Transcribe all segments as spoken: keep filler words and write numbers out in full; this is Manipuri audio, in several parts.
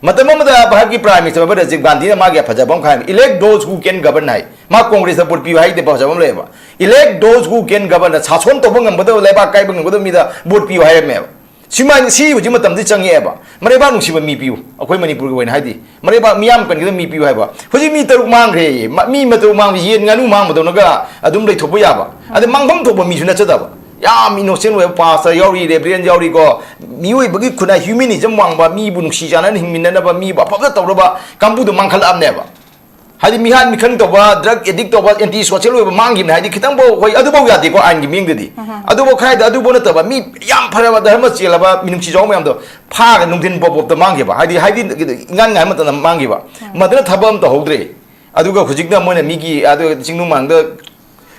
ꯃꯇꯝ ꯑꯃꯗ ꯚꯥꯔꯠꯀꯤ Prime Minister ꯑꯣꯏꯕ ꯔꯥꯖꯤꯕ ꯒꯥꯟꯙꯤꯅ ꯃꯥꯒꯤ ꯐꯖꯕ ꯑꯃ ꯍꯥꯏꯕ, "Elect those who can govern" ꯍꯥꯏ꯫ ꯃꯥ ꯀꯣꯡꯒ꯭ꯔꯦꯁꯇ ꯚꯣꯠ ꯄꯤꯌꯨ ꯍꯥꯏꯗꯤ ꯐꯖꯕ ꯑꯃ ꯂꯩꯌꯦꯕ꯫ "Elect those who can govern", ꯁꯥꯁꯣꯟ ꯇꯧꯕ ꯉꯝꯒꯗꯕ, ꯂꯩꯕꯥꯛ ꯀꯥꯏꯕ ꯉꯝꯒꯗꯕ ꯃꯤꯗ ꯚꯣꯠ ꯄꯤꯌꯨ ꯍꯥꯏꯔꯝꯃꯦꯕ꯫ ꯁꯤꯃꯥꯏꯅ ꯁꯤ ꯍꯧꯖꯤꯛ ꯃꯇꯝꯗꯤ ꯆꯪꯉꯛꯑꯦꯕ꯫ ꯃꯔꯩꯕꯥꯛ ꯅꯨꯡꯁꯤꯕ ꯃꯤ ꯄꯤꯌꯨ, ꯑꯩꯈꯣꯏ ꯃꯅꯤꯄꯨꯔꯒꯤ ꯑꯣꯏꯅ ꯍꯥꯏꯗꯤ ꯃꯔꯩꯕꯥꯛ ꯃꯤꯌꯥꯝ ꯀꯟꯒꯗꯕ ꯃꯤ ꯄꯤꯌꯨ ꯍꯥꯏꯕ꯫ ꯍꯧꯖꯤꯛ ꯃꯤ ꯇꯔꯨꯛ ꯃꯥꯡꯈ꯭ꯔꯦ꯫ ꯃ-, ꯃꯤ ꯇꯔꯨꯛ ꯃꯥꯡꯕ ꯌꯦꯟ ꯉꯥꯅꯨ ꯃꯥꯡꯕꯗꯧꯅꯒ ꯑꯗꯨꯝ ꯂꯩꯊꯣꯛꯄ ꯌꯥꯕ꯫ ꯑꯗ ꯃꯥꯡꯐꯝ ꯊꯣꯛꯄ ꯃꯤꯁꯨ ꯅꯠꯆꯗꯕ꯫ ꯌꯥꯝ innocent ꯑꯣꯏꯕ pastor ꯌꯥꯎꯔꯤ, reverend ꯌꯥꯎꯔꯤꯀꯣ꯫ ꯃꯤꯑꯣꯏꯕꯒꯤ ꯈꯨꯟꯅꯥꯏ, humanism ꯋꯥꯡꯕ, ꯃꯤꯕꯨ ꯅꯨꯡꯁꯤ ꯆꯥꯟꯅꯅ ꯍꯤꯡꯃꯤꯟꯅꯅꯕ, ꯃꯤꯕꯨ ꯑꯐꯕ ꯇꯧꯅꯕ ꯀꯥꯡꯕꯨꯗꯣ ꯃꯥꯡꯈꯠꯂꯛꯑꯕꯅꯦꯕ꯫ ꯍꯥꯏꯗꯤ ꯃꯤꯍꯥꯠ ꯃꯤꯈꯪ ꯇꯧꯕ, drug addict ꯇꯧꯕ, anti social ꯑꯣꯏꯕ ꯃꯥꯡꯈꯤꯕꯅꯦ꯫ ꯍꯥꯏꯗꯤ ꯈꯤꯇꯪꯐꯥꯎ, ꯍꯣꯏ, ꯑꯗꯨꯐꯥꯎ ꯌꯥꯗꯦꯀꯣ ꯑꯥꯏꯟꯒꯤ ꯃꯤꯠꯌꯦꯡꯗꯗꯤ꯫ ꯑꯗꯨꯐꯥꯎ ꯈꯔ ꯍꯥꯏꯗꯤ ꯑꯗꯨꯐꯥꯎ ꯅꯠꯇꯕ ꯃꯤ ꯌꯥꯝ ꯐꯔꯕ ꯙꯔꯃ ꯆꯦꯜꯂꯕ ꯃꯤꯅꯨꯡꯁꯤ ꯆꯥꯎꯕ ꯃꯌꯥꯝꯗꯣ ꯐꯥꯒ ꯅꯨꯡꯊꯤꯟ ꯄꯣꯞ ꯄꯣꯞꯇ ꯃꯥꯡꯈꯤꯕ꯫ ꯍꯥꯏꯗꯤ, ꯍꯥꯏꯗꯤ ꯏꯉꯥꯟ ꯉꯥꯏ ꯃꯇꯝꯗ ꯃꯥꯡꯈꯤꯕ꯫ ꯃꯗꯨꯅ ꯊꯕꯛ ꯑꯃ ꯇꯧꯍꯧꯗ꯭ꯔꯦ꯫ ꯑꯗꯨꯒ ꯍꯧꯖꯤꯛꯅ ꯃꯣꯏꯅ ꯃꯤꯒꯤ ꯑꯗꯨ ꯆꯤꯡꯅꯨꯡ ꯃꯥꯡꯗ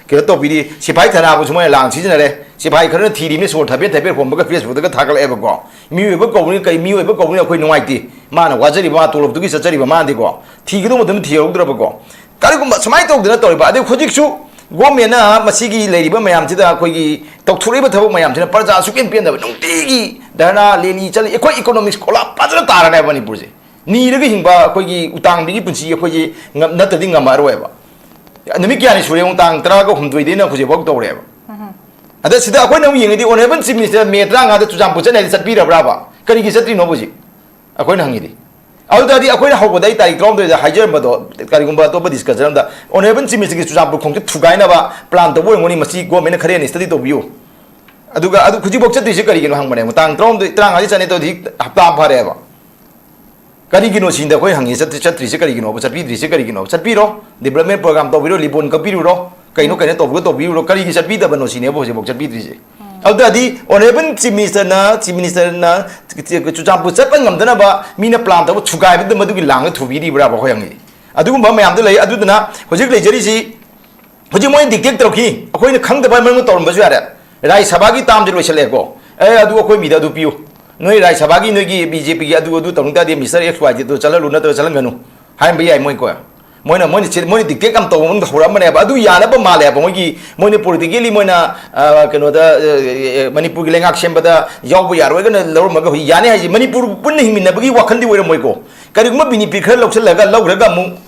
ꯀꯩꯅꯣ ꯇꯧꯕꯤꯔꯤ, ꯁꯤꯐꯥꯏ ꯊꯥꯅꯕꯁꯨ ꯃꯣꯏꯅ ꯂꯥꯟ ꯁꯤꯖꯤꯟꯅꯔꯦ꯫ ꯁꯤꯐꯥꯏ ꯈꯔꯅ ꯊꯤꯔꯤꯕꯅꯤ, ꯁꯣꯔ ꯊꯕꯦꯠ ꯊꯕꯦꯠ ꯍꯣꯟꯕꯒ Facebookꯇꯒ ꯊꯥꯒꯠꯂꯛꯑꯦꯕꯀꯣ꯫ ꯃꯤꯑꯣꯏꯕ ꯀꯧꯕꯅꯤ, ꯀꯩ ꯃꯤꯑꯣꯏꯕ ꯀꯧꯕꯅꯤ, ꯑꯩꯈꯣꯏ ꯅꯨꯡꯉꯥꯏꯇꯦ꯫ ꯃꯥꯅ ꯋꯥꯖꯔꯤꯕ, ꯃꯥ ꯇꯣꯂꯣꯞꯇꯨꯒꯤ ꯆꯠꯆꯔꯤꯕ ꯃꯥꯅꯗꯤꯀꯣ, ꯊꯤꯒꯗꯧꯕ ꯃꯇꯝꯗ ꯊꯤꯍꯧꯗ꯭ꯔꯕꯀꯣ꯫ ꯀꯔꯤꯒꯨꯝꯕ ꯁꯨꯃꯥꯏꯅ ꯇꯧꯗꯅ ꯇꯧꯔꯤꯕ, ꯑꯗꯩ ꯍꯧꯖꯤꯛꯁꯨ governmentꯅ ꯃꯁꯤꯒꯤ ꯂꯩꯔꯤꯕ ꯃꯌꯥꯝꯁꯤꯗ, ꯑꯩꯈꯣꯏꯒꯤ ꯇꯧꯊꯣꯔꯛꯏꯕ ꯊꯕꯛ ꯃꯌꯥꯝꯁꯤꯅ ꯄ꯭ꯔꯖꯥ ꯁꯨꯛꯄꯦꯟ ꯄꯦꯟꯗꯕ, ꯅꯨꯡꯇꯤꯒꯤ ꯙꯔꯅꯥ, rally ꯆꯠꯂꯤ꯫ ꯑꯩꯈꯣꯏ economics collapse ꯐꯖꯅ ꯇꯥꯔꯅꯦꯕ ꯃꯅꯤꯄꯨꯔꯁꯦ꯫ ꯅꯤꯔꯒ ꯍꯤꯡꯕ ꯑꯩꯈꯣꯏꯒꯤ ꯎꯇꯥꯡꯕꯤꯒꯤ ꯄꯨꯟꯁꯤ ꯑꯩꯈꯣꯏꯁꯦ ꯉꯝ-, ꯅꯠꯇ꯭ꯔꯗꯤ ꯉꯝꯃꯛꯑꯔꯣꯏꯕ꯫ ꯅꯨꯃꯤꯠ ꯀꯌꯥꯅꯤ ꯁꯨꯔꯦ ꯌꯦꯡꯉꯨ, ꯇꯥꯡ ꯇꯔꯥꯒ ꯍꯨꯝꯗꯣꯏꯗꯩꯅ ꯍꯧꯖꯤꯛꯐꯥꯎ ꯇꯧꯔꯦꯕ꯫ ꯑꯗ ꯁꯤꯗ ꯑꯩꯈꯣꯏꯅ ꯑꯃꯨꯛ ꯌꯦꯡꯉꯗꯤ, Honourable Chief Minister May ꯇꯔꯥꯃꯉꯥꯗ Churachandpur ꯆꯠꯅꯤ ꯍꯥꯏꯗꯤ ꯆꯠꯄꯤꯔꯕ꯭ꯔꯥꯕ? ꯀꯔꯤꯒꯤ ꯆꯠꯇ꯭ꯔꯤꯅꯣꯕ ꯍꯧꯖꯤꯛ? ꯑꯩꯈꯣꯏꯅ ꯍꯪꯉꯤꯗꯤ꯫ ꯑꯗꯨ ꯇꯥꯔꯗꯤ ꯑꯩꯈꯣꯏꯅ ꯍꯧꯕꯗ ꯑꯩ ꯇꯥꯔꯤꯛ ꯇꯔꯥꯍꯨꯝꯗꯣꯏꯗ ꯍꯥꯏꯖꯔꯝꯕꯗꯣ, ꯀꯔꯤꯒꯨꯝꯕ ꯑꯇꯣꯞꯄ discussion ꯑꯃꯗ, Honourable Chief Ministerꯒꯤ ꯆꯨꯔꯆꯥꯟꯄꯨꯔ ꯈꯣꯡꯆꯠ ꯊꯨꯒꯥꯏꯅꯕ plan ꯇꯧꯕ ꯑꯣꯏꯔꯝꯒꯅꯤ, ꯃꯁꯤ governmentꯅ ꯈꯔ ꯍꯦꯟꯅ study ꯇꯧꯕꯤꯌꯨ꯫ ꯑꯗꯨꯒ ꯑꯗꯨ ꯍꯧꯖꯤꯛꯐꯥꯎ ꯆꯠꯇ꯭ꯔꯤꯁꯦ ꯀꯔꯤꯒꯤꯅꯣ ꯍꯪꯕꯅꯦ꯫ ꯇꯥꯡ ꯇꯔꯥꯍꯨꯝꯗꯣꯏ, ꯇꯔꯥꯃꯉꯥꯗꯤ ꯆꯠꯅꯤ, ꯇꯧꯗꯤ ꯍꯞꯇꯥ ꯑꯃ ꯐꯥꯔꯦꯕ꯫ ꯀꯔꯤꯒꯤꯅꯣ ꯁꯤꯅꯤꯗ ꯑꯩꯈꯣꯏ ꯍꯪꯉꯤ, ꯆꯠꯇ꯭ꯔꯤ-, ꯆꯠꯇ꯭ꯔꯤꯁꯦ ꯀꯔꯤꯒꯤꯅꯣꯕ, ꯆꯠꯄꯤꯗ꯭ꯔꯤꯁꯦ ꯀꯔꯤꯒꯤꯅꯣꯕ? ꯆꯠꯄꯤꯔꯣ, development program ꯇꯧꯕꯤꯔꯣ, ribbon ꯀꯛꯄꯤꯔꯨꯔꯣ, ꯀꯩꯅꯣ ꯀꯩꯅꯣ ꯇꯧꯕꯒ ꯇꯧꯕꯤꯔꯨꯔꯣ, ꯀꯔꯤꯒꯤ ꯆꯠꯄꯤꯗꯕꯅꯣ ꯁꯤꯅꯦꯕ ꯍꯧꯖꯤꯛꯐꯥꯎ ꯆꯠꯄꯤꯗ꯭ꯔꯤꯁꯦ꯫ ꯑꯗꯨ ꯇꯥꯔꯗꯤ Honourable Chief Ministerꯅ, Chief Ministerꯅ ꯆꯨꯔꯆꯥꯟꯄꯨꯔ ꯆꯠꯄ ꯉꯝꯗꯅꯕ ꯃꯤꯅ plan ꯇꯧꯕ ꯊꯨꯒꯥꯏꯕꯗ ꯃꯗꯨꯒꯤ ꯂꯥꯡꯗ ꯊꯨꯕꯤꯔꯤꯕ꯭ꯔꯥꯕ ꯑꯩꯈꯣꯏ ꯍꯪꯉꯤ꯫ ꯑꯗꯨꯒꯨꯝꯕ ꯃꯌꯥꯝꯗꯣ ꯂꯩ꯫ ꯑꯗꯨꯗꯨꯅ ꯍꯧꯖꯤꯛ ꯂꯩꯖꯔꯤꯁꯤ ꯍꯧꯖꯤꯛ ꯃꯣꯏꯅ dictate ꯇꯧꯔꯛꯈꯤ, ꯑꯩꯈꯣꯏꯅ ꯈꯪꯗꯕ ꯃꯔꯝ ꯇꯧꯔꯝꯕꯁꯨ ꯌꯥꯔꯦ꯫ ꯔꯥꯖ꯭ꯌ ꯁꯚꯥꯒꯤ termꯁꯦ ꯂꯣꯏꯁꯤꯜꯂꯛꯑꯦꯀꯣ꯫ "ꯑꯦ, ꯑꯗꯨ ꯑꯩꯈꯣꯏ ꯃꯤꯗ ꯑꯗꯨ ꯄꯤꯌꯨ, ꯅꯣꯏ ꯔꯥꯖ꯭ꯌ ꯁꯚꯥꯒꯤ ꯅꯣꯏꯒꯤ BJPꯒꯤ ꯑꯗꯨ, ꯑꯗꯨ ꯇꯧꯅꯤꯡ ꯇꯥꯔꯗꯤ Mister X Y Zꯗꯨ ꯆꯠꯍꯜꯂꯨ ꯅꯠꯇ꯭ꯔꯒ ꯆꯠꯍꯟꯒꯅꯨ" ꯍꯥꯏꯔꯝꯕ ꯌꯥꯏ ꯃꯣꯏꯀꯣ꯫ ꯃꯣꯏꯅ ꯃꯣꯏꯅ ꯆꯦ- ꯃꯣꯏꯅ ꯗꯤꯛꯇꯦꯠ ꯌꯥꯝ ꯇꯧꯕ ꯃꯑꯣꯡꯗ ꯍꯧꯔꯛꯑꯝꯕꯅꯦꯕ꯫ ꯑꯗꯨ ꯌꯥꯅꯕ ꯃꯥꯜꯂꯦꯕ꯫ ꯃꯣꯏꯒꯤ ꯃꯣꯏꯅ ꯄꯣꯂꯤꯇꯤꯀꯦꯜꯂꯤ ꯃꯣꯏꯅ, ꯑ, ꯀꯩꯅꯣꯗ, ꯑ, ꯑ, ꯃꯅꯤꯄꯨꯔꯒꯤ ꯂꯩꯉꯥꯛ ꯁꯦꯝꯕꯗ ꯌꯥꯎꯕ ꯌꯥꯔꯣꯏꯒꯅ ꯂꯧꯔꯝꯃꯒ ꯍꯧꯖꯤꯛ ꯌꯥꯅꯤ ꯍꯥꯏꯁꯦ꯫ ꯃꯅꯤꯄꯨꯔ ꯄꯨꯟꯅ ꯍꯤꯡꯃꯤꯟꯅꯕꯒꯤ ꯋꯥꯈꯜꯗꯤ ꯑꯣꯏꯔꯝꯃꯣꯏꯀꯣ꯫ ꯀꯔꯤꯒꯨꯝꯕ ꯕꯤꯅꯤꯐꯤꯠ ꯈꯔ ꯂꯧꯁꯤꯜꯂꯒ ꯂꯧꯈ꯭ꯔꯒ ꯑꯃꯨꯛ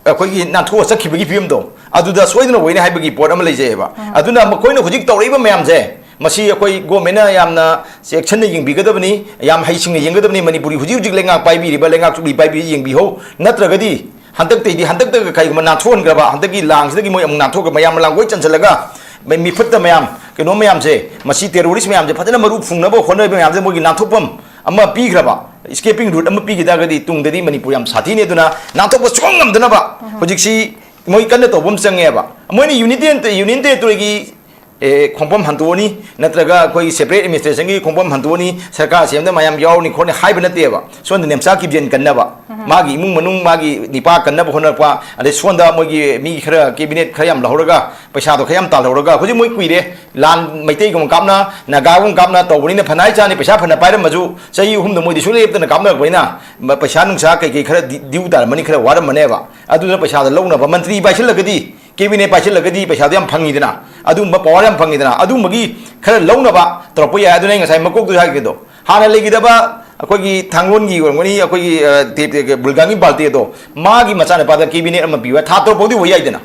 ꯑꯩꯈꯣꯏꯒꯤ ꯅꯥꯟꯊꯣꯛꯑ ꯆꯠꯈꯤꯕꯒꯤ ꯐꯤꯕꯝꯗꯣ, ꯑꯗꯨꯗ ꯁꯣꯏꯗꯅ ꯑꯣꯏꯅꯤ ꯍꯥꯏꯕꯒꯤ ꯄꯣꯠ ꯑꯃ ꯂꯩꯖꯩꯑꯕ꯫ ꯑꯗꯨꯅ ꯃꯈꯣꯏꯅ ꯍꯧꯖꯤꯛ ꯇꯧꯔꯛꯏꯕ ꯃꯌꯥꯝꯁꯦ, ꯃꯁꯤ ꯑꯩꯈꯣꯏ ꯒꯣꯔꯃꯦꯟꯅ ꯌꯥꯝꯅ ꯆꯦꯛꯁꯤꯟꯅ ꯌꯦꯡꯕꯤꯒꯗꯕꯅꯤ, ꯌꯥꯝ ꯍꯩꯁꯤꯡꯅ ꯌꯦꯡꯒꯗꯕꯅꯤ꯫ ꯃꯅꯤꯄꯨꯔꯒꯤ ꯍꯧꯖꯤꯛ ꯍꯧꯖꯤꯛ ꯂꯩꯉꯥꯛ ꯄꯥꯏꯕꯤꯔꯤꯕ ꯂꯩꯉꯥꯛ ꯆꯨꯞꯂꯤ ꯄꯥꯏꯕꯤꯔꯤ ꯌꯦꯡꯕꯤꯍꯧ꯫ ꯅꯠꯇ꯭ꯔꯒꯗꯤ ꯍꯟꯗꯛꯇꯩꯗꯤ, ꯍꯟꯗꯛꯇꯒ ꯀꯩꯒꯨꯝꯕ ꯅꯥꯟꯊꯣꯛꯍꯟꯈ꯭ꯔꯕ, ꯍꯟꯗꯛꯀꯤ ꯂꯥꯡꯁꯤꯗꯒꯤ ꯃꯣꯏ ꯑꯃꯨꯛ ꯅꯥꯟꯊꯣꯛꯈ꯭ꯔ ꯃꯌꯥꯝ ꯂꯥꯡꯒꯣꯏ ꯆꯟꯁꯤꯜꯂꯒ ꯃꯩ-, ꯃꯤꯐꯠꯇ ꯃꯌꯥꯝ, ꯀꯩꯅꯣ ꯃꯌꯥꯝꯁꯦ, ꯃꯁꯤ ꯇꯦꯔꯣꯔꯤꯁ ꯃꯌꯥꯝꯁꯦ ꯐꯖꯅ ꯃꯔꯨ ꯐꯨꯡꯅꯕ ꯍꯣꯠꯅꯔꯤꯕ ꯃꯌꯥꯝꯁꯦ ꯃꯣꯏꯒꯤ ꯅꯥꯟꯊꯣꯛꯐꯝ ꯑꯃ ꯄꯤꯈ꯭ꯔꯕ, ꯏꯁꯀꯦꯄꯤꯡ ꯔꯨꯠ ꯑꯃ ꯄꯤꯈꯤ ꯇꯥꯔꯒꯗꯤ ꯇꯨꯡꯗꯗꯤ ꯃꯅꯤꯄꯨꯔ ꯌꯥꯝ ꯁꯥꯊꯤꯅꯤ꯫ ꯑꯗꯨꯅ ꯅꯥꯟꯊꯣꯛꯄ ꯁꯨꯡꯉꯝ ꯉꯝꯗꯅꯕ ꯍꯧꯖꯤꯛꯁꯤ ꯃꯣꯏ ꯀꯟꯅ ꯇꯧꯕ ꯑꯃ ꯆꯪꯉꯦꯕ꯫ ꯃꯣꯏꯅ ꯌꯨꯅꯤꯇꯦꯟ, ꯌꯨꯅꯤꯌꯟ ꯇꯦꯔꯤꯇꯣꯔꯤꯒꯤ, ꯑꯦ, ꯈꯣꯡꯐꯝ ꯍꯟꯗꯣꯛꯑꯅꯤ, ꯅꯠꯇ꯭ꯔꯒ ꯑꯩꯈꯣꯏꯒꯤ ꯁꯦꯄꯔꯦꯠ ꯑꯦꯗꯃꯤꯅꯤꯁꯇ꯭ꯔꯦꯁꯟꯒꯤ ꯈꯣꯡꯐꯝ ꯍꯟꯗꯣꯛꯑꯅꯤ, ꯁꯔꯀꯥꯔ ꯁꯦꯝꯕꯗ ꯃꯌꯥꯝ ꯌꯥꯎꯔꯅꯤ ꯈꯣꯠꯅꯤ ꯍꯥꯏꯕ ꯅꯠꯇꯦꯕ꯫ ꯁꯣꯝꯗ ꯅꯦꯝꯆꯥ ꯀꯤꯞꯖꯦꯟ ꯀꯟꯅꯕ, ꯃꯥꯒꯤ ꯏꯃꯨꯡ ꯃꯅꯨꯡ, ꯃꯥꯒꯤ ꯅꯤꯄꯥ ꯀꯟꯅꯕ ꯍꯣꯠꯅꯔꯛꯄ, ꯑꯗꯩ ꯁꯣꯝꯗ ꯃꯣꯏꯒꯤ ꯃꯤ ꯈꯔ, ꯀꯦꯕꯤꯅꯦꯠ ꯈꯔ ꯌꯥꯝ ꯂꯧꯍꯧꯔꯒ, ꯄꯩꯁꯥꯗꯣ ꯈꯔ ꯌꯥꯝ ꯇꯥꯜꯍꯧꯔꯒ, ꯍꯧꯖꯤꯛ ꯃꯣꯏ ꯀꯨꯏꯔꯦ, ꯂꯥꯟ ꯃꯩꯇꯩꯒꯨꯝꯕ ꯀꯥꯞꯅ, ꯅꯥꯒꯥꯒꯨꯝꯕ ꯀꯥꯞꯅ ꯇꯧꯕꯅꯤꯅ ꯐꯅ ꯍꯥꯏ ꯆꯥꯅꯤ, ꯄꯩꯁꯥ ꯐꯅ ꯄꯥꯏꯔꯝꯃꯁꯨ ꯆꯍꯤ ꯑꯍꯨꯝꯗ ꯃꯣꯏꯗꯤ ꯁꯨꯡꯂꯦꯞ ꯂꯦꯞꯇꯅ ꯀꯥꯞꯅꯔꯛꯄꯅꯤꯅ, ꯃ-, ꯄꯩꯁꯥ ꯅꯨꯡꯁꯥ ꯀꯩꯀꯩ ꯈꯔ ꯗꯤ-, ꯗ꯭ꯌꯨ ꯇꯥꯔꯝꯃꯅꯤ, ꯈꯔ ꯋꯥꯔꯝꯃꯅꯦꯕ꯫ ꯑꯗꯨꯅ ꯄꯩꯁꯥꯗꯣ ꯂꯧꯅꯕ ꯃꯟꯇ꯭ꯔꯤ ꯄꯥꯏꯁꯤꯜꯂꯒꯗꯤ, ꯀꯦꯕꯤꯅꯦꯠ ꯄꯥꯏꯁꯤꯜꯂꯒꯗꯤ ꯄꯩꯁꯥꯗꯣ ꯌꯥꯝ ꯐꯪꯉꯤꯗꯅ, ꯑꯗꯨꯒꯨꯝꯕ ꯄꯋꯥꯔ ꯌꯥꯝ ꯐꯪꯉꯤꯗꯅ, ꯑꯗꯨꯒꯨꯝꯕꯒꯤ ꯈꯔ ꯂꯧꯅꯕ ꯇꯧꯔꯛꯄ ꯌꯥꯏ꯫ ꯑꯗꯨꯅ ꯑꯩ ꯉꯁꯥꯏ ꯃꯀꯣꯛꯇꯨ ꯍꯥꯏꯈꯤꯗꯣ, ꯍꯥꯟꯅ ꯂꯩꯈꯤꯗꯕ ꯑꯩꯈꯣꯏꯒꯤ ꯊꯥꯡꯒꯣꯟꯒꯤ ꯑꯣꯏꯔꯝꯒꯅꯤ, ꯑꯩꯈꯣꯏꯒꯤ, ꯑ, ꯇꯦ-, ꯇꯦ-, ꯕꯨꯜꯒꯥꯡꯒꯤ ꯕꯥꯜꯇꯦꯗꯣ, ꯃꯥꯒꯤ ꯃꯆꯥꯅꯨꯄꯥꯗ ꯀꯦꯕꯤꯅꯦꯠ ꯑꯃ ꯄꯤꯕ, ꯊꯥ ꯇꯔꯨꯛ ꯐꯥꯎꯗꯤ ꯑꯣꯏ ꯌꯥꯏꯗꯅ꯫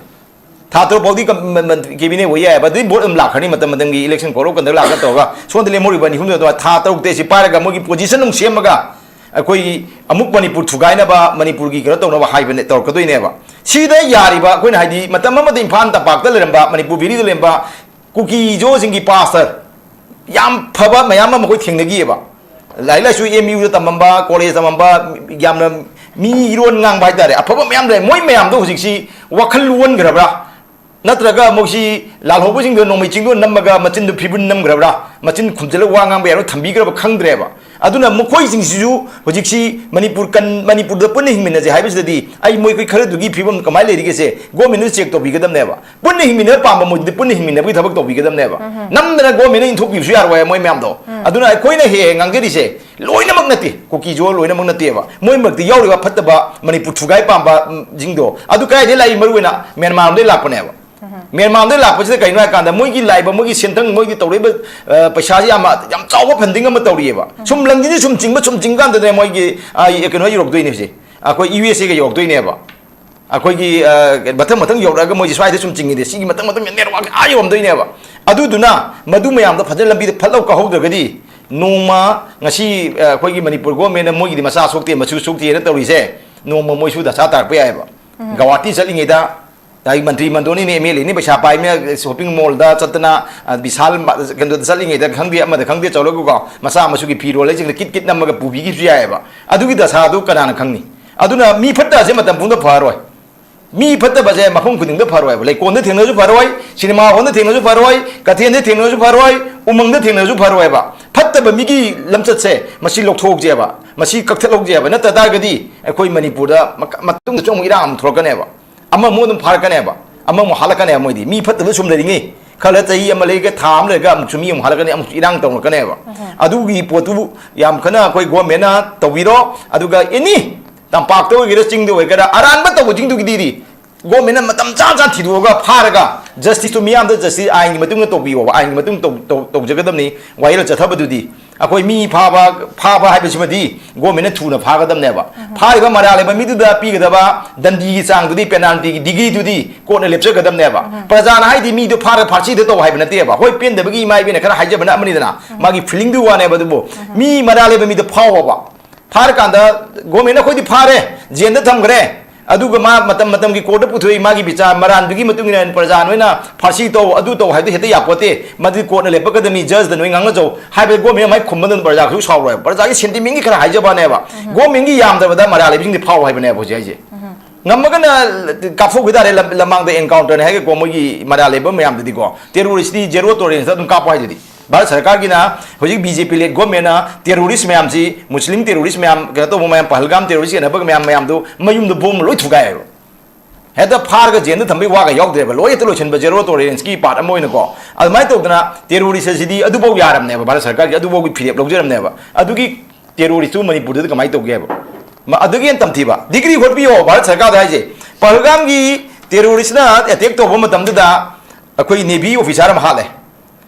ꯊꯥ ꯇꯔꯨꯛ ꯐꯥꯎꯗꯤ ꯀꯝ-, ꯃ-, ꯃ-, ꯀꯦꯕꯤꯅꯦꯠ ꯑꯣꯏ ꯌꯥꯏꯑꯕ꯫ ꯑꯗꯨꯗꯤ ꯚꯣꯠ ꯑꯗꯨꯝ ꯂꯥꯛꯈ꯭ꯔꯅꯤ, ꯃꯇꯝ ꯃꯇꯝꯒꯤ ꯏꯂꯦꯛꯁꯟ ꯀꯧꯔꯛ ꯀꯟꯗ ꯂꯥꯛꯀ ꯇꯧꯔꯒ꯫ ꯁꯣꯝꯗ ꯂꯦꯝꯍꯧꯔꯤꯕ ꯅꯤꯐꯨꯗꯣ ꯑꯗꯨꯃꯥꯏꯅ ꯊꯥ ꯇꯔꯨꯛ ꯇꯔꯦꯠꯁꯤ ꯄꯥꯏꯔꯒ ꯃꯣꯏꯒꯤ ꯄꯣꯖꯤꯁꯟ ꯑꯃꯨꯛ ꯁꯦꯝꯃꯒ ꯑꯩꯈꯣꯏꯒꯤ ꯑꯃꯨꯛ ꯃꯅꯤꯄꯨꯔ ꯊꯨꯒꯥꯏꯅꯕ, ꯃꯅꯤꯄꯨꯔꯒꯤ ꯀꯩꯅꯣ ꯇꯧꯅꯕ ꯍꯥꯏꯕꯅꯦ, ꯇꯧꯔꯛꯀꯗꯣꯏꯅꯦꯕ꯫ ꯁꯤꯗ ꯌꯥꯔꯤꯕ, ꯑꯩꯈꯣꯏꯅ ꯍꯥꯏꯗꯤ ꯃꯇꯝ ꯑꯃꯗ ꯏꯝꯐꯥꯜ ꯇꯝꯄꯥꯛꯇ ꯂꯩꯔꯝꯕ, ꯃꯅꯤꯄꯨꯔ ꯚꯦꯂꯤꯗ ꯂꯩꯔꯝꯕ ꯀꯨꯀꯤ ꯖꯣꯁꯤꯡꯒꯤ ꯄꯥꯁꯇꯔ ꯌꯥꯝ ꯐꯕ ꯃꯌꯥꯝ ꯑꯃ ꯑꯩꯈꯣꯏ ꯊꯦꯡꯅꯈꯤꯑꯕ꯫ ꯂꯥꯏꯔꯤꯛ ꯂꯥꯏꯁꯨ ꯑꯦꯝ ꯌꯨꯗ ꯇꯝꯃꯝꯕ, ꯀꯣꯂꯦꯖ ꯇꯝꯃꯝꯕ, ꯌꯥꯝꯅ ꯃꯤ ꯏꯔꯣꯟ ꯉꯥꯡꯕ ꯍꯥꯏꯇꯥꯔꯦ, ꯑꯐꯕ ꯃꯌꯥꯝ ꯂꯩ꯫ ꯃꯣꯏ ꯃꯌꯥꯝꯗꯣ ꯍꯧꯖꯤꯛꯁꯤ ꯋꯥꯈꯜ ꯑꯣꯟꯈ꯭ꯔꯕ꯭ꯔꯥ? ꯅꯠꯇ꯭ꯔꯒ ꯃꯣꯏꯁꯤ ꯂꯥꯜꯍꯧꯕꯁꯤꯡꯗꯣ ꯅꯣꯡꯃꯩ ꯆꯤꯡꯗꯣ ꯅꯝꯃꯒ ꯃꯆꯤꯟꯗꯨ ꯐꯤꯕꯨꯟ ꯅꯝꯈ꯭ꯔꯕ꯭ꯔꯥ, ꯃꯆꯤꯟ ꯈꯨꯝꯖꯤꯜꯂꯒ ꯋꯥ ꯉꯥꯡꯕ ꯌꯥꯔꯣꯏ ꯊꯝꯕꯤꯈ꯭ꯔꯕ ꯈꯪꯗ꯭ꯔꯦꯕ꯫ ꯑꯗꯨꯅ ꯃꯈꯣꯏꯁꯤꯡꯁꯤꯁꯨ ꯍꯧꯖꯤꯛꯁꯤ ꯃꯅꯤꯄꯨꯔ ꯀꯟ-, ꯃꯅꯤꯄꯨꯔꯗ ꯄꯨꯟꯅ ꯍꯤꯡꯃꯤꯟꯅꯁꯦ ꯍꯥꯏꯕꯁꯤꯗꯗꯤ ꯑꯩ ꯃꯣꯏ ꯈꯔꯗꯨꯒꯤ ꯐꯤꯕꯝ ꯀꯃꯥꯏꯅ ꯂꯩꯔꯤꯒꯦꯁꯦ ꯒꯣꯔꯃꯦꯟꯅ ꯆꯦꯛ ꯇꯧꯕꯤꯒꯗꯕꯅꯦꯕ꯫ ꯄꯨꯟꯅ ꯍꯤꯡꯃꯤꯟꯅꯕ ꯄꯥꯝꯕ ꯃꯣꯏꯗꯨꯗꯤ ꯄꯨꯟꯅ ꯍꯤꯡꯃꯤꯟꯅꯕꯒꯤ ꯊꯕꯛ ꯇꯧꯕꯤꯒꯗꯕꯅꯦꯕ꯫ ꯅꯝꯗꯅ ꯒꯣꯔꯃꯦꯟꯅ ꯏꯟꯊꯣꯛꯄꯤꯕꯁꯨ ꯌꯥꯔꯣꯏ ꯃꯣꯏ ꯃꯌꯥꯝꯗꯣ꯫ ꯑꯗꯨꯅ ꯑꯩꯈꯣꯏꯅ ꯍꯦꯛ ꯍꯦꯛ ꯉꯥꯡꯖꯔꯤꯁꯦ ꯂꯣꯏꯅꯃꯛ ꯅꯠꯇꯦ, ꯀꯨꯀꯤꯁꯨ ꯂꯣꯏꯅꯃꯛ ꯅꯠꯇꯦꯕ꯫ ꯃꯣꯏ ꯃꯔꯛꯇ ꯌꯥꯎꯔꯤꯕ ꯐꯠꯇꯕ ꯃꯅꯤꯄꯨꯔ ꯊꯨꯒꯥꯏ ꯄꯥꯝꯕ, ꯎꯝ, ꯁꯤꯡꯗꯣ ꯑꯗꯨ ꯀꯗꯥꯏꯗꯒꯤ ꯂꯥꯛꯏ? ꯃꯔꯨ ꯑꯣꯏꯅ ꯃ꯭ꯌꯥꯟꯃꯥꯔ ꯂꯣꯝꯗꯒꯤ ꯂꯥꯛꯄꯅꯦꯕ꯫ ꯃ꯭ꯌꯥꯟꯃꯥꯔꯗ ꯂꯥꯛꯄꯁꯤꯗ ꯀꯩꯅꯣ ꯍꯥꯏꯀꯥꯟꯗ ꯃꯣꯏꯒꯤ ꯂꯥꯛꯏꯕ, ꯃꯣꯏꯒꯤ ꯁꯦꯟꯊꯪ, ꯃꯣꯏꯒꯤ ꯇꯧꯔꯛꯏꯕ, ꯑ, ꯄꯩꯁꯥꯁꯤ ꯌꯥꯝ, ꯌꯥꯝ ꯆꯥꯎꯕ ꯐꯟꯗꯤꯡ ꯑꯃ ꯇꯧꯔꯤꯑꯕ꯫ ꯁꯨꯝ ꯂꯪꯁꯤꯗꯤ ꯁꯨꯝ ꯆꯤꯡꯕ, ꯁꯨꯝ ꯆꯤꯡ ꯀꯥꯟꯗꯅꯦ ꯃꯣꯏꯒꯤ, ꯑ, ꯀꯩꯅꯣ ꯌꯧꯔꯛꯇꯣꯏꯅꯦ ꯍꯧꯖꯤꯛ꯫ ꯑꯩꯈꯣꯏ ꯌꯨ ꯑꯦꯁ ꯑꯦꯒ ꯌꯧꯔꯛꯇꯣꯏꯅꯦꯕ꯫ ꯑꯩꯈꯣꯏꯒꯤ, ꯑ, ꯃꯊꯪ ꯃꯊꯪ ꯌꯧꯔꯛꯑꯒ ꯃꯣꯏꯁꯦ ꯁ꯭ꯋꯥꯏꯗ ꯁꯨꯝ ꯆꯤꯡꯉꯤꯗꯤ ꯁꯤꯒꯤ ꯃꯊꯪ ꯃꯊꯪ ꯅꯦꯠꯋꯥꯛ ꯑꯥ ꯌꯧꯔꯝꯗꯣꯏꯅꯦꯕ꯫ ꯑꯗꯨꯗꯨꯅ ꯃꯗꯨ ꯃꯌꯥꯝꯗꯣ ꯐꯖꯅ ꯂꯝꯕꯤꯗ ꯐꯠꯂꯥꯎ ꯀꯥꯍꯧꯗ꯭ꯔꯒꯗꯤ ꯅꯣꯡꯃ ꯉꯁꯤ, ꯑ, ꯑꯩꯈꯣꯏꯒꯤ ꯃꯅꯤꯄꯨꯔ ꯒꯣꯔꯃꯦꯟꯅ ꯃꯣꯏꯒꯤꯗꯤ ꯃꯆꯥ ꯁꯣꯛꯇꯦ, ꯃꯁꯨ ꯁꯣꯛꯇꯦꯅ ꯇꯧꯔꯤꯁꯦ, ꯅꯣꯡꯃ ꯃꯣꯏꯁꯨ ꯗꯁꯥ ꯇꯥꯔꯛꯄ ꯌꯥꯏꯑꯕ꯫ ꯒꯧꯍꯥꯇꯤ ꯆꯠꯂꯤꯉꯩꯗ ꯍꯥꯏꯗꯤ ꯃꯟꯇ꯭ꯔꯤ ꯃꯟꯗꯣꯟꯅꯤꯅꯦ, ꯑꯦꯝ ꯑꯦꯜ ꯑꯦꯅꯤ, ꯄꯩꯁꯥ ꯄꯥꯏꯕꯅ ꯁꯣꯄꯤꯡ ꯃꯣꯜꯗ ꯆꯠꯇꯅ, ꯑ, ꯕꯤꯁꯥꯜ ꯃ-, ꯀꯩꯅꯣꯗ ꯆꯠꯂꯤꯉꯩꯗ ꯈꯪꯗꯦ, ꯑꯃꯗ ꯈꯪꯗꯦ ꯆꯠꯂꯒꯀꯣ, ꯃꯆꯥ ꯃꯁꯨꯒꯤ ꯐꯤꯔꯣꯜ ꯂꯩꯁꯤꯡꯗ ꯀꯤꯠ ꯀꯤꯠ ꯅꯝꯃꯒ ꯄꯨꯕꯤꯈꯤꯕꯁꯨ ꯌꯥꯏꯑꯕ꯫ ꯑꯗꯨꯒꯤ ꯗꯁꯥꯗꯨ ꯀꯅꯥꯅ ꯈꯪꯅꯤ? ꯑꯗꯨꯅ ꯃꯤ ꯐꯠꯇꯕꯁꯦ ꯃꯇꯝ ꯄꯨꯝꯕꯗ ꯐꯔꯣꯏ꯫ ꯃꯤ ꯐꯠꯇꯕꯁꯦ ꯃꯐꯝ ꯈꯨꯗꯤꯡꯗ ꯐꯔꯣꯏꯕ꯫ ꯂꯩꯀꯣꯟꯗ ꯊꯦꯡꯅꯔꯁꯨ ꯐꯔꯣꯏ, ꯁꯤꯅꯦꯃꯥ ꯍꯣꯜꯗ ꯊꯦꯡꯅꯔꯁꯨ ꯐꯔꯣꯏ, ꯀꯩꯊꯦꯜꯗ ꯊꯦꯡꯅꯔꯁꯨ ꯐꯔꯣꯏ, ꯎꯃꯪꯗ ꯊꯦꯡꯅꯔꯁꯨ ꯐꯔꯣꯏꯕ꯫ ꯐꯠꯇꯕ ꯃꯤꯒꯤ ꯂꯝꯆꯠꯁꯦ ꯃꯁꯤ ꯂꯧꯊꯣꯛꯍꯧꯁꯦꯕ, ꯃꯁꯤ ꯀꯛꯊꯠꯍꯧꯁꯦꯕ꯫ ꯅꯠꯇ ꯇꯥꯔꯒꯗꯤ ꯑꯩꯈꯣꯏ ꯃꯅꯤꯄꯨꯔꯗ ꯃꯛ-, ꯃꯇꯨꯡꯗꯁꯨ ꯑꯃꯨꯛ ꯏꯔꯥꯡ ꯑꯃꯨꯛ ꯊꯣꯛꯂꯛꯀꯅꯦꯕ꯫ ꯑꯃꯃꯨꯛ ꯑꯗꯨꯝ ꯐꯥꯔꯛꯀꯅꯦꯕ, ꯑꯃꯃꯨꯛ ꯍꯥꯠꯂꯛꯀꯅꯦꯕ꯫ ꯃꯣꯏꯗꯤ ꯃꯤ ꯐꯠꯇꯕ ꯁꯨꯝ ꯂꯩꯔꯤꯉꯩ, ꯈꯔ ꯆꯍꯤ ꯑꯃ ꯂꯩꯔꯒ, ꯊꯥ ꯑꯃ ꯂꯩꯔꯒ ꯑꯃꯨꯛꯁꯨ ꯃꯤ ꯑꯃꯨꯛ ꯍꯥꯠꯂꯛꯀꯅꯤ, ꯑꯃꯨꯛꯁꯨ ꯏꯔꯥꯡ ꯇꯧꯔꯛꯀꯅꯦꯕ꯫ ꯑꯗꯨꯒꯤ ꯄꯣꯠꯇꯨ ꯌꯥꯝ ꯀꯟꯅ ꯑꯩꯈꯣꯏ ꯒꯣꯔꯃꯦꯟꯅ ꯇꯧꯕꯤꯔꯣ꯫ ꯑꯗꯨꯒ ꯑꯦꯅꯤ ꯇꯝꯄꯥꯛꯇ ꯑꯣꯏꯒꯦꯔꯥ ꯆꯤꯡꯗ ꯑꯣꯏꯒꯦꯔꯥ ꯑꯔꯥꯟꯕ ꯇꯧꯕꯁꯤꯡꯗꯨꯒꯤꯗꯤ ꯒꯣꯔꯃꯦꯟꯅ ꯃꯇꯝ ꯆꯥ ꯆꯥ ꯊꯤꯗꯣꯛꯑꯒ ꯐꯥꯔꯒ ꯖꯁꯇꯤꯁꯇꯨ ꯃꯤꯌꯥꯝꯗ ꯖꯁꯇꯤꯁ ꯑꯥꯏꯟꯒꯤ ꯃꯇꯨꯡ ꯏꯟꯅ ꯇꯧꯕꯤꯌꯣꯕ, ꯑꯥꯏꯟꯒꯤ ꯃꯇꯨꯡ ꯇꯧ-, ꯇꯧ-, ꯇꯧꯖꯒꯗꯕꯅꯤ꯫ ꯋꯥꯌꯦꯜ ꯆꯠꯊꯕꯗꯨꯗꯤ ꯑꯩꯈꯣꯏ ꯃꯤ ꯐꯥꯕ, ꯐꯥꯕ ꯍꯥꯏꯕꯁꯤꯃꯗꯤ ꯒꯣꯔꯃꯦꯟꯅ ꯊꯨꯅ ꯐꯥꯒꯗꯕꯅꯦꯕ꯫ ꯐꯥꯔꯤꯕ ꯃꯔꯥꯜ ꯂꯩꯕ ꯃꯤꯗꯨꯗ ꯄꯤꯒꯗꯕ ꯗꯟꯗꯤꯒꯤ ꯆꯥꯡꯗꯨꯗꯤ, ꯄꯦꯅꯥꯜꯇꯤꯒꯤ ꯗꯤꯒ꯭ꯔꯤꯗꯨꯗꯤ ꯀꯣꯔꯠꯅ ꯂꯦꯞꯆꯒꯗꯕꯅꯦꯕ꯫ ꯄ꯭ꯔꯖꯥꯅ ꯍꯥꯏꯗꯤ ꯃꯤꯗꯣ ꯐꯥꯔꯒ ꯐꯥꯁꯤꯗ ꯇꯧ ꯍꯥꯏꯕ ꯅꯠꯇꯦꯕ꯫ ꯍꯣꯏ, ꯄꯦꯟꯗꯕꯒꯤ ꯏꯃꯥ ꯏꯕꯦꯟꯅ ꯈꯔ ꯍꯥꯏꯖꯕꯅ ꯑꯃꯅꯤꯗꯅ, ꯃꯥꯒꯤ ꯐꯤꯂꯤꯡꯗꯨꯒꯤ ꯋꯥꯅꯦꯕ꯫ ꯑꯗꯨꯕꯨ ꯃꯤ ꯃꯔꯥꯜ ꯂꯩꯕ ꯃꯤꯗꯣ ꯐꯥꯎꯕ, ꯐꯥꯔꯀꯥꯟꯗ ꯒꯣꯔꯃꯦꯟꯅ ꯑꯩꯈꯣꯏꯗꯤ ꯐꯥꯔꯦ, ꯖꯦꯜꯗ ꯊꯝꯈ꯭ꯔꯦ, ꯑꯗꯨꯒ ꯃꯥ ꯃꯇꯝ ꯃꯇꯝꯒꯤ ꯀꯣꯔꯠꯇ ꯄꯨꯊꯣꯛꯏ, ꯃꯥꯒꯤ ꯕꯤꯆꯥꯔ ꯃꯔꯥꯟꯗꯨꯒꯤ ꯃꯇꯨꯡ ꯏꯟꯅ ꯄ꯭ꯔꯖꯥ ꯅꯣꯏꯅ ꯐꯥꯔꯁꯤ ꯇꯧ, ꯑꯗꯨ ꯇꯧ ꯍꯥꯏꯕꯗꯨ ꯍꯦꯛꯇ ꯌꯥꯄꯣꯠꯇꯦ꯫ ꯃꯗꯨꯗꯤ ꯀꯣꯔꯠꯅ ꯂꯦꯞꯄꯛꯀꯗꯕꯅꯤ, ꯖꯖꯇ ꯅꯣꯏ ꯉꯥꯡꯅꯖꯧ ꯍꯥꯏꯕ ꯒꯣꯔꯃꯦꯟ ꯃꯥꯏ ꯈꯨꯝꯕꯗ ꯄ꯭ꯔꯖꯥ ꯀꯩꯁꯨ ꯁꯥꯎꯔꯣꯏꯕ꯫ ꯄ꯭ꯔꯖꯥꯒꯤ ꯁꯦꯟꯇꯤꯃꯦꯟꯒꯤ ꯈꯔ ꯍꯥꯏꯖꯕꯅꯦꯕ꯫ ꯒꯣꯔꯃꯦꯟꯒꯤ ꯌꯥꯝꯗ꯭ꯔꯕꯗ ꯃꯔꯥꯜ ꯂꯩꯕꯁꯤꯡꯗꯤ ꯐꯥꯎ ꯍꯥꯏꯕꯅꯦꯕ ꯍꯧꯖꯤꯛ ꯍꯥꯏꯁꯦ꯫ ꯉꯝꯃꯒꯅ ꯀꯥꯞꯊꯣꯛꯈꯤ ꯇꯥꯔꯦ, ꯂꯝ-, ꯂꯃꯥꯡꯗ encounterꯅꯦ ꯍꯥꯏꯒꯦꯀꯣ, ꯃꯣꯏꯒꯤ ꯃꯔꯥꯜ ꯂꯩꯕ ꯃꯌꯥꯝꯗꯨꯗꯤꯀꯣ, terroristꯇꯤ zero toleranceꯇ ꯑꯗꯨꯝ ꯀꯥꯞꯄꯣ ꯍꯥꯏꯗꯨꯗꯤ꯫ ꯚꯥꯔꯠ ꯁꯔꯀꯥꯔꯒꯤꯅ ꯍꯧꯖꯤꯛ BJP led governmentꯅ terrorist ꯃꯌꯥꯝꯁꯤ, Muslim terrorist ꯃꯌꯥꯝ, ꯀꯩꯅꯣ ꯇꯧꯕ ꯃꯌꯥꯝ, ꯄꯍꯜꯒꯥꯝ terrorist ꯌꯦꯟꯅꯕ ꯃꯌꯥꯝ ꯃꯌꯥꯝꯗꯨ ꯃꯌꯨꯝꯗ ꯕꯣꯝ ꯂꯣꯏ ꯊꯨꯒꯥꯏꯌꯦꯕ꯫ ꯍꯦꯛꯇ ꯐꯥꯔꯒ ꯖꯦꯜꯗ ꯊꯝꯕꯩ ꯋꯥꯒ ꯌꯥꯎꯗ꯭ꯔꯦꯕ, ꯂꯣꯏ ꯍꯦꯛꯇ ꯂꯣꯏꯁꯤꯟꯕ, zero toleranceꯀꯤ part ꯑꯃ ꯑꯣꯏꯅꯀꯣ꯫ ꯑꯗꯨꯃꯥꯏꯅ ꯇꯧꯗꯅ terrorist ꯑꯁꯤꯗꯤ ꯑꯗꯨꯐꯥꯎ ꯌꯥꯔꯝꯅꯦꯕ, ꯚꯥꯔꯠ ꯁꯔꯀꯥꯔꯒꯤ ꯑꯗꯨꯐꯥꯎꯒꯤ ꯐꯤꯔꯦꯞ ꯂꯧꯖꯔꯝꯅꯦꯕ꯫ ꯑꯗꯨꯒꯤ terroristꯇꯨ ꯃꯅꯤꯄꯨꯔꯗꯨꯗ ꯀꯃꯥꯏꯅ ꯇꯧꯒꯦꯕ? ꯃ-, ꯑꯗꯨꯒꯤ ꯍꯦꯟꯅ ꯇꯝꯊꯤꯕ degree ꯈꯣꯠꯄꯤꯌꯣ ꯚꯥꯔꯠ ꯁꯔꯀꯥꯔꯗ ꯍꯥꯏꯁꯦ꯫ ꯄꯍꯜꯒꯥꯝꯒꯤ terroristꯅ attack ꯇꯧꯕ ꯃꯇꯝꯗꯨꯗ ꯑꯩꯈꯣꯏ Navy officer ꯑꯃ ꯍꯥꯠꯂꯦ꯫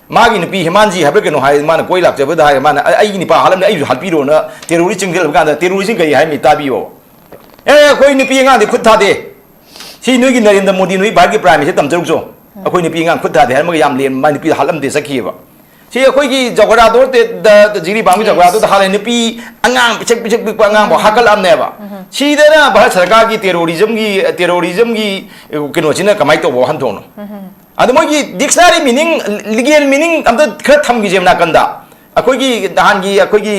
ꯃꯥꯒꯤ ꯅꯨꯄꯤ ꯍꯦꯃꯥꯟꯖꯤ ꯍꯥꯏꯕ꯭ꯔꯥ ꯀꯩꯅꯣ ꯍꯥꯏ, ꯃꯥꯅ ꯀꯣꯏ ꯂꯥꯛꯆꯕꯗ ꯍꯥꯏ, ꯃꯥꯅ, "ꯑꯩ-, ꯑꯩꯒꯤ ꯅꯨꯄꯥ ꯍꯥꯠꯂꯝꯅꯤ, ꯑꯩꯁꯨ ꯍꯥꯠꯄꯤꯔꯣꯅ" terrorist ꯆꯪꯁꯤꯜꯂꯕ ꯀꯥꯟꯗ terroristꯅ ꯀꯔꯤ ꯍꯥꯏ ꯃꯤ ꯇꯥꯕꯤꯌꯣ꯫ "ꯑꯦ, ꯑꯩꯈꯣꯏ ꯅꯨꯄꯤ ꯑꯉꯥꯡꯗꯤ ꯈꯨꯠ ꯊꯥꯗꯦ꯫ ꯁꯤ ꯅꯣꯏꯒꯤ ꯅꯔꯦꯟꯗ꯭ꯔ ꯃꯣꯗꯤ, ꯅꯣꯏ ꯚꯥꯔꯠꯀꯤ Prime Minister ꯇꯝꯖꯔꯨꯆꯣ꯫ ꯑꯩꯈꯣꯏ ꯅꯨꯄꯤ ꯑꯉꯥꯡ ꯈꯨꯠ ꯊꯥꯗꯦ" ꯍꯥꯏꯔꯝꯃꯒ ꯌꯥꯝ ꯂꯦꯝ, ꯃꯥꯏ ꯅꯨꯄꯤꯗ ꯍꯥꯠꯂꯝꯗꯦ, ꯆꯠꯈꯤꯑꯕ꯫ ꯁꯤ ꯑꯩꯈꯣꯏꯒꯤ ꯖꯒꯣꯔꯥꯗꯣꯔ ꯇꯦ-, ꯗ-, ꯗ-, ꯖꯤꯔꯤꯕꯥꯝꯒꯤ Yes. ꯖꯒꯣꯔꯥꯗꯣꯔꯗ ꯍꯥꯠꯂꯦ, ꯅꯨꯄꯤ ꯑꯉꯥꯡ ꯄꯤꯁꯛ ꯄꯤꯁꯛ ꯄꯤꯛꯄ ꯑꯉꯥꯡꯐꯥꯎ ꯍꯥꯠꯀꯠꯂꯛꯑꯝꯅꯦꯕ꯫ ꯁꯤꯗꯅ ꯚꯥꯔꯠ ꯁꯔꯀꯥꯔꯒꯤ terrorismꯒꯤ, terrorismꯒꯤ ꯀꯩꯅꯣꯁꯤꯅ ꯀꯃꯥꯏꯅ ꯇꯧꯕ ꯋꯥꯍꯟꯊꯣꯛꯅꯣ? ꯑꯗꯣ ꯃꯣꯏꯒꯤ dictionary meaning, legal meaning ꯑꯝꯇ ꯈꯔ ꯊꯝꯈꯤꯁꯦꯕ ꯅꯥꯀꯟꯗ꯫ ꯑꯩꯈꯣꯏꯒꯤ ꯅꯍꯥꯟꯒꯤ ꯑꯩꯈꯣꯏꯒꯤ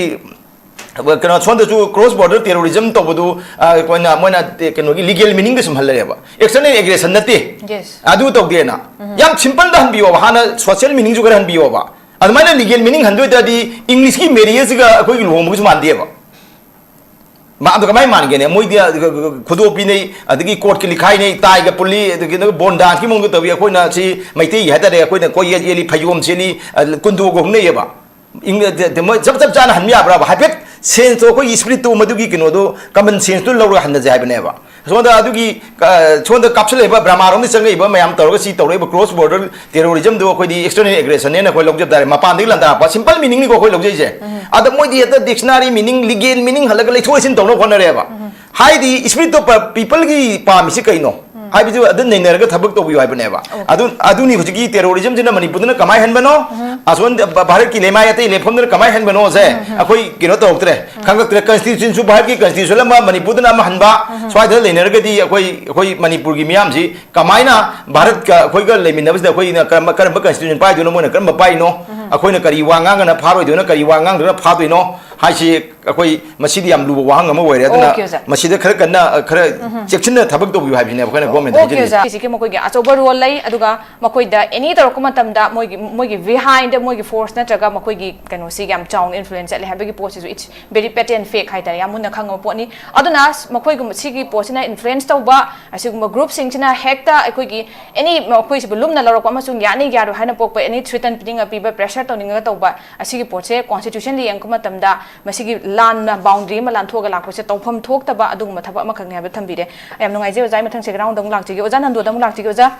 ꯀꯩꯅꯣ, ꯁꯣꯝꯗꯁꯨ cross border terrorism ꯇꯧꯕꯗꯨ, ꯑ, ꯑꯩꯈꯣꯏꯅ, ꯃꯣꯏꯅ ꯀꯩꯅꯣꯒꯤ legal meaningꯗ ꯁꯨꯝ ꯍꯜꯂꯛꯑꯦꯕ꯫ External aggression ꯅꯠꯇꯦ꯫ Yes. ꯑꯗꯨ ꯇꯧꯗꯦꯅ꯫ ꯌꯥꯝ simpleꯗ ꯍꯟꯕꯤꯌꯣꯕ, ꯍꯥꯟꯅ social meaningꯁꯨ ꯈꯔ ꯍꯟꯕꯤꯌꯣꯕ꯫ ꯑꯗꯨꯃꯥꯏꯅ legal meaning ꯍꯟꯗꯣꯏ ꯇꯥꯔꯗꯤ Englishꯀꯤ marriageꯒ ꯑꯩꯈꯣꯏꯒꯤ ꯂꯨꯍꯣꯡꯕꯒꯁꯨ ꯃꯥꯟꯗꯦꯕ꯫ ꯃꯥ-, ꯑꯗꯣ ꯀꯃꯥꯏꯅ ꯃꯥꯟꯒꯦꯅꯦ? ꯃꯣꯏꯗꯤ, ꯑ, ꯈꯨꯗꯣꯞ ꯄꯤꯅꯩ, ꯑꯗꯒꯤ courtꯀꯤ ꯂꯤꯈꯥꯏꯅꯩ, tieꯒ ꯄꯨꯜꯂꯤ, ꯑꯗꯒꯤ ꯅꯪ ꯕꯣꯟꯗꯥꯟꯁꯀꯤ ꯃꯑꯣꯡꯗ ꯇꯧꯏ꯫ ꯑꯩꯈꯣꯏꯅ ꯁꯤ ꯃꯩꯇꯩꯒꯤ ꯍꯥꯏꯇꯥꯔꯦ, ꯑꯩꯈꯣꯏꯅ ꯀꯣꯌꯦꯠ ꯌꯦꯠꯂꯤ, ꯐꯩꯖꯣꯝ ꯁꯦꯠꯂꯤ, ꯑ, ꯀꯨꯟꯗꯣꯒ ꯍꯨꯝꯅꯩꯌꯦꯕ꯫ ꯏꯪ-, ꯃꯣꯏ ꯆꯞ, ꯆꯞ ꯆꯥꯅ ꯍꯟꯕ ꯌꯥꯕ꯭ꯔꯥꯕ? ꯍꯥꯏꯐꯦꯠ senseꯇꯣ, ꯑꯩꯈꯣꯏꯒꯤ spiritꯇꯣ, ꯃꯗꯨꯒꯤ ꯀꯩꯅꯣꯗꯣ, common senseꯇꯣ ꯂꯧꯔꯒ ꯍꯟꯅꯁꯦ ꯍꯥꯏꯕꯅꯦꯕ꯫ ꯁꯣꯝꯗ ꯑꯗꯨꯒꯤ, ꯑ, ꯁꯣꯝꯗ ꯀꯥꯞꯁꯤꯜꯂꯛꯏꯕ ꯕ꯭ꯔꯍꯃꯥꯔꯣꯝꯗ ꯆꯪꯉꯛꯏꯕ ꯃꯌꯥꯝ ꯇꯧꯔꯒ ꯁꯤ ꯇꯧꯔꯛꯏꯕ cross border terrorismꯗꯣ ꯑꯩꯈꯣꯏꯗꯤ external aggressionnꯦꯅ ꯑꯩꯈꯣꯏ ꯂꯧꯖ ꯇꯥꯔꯦ꯫ ꯃꯄꯥꯟꯗꯒꯤ ꯂꯥꯟꯗꯥꯔꯛꯄ simple meaningꯅꯤꯀꯣ ꯑꯩꯈꯣꯏ ꯂꯧꯖꯩꯁꯦ꯫ ꯑꯗ ꯃꯣꯏꯗꯤ ꯍꯦꯛꯇ dictionary meaning, legal meaning ꯍꯜꯂꯒ ꯂꯩꯊꯣꯛ ꯂꯩꯁꯤꯟ ꯇꯧꯅꯕ ꯍꯣꯠꯅꯔꯦꯕ꯫ ꯍꯥꯏꯗꯤ spiritꯇꯣ ꯄ-, peopleꯒꯤ ꯄꯥꯝꯃꯤꯁꯤ ꯀꯩꯅꯣ? ꯍꯥꯏꯕꯗꯨ ꯑꯗꯨ ꯅꯩꯅꯔꯒ ꯊꯕꯛ ꯇꯧꯕꯤꯌꯨ ꯍꯥꯏꯕꯅꯦꯕ꯫ ꯑꯗꯨ, ꯑꯗꯨꯅꯤ ꯍꯧꯖꯤꯛꯀꯤ terrorismꯗꯨꯅ ꯃꯅꯤꯄꯨꯔꯗꯅ ꯀꯃꯥꯏ ꯍꯟꯕꯅꯣ? ꯑꯁꯣꯝ ꯚ-, ꯚꯥꯔꯠꯀꯤ ꯂꯩꯃꯥꯏ ꯑꯇꯩ ꯂꯦꯞꯐꯝꯗꯨꯅ ꯀꯃꯥꯏ ꯍꯟꯕꯅꯣꯁꯦ ꯑꯩꯈꯣꯏ ꯀꯩꯅꯣ ꯇꯧꯔꯛꯇ꯭ꯔꯦ, ꯈꯪꯉꯛꯇ꯭ꯔꯦ꯫ Constitutionꯁꯨ ꯚꯥꯔꯠꯀꯤ constitution ꯑꯃ, ꯃꯅꯤꯄꯨꯔꯗꯅ ꯑꯃ ꯍꯟꯕ, ꯁ꯭ꯋꯥꯏꯗ ꯂꯩꯅꯔꯒꯗꯤ ꯑꯩꯈꯣꯏ, ꯑꯩꯈꯣꯏ ꯃꯅꯤꯄꯨꯔꯒꯤ ꯃꯤꯌꯥꯝꯁꯤ ꯀꯃꯥꯏꯅ ꯚꯥꯔꯠꯀ ꯑꯩꯈꯣꯏꯒ ꯂꯩꯃꯤꯟꯅꯕꯁꯤꯗ ꯑꯩꯈꯣꯏꯅ ꯀꯔꯝꯕ, ꯀꯔꯝꯕ constitution ꯄꯥꯏꯗꯣꯏꯅꯣ, ꯃꯣꯏꯅ ꯀꯔꯝꯕ ꯄꯥꯏꯅꯣ, ꯑꯩꯈꯣꯏꯅ ꯀꯔꯤ ꯋꯥ ꯉꯥꯡꯉꯒꯅ ꯐꯥꯔꯣꯏꯗꯣꯏꯅꯣ, ꯀꯔꯤ ꯋꯥ ꯉꯥꯡꯗ꯭ꯔꯒꯅ ꯐꯥꯗꯣꯏꯅꯣ? ꯍꯥꯏꯁꯤ ꯑꯩꯈꯣꯏ ꯃꯁꯤꯗꯤ ꯌꯥꯝ ꯂꯨꯕ ꯋꯥꯍꯪ ꯑꯃ ꯑꯣꯏꯔꯦ꯫ ꯑꯗꯨꯅ Okay, ꯑꯣꯖꯥ꯫ ꯃꯁꯤꯗ ꯈꯔ ꯀꯟꯅ, ꯑ, ꯈꯔ ꯆꯦꯛꯁꯤꯟꯅ ꯊꯕꯛ ꯇꯧꯕꯤꯌꯨ ꯍꯥꯏꯕꯁꯤꯅꯦ ꯑꯩꯈꯣꯏꯅ government ꯗ Okay, ꯍꯥꯏꯖꯔꯤꯁꯦ꯫ ꯑꯣꯖꯥ꯫ ꯁꯤꯒꯤ ꯃꯈꯣꯏꯒꯤ ꯑꯆꯧꯕ role ꯂꯩ, ꯑꯗꯨꯒ ꯃꯈꯣꯏꯗ any ꯇꯧꯔꯛꯄ ꯃꯇꯝꯗ ꯃꯣꯏꯒꯤ, ꯃꯣꯏꯒꯤ behind ꯗ ꯃꯣꯏꯒꯤ force ꯅꯠꯇ꯭ꯔꯒ ꯃꯈꯣꯏꯒꯤ ꯀꯩꯅꯣꯁꯤ ꯌꯥꯝ ꯆꯥꯎꯅ influence ꯆꯠꯂꯦ ꯍꯥꯏꯕꯒꯤ ꯄꯣꯠꯁꯤꯁꯨ it's very patent fact ꯍꯥꯏꯇꯥꯔꯦ, ꯌꯥꯝ ꯃꯨꯟꯅ ꯈꯪꯉꯕ ꯄꯣꯠꯅꯤ꯫ ꯑꯗꯨꯅ ꯃꯈꯣꯏꯒꯨꯝꯕ ꯁꯤꯒꯤ ꯄꯣꯠꯁꯤꯅ influence ꯇꯧꯕ ꯑꯁꯤꯒꯨꯝꯕ group ꯁꯤꯡꯁꯤꯅ ꯍꯦꯛꯇ ꯑꯩꯈꯣꯏꯒꯤ any ꯃꯈꯣꯏꯁꯤꯕꯨ ꯂꯨꯝꯅ ꯂꯧꯔꯛꯄ ꯑꯃꯁꯨꯡ ꯌꯥꯅꯤ ꯌꯥꯔꯣꯏ ꯍꯥꯏꯅ ꯄꯣꯛꯄ any threaten ꯄꯤꯅꯤꯡꯉ ꯄꯤꯕ, pressure ꯇꯧꯅꯤꯡꯉꯒ ꯇꯧꯕ ꯑꯁꯤꯒꯤ ꯄꯣꯠꯁꯦ constitution ꯗ ꯌꯦꯡꯉꯛꯄ ꯃꯇꯝꯗ ꯃꯁꯤꯒꯤ ꯂꯥꯟꯅ boundary ꯑꯃ ꯂꯥꯟꯊꯣꯛꯑꯒ ꯂꯥꯛꯄꯁꯦ ꯇꯧꯐꯝ ꯊꯣꯛꯇꯕ ꯑꯗꯨꯒꯨꯝꯕ ꯊꯕꯛ ꯑꯃꯈꯛꯅꯤ ꯍꯥꯏꯕ ꯊꯝꯕꯤꯔꯦ꯫ ꯌꯥꯝ ꯅꯨꯡꯉꯥꯏꯖꯩ ꯑꯣꯖꯥ꯫ ꯑꯩ ꯃꯊꯪ second round ꯗ ꯑꯃꯨꯛ ꯂꯥꯛꯆꯒꯦ꯫ ꯑꯣꯖꯥ ꯅꯟꯗꯣꯗ ꯑꯃꯨꯛ ꯂꯥꯛꯆꯒꯦ꯫ ꯑꯣꯖꯥ,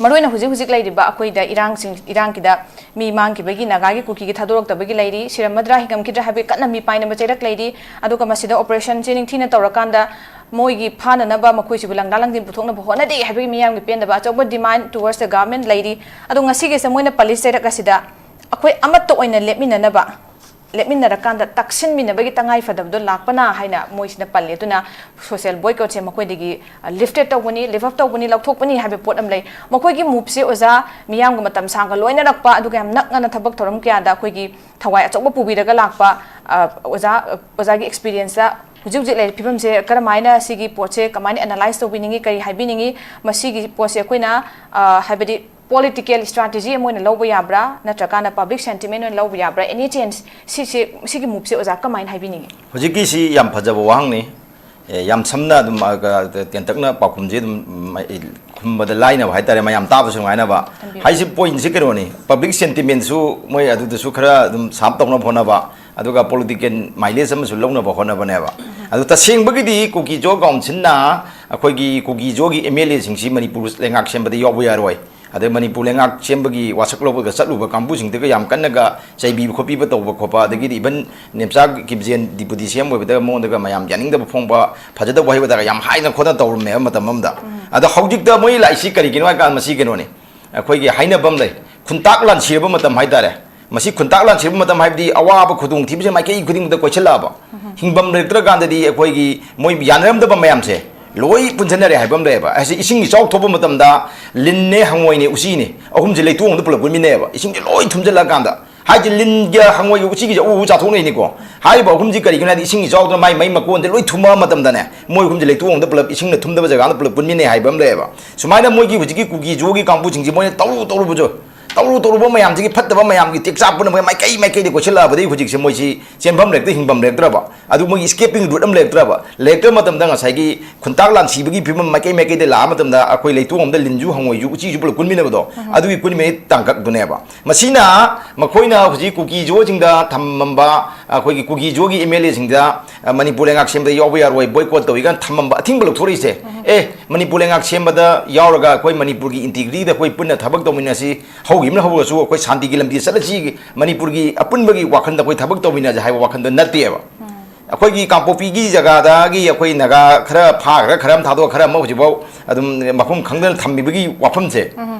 ꯃꯔꯨꯑꯣꯏꯅ ꯍꯧꯖꯤꯛ ꯍꯧꯖꯤꯛ ꯂꯩꯔꯤꯕ ꯑꯩꯈꯣꯏꯗ ꯏꯔꯥꯡꯁꯤꯡ, ꯏꯔꯥꯡꯒꯤꯗ ꯃꯤ ꯃꯥꯡꯈꯤꯕꯒꯤ, ꯅꯥꯒꯥꯒꯤ ꯀꯨꯀꯤꯒꯤ ꯊꯥꯗꯣꯔꯛꯇꯕꯒꯤ ꯂꯩꯔꯤ, ꯁꯤꯔꯝꯃꯗ꯭ꯔꯥ ꯍꯤꯡꯉꯝꯈꯤꯗ꯭ꯔꯥ ꯍꯥꯏꯕꯒꯤ ꯀꯟꯅ ꯃꯤ ꯄꯥꯏꯅꯕ ꯆꯩꯔꯛ ꯂꯩꯔꯤ꯫ ꯑꯗꯨꯒ ꯃꯁꯤꯗ operation ꯁꯤ ꯅꯤꯡꯊꯤꯅ ꯇꯧꯔꯀꯥꯟꯗ ꯃꯣꯏꯒꯤ ꯐꯥꯅꯅꯕ, ꯃꯈꯣꯏꯁꯤꯕꯨ ꯂꯪꯗꯥ ꯂꯪꯖꯤꯟ ꯄꯨꯊꯣꯛꯅꯕ ꯍꯣꯠꯅꯗꯦ ꯍꯥꯏꯕꯒꯤ ꯃꯤꯌꯥꯝꯒꯤ ꯄꯦꯟꯗꯕ ꯑꯆꯧꯕ demand towards the government ꯂꯩꯔꯤ꯫ ꯑꯗꯣ ꯉꯁꯤꯒꯤꯁꯦ ꯃꯣꯏꯅ ꯄꯜꯂꯤ ꯆꯩꯔꯛ ꯑꯁꯤꯗ ꯑꯩꯈꯣꯏ ꯑꯃꯠꯇ ꯑꯣꯏꯅ ꯂꯦꯞꯃꯤꯟꯅꯅꯕ, ꯂꯦꯞꯃꯤꯟꯅꯔꯀꯥꯟꯗ ꯇꯛꯁꯤꯟꯃꯤꯟꯅꯕꯒꯤ ꯇꯉꯥꯏ ꯐꯗꯕꯗꯣ ꯂꯥꯛꯄꯅ ꯍꯥꯏꯅ ꯃꯣꯏꯁꯤꯅ ꯄꯜꯂꯤ꯫ ꯑꯗꯨꯅ social boycott ꯁꯦ ꯃꯈꯣꯏꯗꯒꯤ, ꯑ, lifted ꯇꯧꯒꯅꯤ, lift up ꯇꯧꯒꯅꯤ, ꯂꯧꯊꯣꯛꯄꯅꯤ ꯍꯥꯏꯕ ꯄꯣꯠ ꯑꯃ ꯂꯩ꯫ ꯃꯈꯣꯏꯒꯤ move ꯁꯦ ꯑꯣꯖꯥ ꯃꯤꯌꯥꯝꯒ ꯃꯇꯝ ꯁꯥꯡꯅ ꯂꯣꯏꯅꯔꯛꯄ, ꯑꯗꯨꯒ ꯌꯥꯝ ꯅꯛꯅꯅ ꯊꯕꯛ ꯊꯧꯔꯝ ꯀꯌꯥꯗ ꯑꯩꯈꯣꯏꯒꯤ ꯊꯋꯥꯏ ꯑꯆꯧꯕ ꯄꯨꯕꯤꯔꯒ ꯂꯥꯛꯄ, ꯑ, ꯑꯣꯖꯥ, ꯑꯣꯖꯥꯒꯤ experience ꯇ ꯍꯧꯖꯤꯛ ꯍꯧꯖꯤꯛ ꯂꯩꯔꯤꯕ ꯐꯤꯕꯝꯁꯦ ꯀꯔꯝꯍꯥꯏꯅ ꯁꯤꯒꯤ ꯄꯣꯠꯁꯦ ꯀꯃꯥꯏꯅ analyse ꯇꯧꯕꯤꯅꯤꯡꯉꯤ, ꯀꯔꯤ ꯍꯥꯏꯕꯤꯅꯤꯡꯉꯤ? ꯃꯁꯤꯒꯤ ꯄꯣꯠꯁꯦ ꯑꯩꯈꯣꯏꯅ, ꯑ, ꯍꯥꯏꯕꯗꯤ political strategy ꯑꯃ ꯑꯣꯏꯅ ꯂꯧꯕ ꯌꯥꯕ꯭ꯔꯥ, ꯅꯠꯇ꯭ꯔꯀꯥꯟꯗ public sentiment ꯑꯣꯏꯅ ꯂꯧꯕ ꯌꯥꯕ꯭ꯔꯥ? Any change ꯁꯤꯁꯦ, ꯁꯤꯒꯤ move ꯁꯦ ꯑꯣꯖꯥ ꯀꯃꯥꯏꯅ ꯍꯥꯏꯕꯤꯅꯤꯡꯉꯤ? ꯍꯧꯖꯤꯛꯀꯤꯁꯤ ꯌꯥꯝ ꯐꯖꯕ ꯋꯥꯍꯪꯅꯤ꯫ ꯑꯦ, ꯌꯥꯝ ꯁꯝꯅ ꯑꯗꯨꯝ, ꯑ, ꯀ-, ꯇꯦꯟꯇꯛꯅ ꯄꯥꯎꯈꯨꯝꯁꯦ ꯑꯗꯨꯝ, ꯎꯝ, ꯑꯩ ꯈꯨꯝꯕꯗ ꯂꯥꯏꯅꯕ ꯍꯥꯏꯇꯥꯔꯦ, ꯃꯌꯥꯝ ꯇꯥꯕꯁꯨ ꯅꯨꯡꯉꯥꯏꯅꯕ꯫ ꯊꯝꯕꯤꯌꯨ꯫ ꯍꯥꯏꯁꯤ point ꯁꯤ ꯀꯩꯅꯣꯅꯤ, public sentiment ꯁꯨ ꯃꯣꯏ ꯑꯗꯨꯗꯁꯨ ꯈꯔ ꯑꯗꯨꯝ sharp ꯇꯧꯅꯕ ꯍꯣꯠꯅꯕ, ꯑꯗꯨꯒ political mileage ꯑꯃꯁꯨ ꯂꯧꯅꯕ ꯍꯣꯠꯅꯕꯅꯦꯕ꯫ ꯑꯗꯨ ꯇꯁꯦꯡꯕꯒꯤꯗꯤ ꯀꯨꯀꯤ ꯖꯣ council ꯅ ꯑꯩꯈꯣꯏꯒꯤ ꯀꯨꯀꯤ ꯖꯣꯒꯤ M L A ꯁꯤꯡꯁꯤ ꯃꯅꯤꯄꯨꯔ ꯂꯩꯉꯥꯛ ꯁꯦꯝꯕꯗ ꯌꯥꯎꯕ ꯌꯥꯔꯣꯏ꯫ ꯑꯗꯩ ꯃꯅꯤꯄꯨꯔ ꯂꯩꯉꯥꯛ ꯁꯦꯝꯕꯒꯤ ꯋꯥꯁꯛ ꯂꯧꯕꯗ ꯆꯠꯂꯨꯕ ꯀꯥꯡꯕꯨꯁꯤꯡꯗꯨꯒ ꯌꯥꯝ ꯀꯟꯅꯒ ꯆꯩꯕꯤꯕ ꯈꯣꯠꯄꯤꯕ ꯇꯧꯕ ꯈꯣꯠꯄ, ꯑꯗꯒꯤꯗꯤ even Nemcha ꯀꯤꯞꯖꯦꯟ deputy C M ꯑꯣꯏꯕꯗꯒ ꯃꯉꯣꯟꯗꯒ ꯃꯌꯥꯝ ꯌꯥꯅꯤꯡꯗꯕ ꯐꯣꯡꯕ, ꯐꯖꯗꯕ ꯋꯥꯍꯩ ꯋꯥꯇꯥꯒ ꯌꯥꯝ ꯍꯥꯏꯗꯅ ꯈꯣꯠꯇꯅ ꯇꯧꯔꯝꯃꯦꯕ ꯃꯇꯝ ꯑꯃꯗ꯫ ꯑꯗꯣ ꯍꯧꯖꯤꯛꯇ ꯃꯣꯏ ꯂꯥꯛꯏꯁꯤ ꯀꯔꯤꯒꯤꯅꯣ ꯍꯥꯏ ꯀꯥꯟꯗ ꯃꯁꯤ ꯀꯩꯅꯣꯅꯤ, ꯑꯩꯈꯣꯏꯒꯤ ꯍꯥꯏꯅꯕ ꯑꯃ ꯂꯩ, ꯈꯨꯟꯇꯥꯛ ꯂꯥꯟꯁꯤꯔꯕ ꯃꯇꯝ ꯍꯥꯏꯇꯥꯔꯦ꯫ ꯃꯁꯤ ꯈꯨꯟꯇꯥꯛ ꯂꯥꯟꯁꯤꯔꯕ ꯃꯇꯝ ꯍꯥꯏꯕꯗꯤ ꯑꯋꯥꯕ ꯈꯨꯗꯣꯡꯊꯤꯕꯁꯦ ꯃꯥꯏꯀꯩ ꯈꯨꯗꯤꯡꯃꯛꯇ ꯀꯣꯏꯁꯤꯜꯂꯛꯑꯕ꯫ ꯍꯤꯡꯐꯝ ꯂꯩꯔꯛꯇ꯭ꯔꯀꯥꯟꯗꯗꯤ ꯑꯩꯈꯣꯏꯒꯤ ꯃꯣꯏ ꯌꯥꯅꯔꯝꯗꯕ ꯃꯌꯥꯝꯁꯦ ꯂꯣꯏ ꯄꯨꯟꯁꯤꯟꯅꯔꯦ ꯍꯥꯏꯕ ꯑꯃ ꯂꯩꯌꯦꯕ꯫ ꯑꯁꯤ ꯏꯁꯤꯡ ꯏꯆꯥꯎ ꯊꯣꯛꯄ ꯃꯇꯝꯗ ꯂꯤꯟꯅꯦ, ꯍꯪꯉꯣꯏꯅꯦ, ꯎꯆꯤꯅꯦ, ꯑꯍꯨꯝꯁꯦ ꯂꯩꯇꯣꯡ ꯑꯃꯗ ꯄꯨꯂꯞ ꯄꯨꯟꯃꯤꯟꯅꯩꯌꯦꯕ꯫ ꯏꯁꯤꯡꯁꯦ ꯂꯣꯏ ꯊꯨꯝꯖꯤꯜꯂꯛꯑꯀꯥꯟꯗ ꯍꯥꯏꯁꯦ ꯂꯤꯟꯒ ꯍꯪꯉꯣꯏꯒ ꯎꯆꯤꯒꯤꯁꯦ ꯑꯎ ꯑꯎ ꯆꯥꯊꯣꯛꯅꯩꯅꯤꯀꯣ꯫ ꯍꯥꯏꯔꯤꯕ ꯑꯍꯨꯝꯁꯤ ꯀꯔꯤꯒꯤꯅꯣ ꯍꯥꯏꯗꯤ ꯏꯁꯤꯡ ꯏꯆꯥꯎꯗꯨꯅ ꯃꯥꯏ ꯃꯩ ꯃꯀꯣꯟꯁꯦ ꯂꯣꯏ ꯊꯨꯝꯃꯛꯑ ꯃꯇꯝꯗꯅꯦ, ꯃꯣꯏ ꯑꯍꯨꯝꯁꯦ ꯂꯩꯇꯣꯡ ꯑꯃꯗ ꯄꯨꯂꯞ ꯏꯁꯤꯡꯅ ꯊꯨꯝꯗꯕ ꯖꯒꯥꯗ ꯄꯨꯂꯞ ꯄꯨꯟꯃꯤꯟꯅꯩ ꯍꯥꯏꯕ ꯑꯃ ꯂꯩꯌꯦꯕ꯫ ꯁꯨꯃꯥꯏꯅ ꯃꯣꯏꯒꯤ ꯍꯧꯖꯤꯛꯀꯤ ꯀꯨꯀꯤ ꯖꯣꯒꯤ ꯀꯥꯡꯕꯨꯁꯤꯡꯁꯤ ꯃꯣꯏꯅ ꯇꯧꯔꯨ ꯇꯧꯔꯨꯕꯁꯨ, ꯇꯧꯔꯨ ꯇꯧꯔꯨꯕ ꯃꯌꯥꯝꯁꯤꯒꯤ ꯐꯠꯇꯕ ꯃꯌꯥꯝꯒꯤ ꯇꯦꯛꯆꯥꯛ ꯄꯨꯝꯅꯃꯛ ꯃꯥꯏꯀꯩ ꯃꯥꯏꯀꯩꯗ ꯀꯣꯏꯁꯤꯜꯂꯛꯑꯕꯗꯒꯤ ꯍꯧꯖꯤꯛꯁꯦ ꯃꯣꯏꯁꯤ ꯆꯦꯟꯐꯝ ꯂꯩꯔꯛꯇ ꯍꯤꯡꯐꯝ ꯂꯩꯔꯛꯇ꯭ꯔꯕ꯫ ꯑꯗꯨ ꯃꯣꯏꯒꯤ escaping route ꯑꯃ ꯂꯩꯔꯛꯇ꯭ꯔꯕ꯫ ꯂꯩꯔꯛꯇꯕ ꯃꯇꯝꯗ ꯉꯁꯥꯏꯒꯤ ꯈꯨꯟꯇꯥꯛ ꯂꯥꯟꯁꯤꯕꯒꯤ ꯐꯤꯕꯝ ꯃꯥꯏꯀꯩ ꯃꯥꯏꯀꯩꯗ ꯂꯥꯛꯑ ꯃꯇꯝꯗ ꯑꯩꯈꯣꯏ ꯂꯩꯇꯣꯡ ꯑꯃꯗ ꯂꯤꯟꯁꯨ ꯍꯪꯉꯣꯏꯁꯨ ꯎꯆꯤꯁꯨ ꯄꯨꯂꯞ ꯀꯨꯟꯃꯤꯟꯅꯕꯗꯣ, ꯑꯗꯨꯒꯤ ꯀꯨꯟꯃꯤꯟꯅꯕꯒꯤ ꯇꯥꯡꯀꯛꯇꯨꯅꯦꯕ꯫ ꯃꯁꯤꯅ ꯃꯈꯣꯏꯅ ꯍꯧꯖꯤꯛ ꯀꯨꯀꯤ ꯖꯣꯁꯤꯡꯗ ꯊꯝꯃꯝꯕ, ꯑꯩꯈꯣꯏꯒꯤ ꯀꯨꯀꯤ ꯖꯣꯒꯤ MLAꯁꯤꯡꯗ, ꯑ, ꯃꯅꯤꯄꯨꯔ ꯂꯩꯉꯥꯛ ꯁꯦꯝꯕꯗ ꯌꯥꯎꯕ ꯌꯥꯔꯣꯏ, boycott ꯇꯧꯏ ꯀꯥꯏꯅ ꯊꯝꯃꯝꯕ ꯑꯊꯤꯡꯕ ꯂꯧꯊꯣꯔꯛꯏꯁꯦ꯫ ꯑꯦ, ꯃꯅꯤꯄꯨꯔ ꯂꯩꯉꯥꯛ ꯁꯦꯝꯕꯗ ꯌꯥꯎꯔꯒ ꯑꯩꯈꯣꯏ ꯃꯅꯤꯄꯨꯔꯒꯤ integrityꯗ ꯑꯩꯈꯣꯏ ꯄꯨꯟꯅ ꯊꯕꯛ ꯇꯧꯃꯤꯟꯅꯁꯤ, ꯍꯧꯈꯤꯕꯅ ꯍꯧꯔꯁꯨ ꯑꯩꯈꯣꯏ ꯁꯥꯟꯇꯤꯒꯤ ꯂꯝꯕꯤꯗ ꯆꯠꯂꯁꯤ, ꯃꯅꯤꯄꯨꯔꯒꯤ ꯑꯄꯨꯟꯕꯒꯤ ꯋꯥꯈꯜꯗ ꯑꯩꯈꯣꯏ ꯊꯕꯛ ꯇꯧꯃꯤꯟꯅꯁꯤ ꯍꯥꯏꯕ ꯋꯥꯈꯜꯗꯣ ꯅꯠꯇꯦꯕ꯫ ꯑꯩꯈꯣꯏꯒꯤ ꯀꯥꯡꯄꯣꯛꯄꯤꯒꯤ ꯖꯒꯥꯗꯒꯤ ꯑꯩꯈꯣꯏ ꯅꯥꯒꯥ ꯈꯔ ꯐꯥꯈ꯭ꯔ, ꯈꯔ ꯑꯃ ꯊꯥꯗꯣꯛꯑ, ꯈꯔ ꯑꯃ ꯍꯧꯖꯤꯛꯐꯥꯎ ꯑꯗꯨꯝ ꯃꯐꯝ ꯈꯪꯗꯅ ꯊꯝꯕꯤꯕꯒꯤ ꯋꯥꯐꯝꯁꯦ,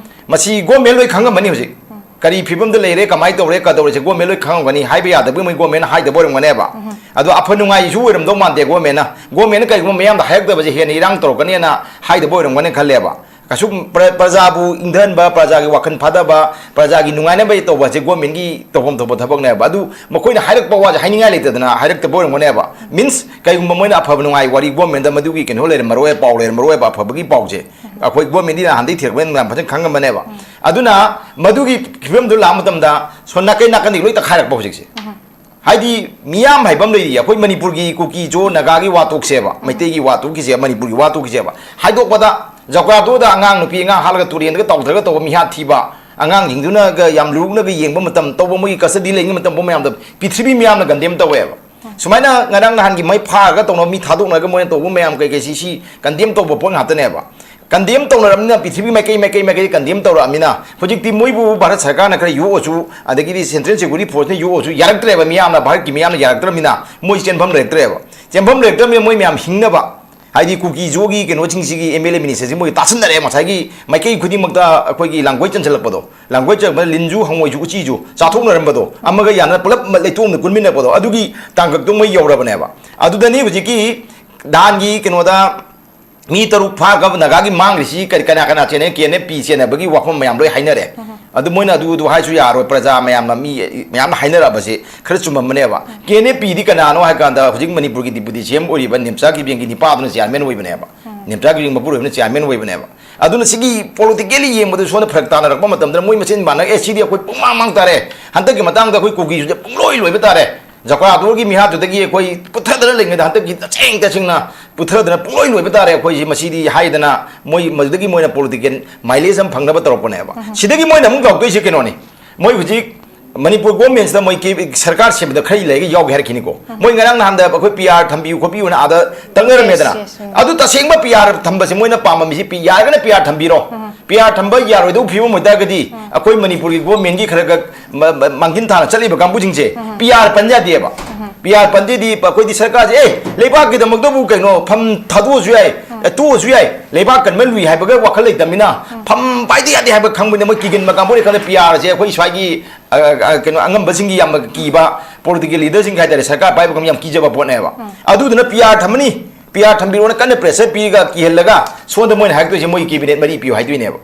ꯃꯁꯤ government ꯂꯣꯏ ꯈꯪꯉꯝꯃꯅꯤ ꯍꯧꯖꯤꯛ꯫ ꯀꯔꯤ ꯐꯤꯕꯝꯗ ꯂꯩꯔꯦ, ꯀꯃꯥꯏꯅ ꯇꯧꯔꯦ, ꯀꯗꯧꯔꯦꯁꯦ government ꯂꯣꯏ ꯈꯪꯉꯝꯒꯅꯤ꯫ ꯍꯥꯏꯕ ꯌꯥꯗꯕꯒꯤ ꯃꯣꯏ governmentꯅ ꯍꯥꯏꯗꯕ ꯑꯣꯏꯔꯝꯒꯅꯦꯕ꯫ ꯑꯗꯣ ꯑꯐ ꯅꯨꯡꯉꯥꯏꯁꯨ ꯑꯣꯏꯔꯝꯗꯧ ꯃꯥꯟꯗꯦ governmentꯅ꯫ Governmentꯅ ꯀꯩꯒꯨꯝꯕ ꯃꯤꯌꯥꯝꯗ ꯍꯥꯏꯔꯛꯇꯕꯁꯦ ꯍꯦꯟꯅ ꯏꯔꯥꯡ ꯇꯧꯔꯛꯀꯅꯦꯅ ꯍꯥꯏꯗꯕ ꯑꯣꯏꯔꯝꯒꯅꯤ ꯈꯜꯂꯦꯕ꯫ ꯀꯩꯁꯨ ꯄ꯭ꯔ-, ꯄ꯭ꯔꯖꯥꯕꯨ ꯏꯪꯊꯍꯟꯕ, ꯄ꯭ꯔꯖꯥꯒꯤ ꯋꯥꯈꯜ ꯐꯥꯊꯕ, ꯄ꯭ꯔꯖꯥꯒꯤ ꯅꯨꯡꯉꯥꯏꯅꯕ ꯇꯧꯕ ꯑꯁꯦ governmentꯀꯤ ꯇꯧꯐꯝ ꯊꯣꯛꯄ ꯊꯕꯛꯅꯦꯕ꯫ ꯑꯗꯨ ꯃꯈꯣꯏꯅ ꯍꯥꯏꯔꯛꯄ ꯋꯥꯁꯦ ꯍꯥꯏꯅꯤꯡꯉꯥꯏ ꯂꯩꯇꯗꯅ ꯍꯥꯏꯔꯛꯇꯕ ꯑꯣꯏꯔꯝꯒꯅꯦꯕ꯫ Means, ꯀꯩꯒꯨꯝꯕ ꯃꯣꯏꯅ ꯑꯐꯕ ꯅꯨꯡꯉꯥꯏ ꯋꯥꯔꯤ governmentꯗ ꯃꯗꯨꯒꯤ ꯀꯩꯅꯣ ꯂꯩꯔꯝꯃꯔꯣꯏ, ꯄꯥꯎ ꯂꯩꯔꯝꯃꯔꯣꯏꯕ, ꯑꯐꯕꯒꯤ ꯄꯥꯎꯁꯦ꯫ ꯑꯩꯈꯣꯏ governmentꯗꯤ ꯅꯍꯥꯟꯗꯩ ꯊꯤꯔꯛꯄꯅꯤꯅ ꯌꯥꯝ ꯐꯖꯅ ꯈꯪꯉꯝꯕꯅꯦꯕ꯫ ꯑꯗꯨꯅ ꯃꯗꯨꯒꯤ ꯐꯤꯕꯝꯗꯨ ꯂꯥꯛꯄ ꯃꯇꯝꯗ ꯁꯣꯝ ꯅꯥꯀꯩ ꯅꯥꯀꯟꯗꯒꯤ ꯂꯣꯏ ꯇꯛꯈꯥꯏꯔꯛꯄ ꯍꯧꯖꯤꯛꯁꯦ꯫ ꯍꯥꯏꯗꯤ ꯃꯤꯌꯥꯝ ꯍꯥꯏꯕ ꯑꯃ ꯂꯩꯔꯤ, ꯑꯩꯈꯣꯏ ꯃꯅꯤꯄꯨꯔꯒꯤ ꯀꯨꯀꯤ ꯖꯣ ꯅꯥꯒꯥꯒꯤ ꯋꯥ ꯇꯣꯛꯁꯦꯕ, ꯃꯩꯇꯩꯒꯤ ꯋꯥ ꯇꯣꯛꯈꯤꯁꯦ, ꯃꯅꯤꯄꯨꯔꯒꯤ ꯋꯥ ꯇꯣꯛꯈꯤꯁꯦꯕ꯫ ꯍꯥꯏꯗꯣꯛꯄꯗ ꯖꯒ꯭ꯔꯥꯗꯨꯗ ꯑꯉꯥꯡ ꯅꯨꯄꯤ ꯑꯉꯥꯡ ꯍꯥꯠꯂꯒ ꯇꯨꯔꯦꯟꯗꯒ ꯇꯥꯎꯊꯔꯒ ꯇꯧꯕ ꯃꯤꯍꯥꯠ ꯊꯤꯕ, ꯑꯉꯥꯡꯁꯤꯡꯗꯨꯅꯒ ꯌꯥꯝ ꯂꯨꯔꯨꯛꯅꯒ ꯌꯦꯡꯕ ꯃꯇꯝ, ꯇꯧꯕ ꯃꯣꯏꯒꯤ custody ꯂꯩꯔꯤꯉꯩ ꯃꯇꯝ ꯄꯨꯝꯕ ꯃꯌꯥꯝꯗꯣ ꯄ꯭ꯔꯤꯊꯤꯕꯤ ꯃꯤꯌꯥꯝꯅ condemn ꯇꯧꯋꯦꯕ꯫ ꯁꯨꯃꯥꯏꯅ ꯉꯔꯥꯡ ꯅꯍꯥꯟꯒꯤ ꯃꯩ ꯐꯥꯔꯒ ꯇꯧꯅꯕ ꯃꯤ ꯊꯥꯗꯣꯛꯅꯔꯒ ꯃꯣꯏꯅ ꯇꯧꯕ ꯃꯌꯥꯝ ꯀꯩꯀꯩꯁꯤ ꯁꯤ condemn ꯇꯧꯕ ꯄꯣꯠ ꯉꯥꯛꯇꯅꯦꯕ꯫ Condemn ꯇꯧꯅꯔꯕꯅꯤꯅ ꯄ꯭ꯔꯤꯊꯤꯕꯤ ꯃꯥꯏꯀꯩ ꯃꯥꯏꯀꯩ ꯃꯥꯏꯀꯩ condemn ꯇꯧꯔꯛꯑꯃꯤꯅ ꯍꯧꯖꯤꯛꯇꯤ ꯃꯣꯏꯕꯨ ꯚꯥꯔꯠ ꯁꯔꯀꯥꯔꯅ ꯈꯔ ꯌꯣꯛꯑꯁꯨ, ꯑꯗꯒꯤꯗꯤ central security forceꯅ ꯌꯣꯛꯑꯁꯨ ꯌꯥꯔꯛꯇ꯭ꯔꯦꯕ, ꯃꯤꯌꯥꯝꯅ, ꯚꯥꯔꯠꯀꯤ ꯃꯤꯌꯥꯝꯅ ꯌꯥꯔꯛꯇ꯭ꯔꯕꯅꯤꯅ ꯃꯣꯏ ꯆꯦꯟꯐꯝ ꯂꯩꯔꯛꯇ꯭ꯔꯦꯕ꯫ ꯆꯦꯟꯐꯝ ꯂꯩꯔꯛꯇ꯭ꯔꯕꯅꯤꯅ ꯃꯣꯏ ꯃꯌꯥꯝ ꯍꯤꯡꯅꯕ, ꯍꯥꯏꯗꯤ ꯀꯨꯀꯤ ꯖꯣꯒꯤ ꯀꯩꯅꯣꯁꯤꯡꯁꯤꯒꯤ MLA ministerꯁꯤ ꯃꯣꯏ ꯇꯥꯁꯤꯟꯅꯔꯦ, ꯉꯁꯥꯏꯒꯤ ꯃꯥꯏꯀꯩ ꯈꯨꯗꯤꯡꯃꯛꯇ ꯑꯩꯈꯣꯏꯒꯤ ꯂꯥꯡꯒꯣꯏ ꯆꯟꯁꯤꯜꯂꯛꯄꯗꯣ, ꯂꯥꯡꯒꯣꯏ ꯆꯟꯕꯗ ꯂꯤꯟꯁꯨ ꯍꯪꯉꯣꯏꯁꯨ ꯎꯆꯤꯁꯨ ꯆꯥꯊꯣꯛꯅꯔꯝꯕꯗꯣ ꯑꯃꯒ ꯌꯥꯅ ꯄꯨꯂꯞ ꯂꯩꯇꯣꯝꯗ ꯀꯨꯟꯃꯤꯟꯅꯕꯗꯣ ꯑꯗꯨꯒꯤ ꯇꯥꯡꯀꯛꯇꯣ ꯃꯣꯏ ꯌꯧꯔꯕꯅꯦꯕ꯫ ꯑꯗꯨꯗꯅꯤ ꯍꯧꯖꯤꯛꯀꯤ ꯅꯍꯥꯟꯒꯤ ꯀꯩꯅꯣꯗ ꯃꯤ ꯇꯔꯨꯛ ꯐꯥꯈ꯭ꯔꯕ ꯅꯥꯒꯥꯒꯤ ꯃꯥꯡꯈ꯭ꯔꯤꯁꯤ ꯀꯔꯤ, ꯀꯅꯥ ꯀꯅꯥ ꯆꯦꯟꯅꯩ? KNFP ꯆꯦꯟꯅꯕꯒꯤ ꯋꯥꯐꯝ ꯃꯌꯥꯝ ꯂꯣꯏ ꯍꯥꯏꯅꯔꯦ꯫ ꯑꯗꯨ ꯃꯣꯏꯅ ꯑꯗꯨ ꯑꯗꯨ ꯍꯥꯏꯁꯨ ꯌꯥꯔꯣꯏ, ꯄ꯭ꯔꯖꯥ ꯃꯌꯥꯝꯅ, ꯃꯤ ꯃꯌꯥꯝꯅ ꯍꯥꯏꯅꯔꯛꯑꯕꯁꯦ ꯈꯔ ꯆꯨꯝꯃꯝꯕꯅꯦꯕ꯫ ꯀꯦ ꯑꯦꯟ ꯑꯦꯐ ꯄꯤꯗꯤ ꯀꯅꯥꯅꯣ ꯍꯥꯏ ꯀꯥꯟꯗ, ꯍꯧꯖꯤꯛ ꯃꯅꯤꯄꯨꯔꯒꯤ ꯗꯤꯄꯨꯇꯤ ꯁꯤ ꯑꯦꯝ ꯑꯣꯏꯔꯤꯕ ꯅꯦꯝꯆꯥ ꯀꯤꯕꯦꯡꯒꯤ ꯅꯤꯄꯥꯗꯨꯅ ꯆꯤꯌꯥꯔꯃꯦꯟ ꯑꯣꯏꯕꯅꯦꯕ꯫ ꯅꯦꯝꯆꯥ ꯀꯤꯕꯦꯡ ꯃꯄꯨꯔꯣꯏꯕꯅ ꯆꯤꯌꯥꯔꯃꯦꯟ ꯑꯣꯏꯕꯅꯦꯕ꯫ ꯑꯗꯨꯅ ꯁꯤꯒꯤ ꯄꯣꯂꯤꯇꯤꯀꯦꯜꯂꯤ ꯌꯦꯡꯕꯗ ꯁꯣꯝꯗ ꯐꯔꯛ ꯇꯥꯅꯔꯛꯄ ꯃꯇꯝꯗ ꯃꯣꯏ ꯃꯁꯦꯟ ꯃꯥꯟꯅ, "ꯑꯦ, ꯁꯤꯗꯤ ꯑꯩꯈꯣꯏ ꯄꯨꯡꯃꯥꯡ ꯃꯥꯡ ꯇꯥꯔꯦ, ꯍꯟꯗꯛꯀꯤ ꯃꯇꯥꯡꯗ ꯑꯩꯈꯣꯏ ꯀꯨꯀꯤꯁꯨ ꯄꯨꯡꯂꯣꯏ ꯂꯣꯏꯕ ꯇꯥꯔꯦ, ꯖꯀ꯭ꯋꯥꯇꯣꯔꯒꯤ ꯃꯤꯍꯥꯠꯇꯨꯗꯒꯤ ꯑꯩꯈꯣꯏ ꯄꯨꯊꯗꯅ ꯂꯩꯉꯩꯗ ꯍꯟꯗꯛꯀꯤ ꯇꯁꯦꯡ ꯇꯁꯦꯡꯅ ꯄꯨꯊꯗꯅ ꯄꯨꯡꯂꯣꯏ ꯂꯣꯏꯕ ꯇꯥꯔꯦ ꯑꯩꯈꯣꯏꯁꯤ", ꯃꯁꯤꯗꯤ ꯍꯥꯏꯗꯅ ꯃꯣꯏ ꯃꯗꯨꯗꯒꯤ ꯃꯣꯏꯅ ꯄꯣꯂꯤꯇꯤꯀꯦꯜ ꯃꯥꯏꯂꯦꯖ ꯑꯃ ꯐꯪꯅꯕ ꯇꯧꯔꯛꯄꯅꯦꯕ꯫ ꯁꯤꯗꯒꯤ ꯃꯣꯏꯅ ꯑꯃꯨꯛ ꯇꯧꯔꯛꯇꯣꯏꯁꯦ ꯀꯩꯅꯣꯅꯤ, ꯃꯣꯏ ꯍꯧꯖꯤꯛ ꯃꯅꯤꯄꯨꯔ ꯒꯣꯔꯃꯦꯟꯁꯤꯗ ꯃꯣꯏ ꯀꯦ-, ꯁꯔꯀꯥꯔ ꯁꯦꯝꯕꯗ ꯈꯔ ꯂꯩꯔꯒ ꯌꯥꯎꯒꯦ ꯍꯥꯏꯔꯛꯈꯤꯅꯤꯀꯣ꯫ ꯃꯣꯏ ꯉꯔꯥꯡ ꯅꯍꯥꯟꯗ ꯑꯩꯈꯣꯏ ꯄꯤ ꯑꯥꯔ ꯊꯝꯕꯤꯌꯨ ꯈꯣꯠꯄꯤꯌꯨꯅ ꯑꯥꯗ ꯇꯛꯅꯔꯝꯃꯦꯗꯅ꯫ Yes, yes, ꯎꯝ꯫ ꯑꯗꯨ ꯇꯁꯦꯡꯕ ꯄꯤ ꯑꯥꯔ ꯊꯝꯕꯁꯦ ꯃꯣꯏꯅ ꯄꯥꯝꯃꯝꯃꯤꯁꯤ ꯄꯤ-, ꯌꯥꯔꯒꯅ ꯄꯤ ꯑꯥꯔ ꯊꯝꯕꯤꯔꯣ꯫ ꯄꯤ ꯑꯥꯔ ꯊꯝꯕ ꯌꯥꯔꯣꯏꯗꯧꯕ ꯐꯤꯕꯝ ꯑꯣꯏꯇꯥꯔꯒꯗꯤ ꯑꯩꯈꯣꯏ ꯃꯅꯤꯄꯨꯔꯒꯤ ꯒꯣꯔꯃꯦꯟꯒꯤ ꯈꯔ ꯈꯔ ꯃ-, ꯃ-, ꯃꯥꯡꯖꯤꯟ ꯊꯥꯅ ꯆꯠꯂꯤꯕ ꯀꯥꯡꯕꯨꯁꯤꯡꯁꯦ ꯄꯤ ꯑꯥꯔ ꯄꯟ ꯌꯥꯗꯦꯕ꯫ ꯄꯤ ꯑꯥꯔ ꯄꯟꯗꯦꯗꯤ ꯑꯩꯈꯣꯏꯗꯤ ꯁꯔꯀꯥꯔꯁꯦ, "ꯑꯦ, ꯂꯩꯕꯥꯛꯀꯤꯗꯃꯛꯇꯕꯨ ꯀꯩꯅꯣ ꯐꯝ ꯊꯥꯗꯣꯛꯑꯁꯨ ꯌꯥꯏ, ꯑꯦ, ꯇꯣꯛꯑꯁꯨ ꯌꯥꯏ, ꯂꯩꯕꯥꯛ ꯀꯟꯕ ꯂꯨꯏ" ꯍꯥꯏꯕꯒ ꯋꯥꯈꯜ ꯂꯩꯇꯕꯅꯤꯅ ꯐꯝ ꯄꯥꯏꯗ ꯌꯥꯗꯦ ꯍꯥꯏꯕ ꯈꯪꯕꯅꯤꯅ ꯃꯣꯏ ꯀꯤꯒꯟꯕ ꯀꯥꯡꯕꯨꯅꯤ ꯈꯪꯗꯦ꯫ ꯄꯤ ꯑꯥꯔꯁꯦ ꯑꯩꯈꯣꯏ ꯁ꯭ꯋꯥꯏꯒꯤ, ꯑ, ꯑ, ꯀꯩꯅꯣ, ꯑꯉꯝꯕꯁꯤꯡꯒꯤ ꯌꯥꯝꯅ ꯀꯤꯕ, ꯄꯣꯂꯤꯇꯤꯀꯦꯜ ꯂꯤꯗꯔꯁꯤꯡꯒꯤ ꯍꯥꯏꯇꯥꯔꯦ, ꯁꯔꯀꯥꯔ ꯄꯥꯏꯕ ꯀꯥꯡꯕꯨ ꯌꯥꯝ ꯀꯤꯖꯕ ꯄꯣꯠꯅꯦꯕ꯫ ꯑꯗꯨꯗꯨꯅ ꯄꯤ ꯑꯥꯔ ꯊꯝꯃꯅꯤ, ꯄꯤ ꯑꯥꯔ ꯊꯝꯕꯤꯔꯣꯅ ꯀꯟꯅ ꯄ꯭ꯔꯦꯁꯔ ꯄꯤꯔꯒ ꯀꯤꯍꯜꯂꯒ ꯁꯣꯝꯗ ꯃꯣꯏꯅ ꯍꯥꯏꯔꯛꯇꯣꯏꯁꯦ ꯃꯣꯏꯒꯤ ꯀꯦꯕꯤꯅꯦꯠ ꯃꯔꯤ ꯄꯤꯌꯨ ꯍꯥꯏꯗꯣꯏꯅꯦꯕ꯫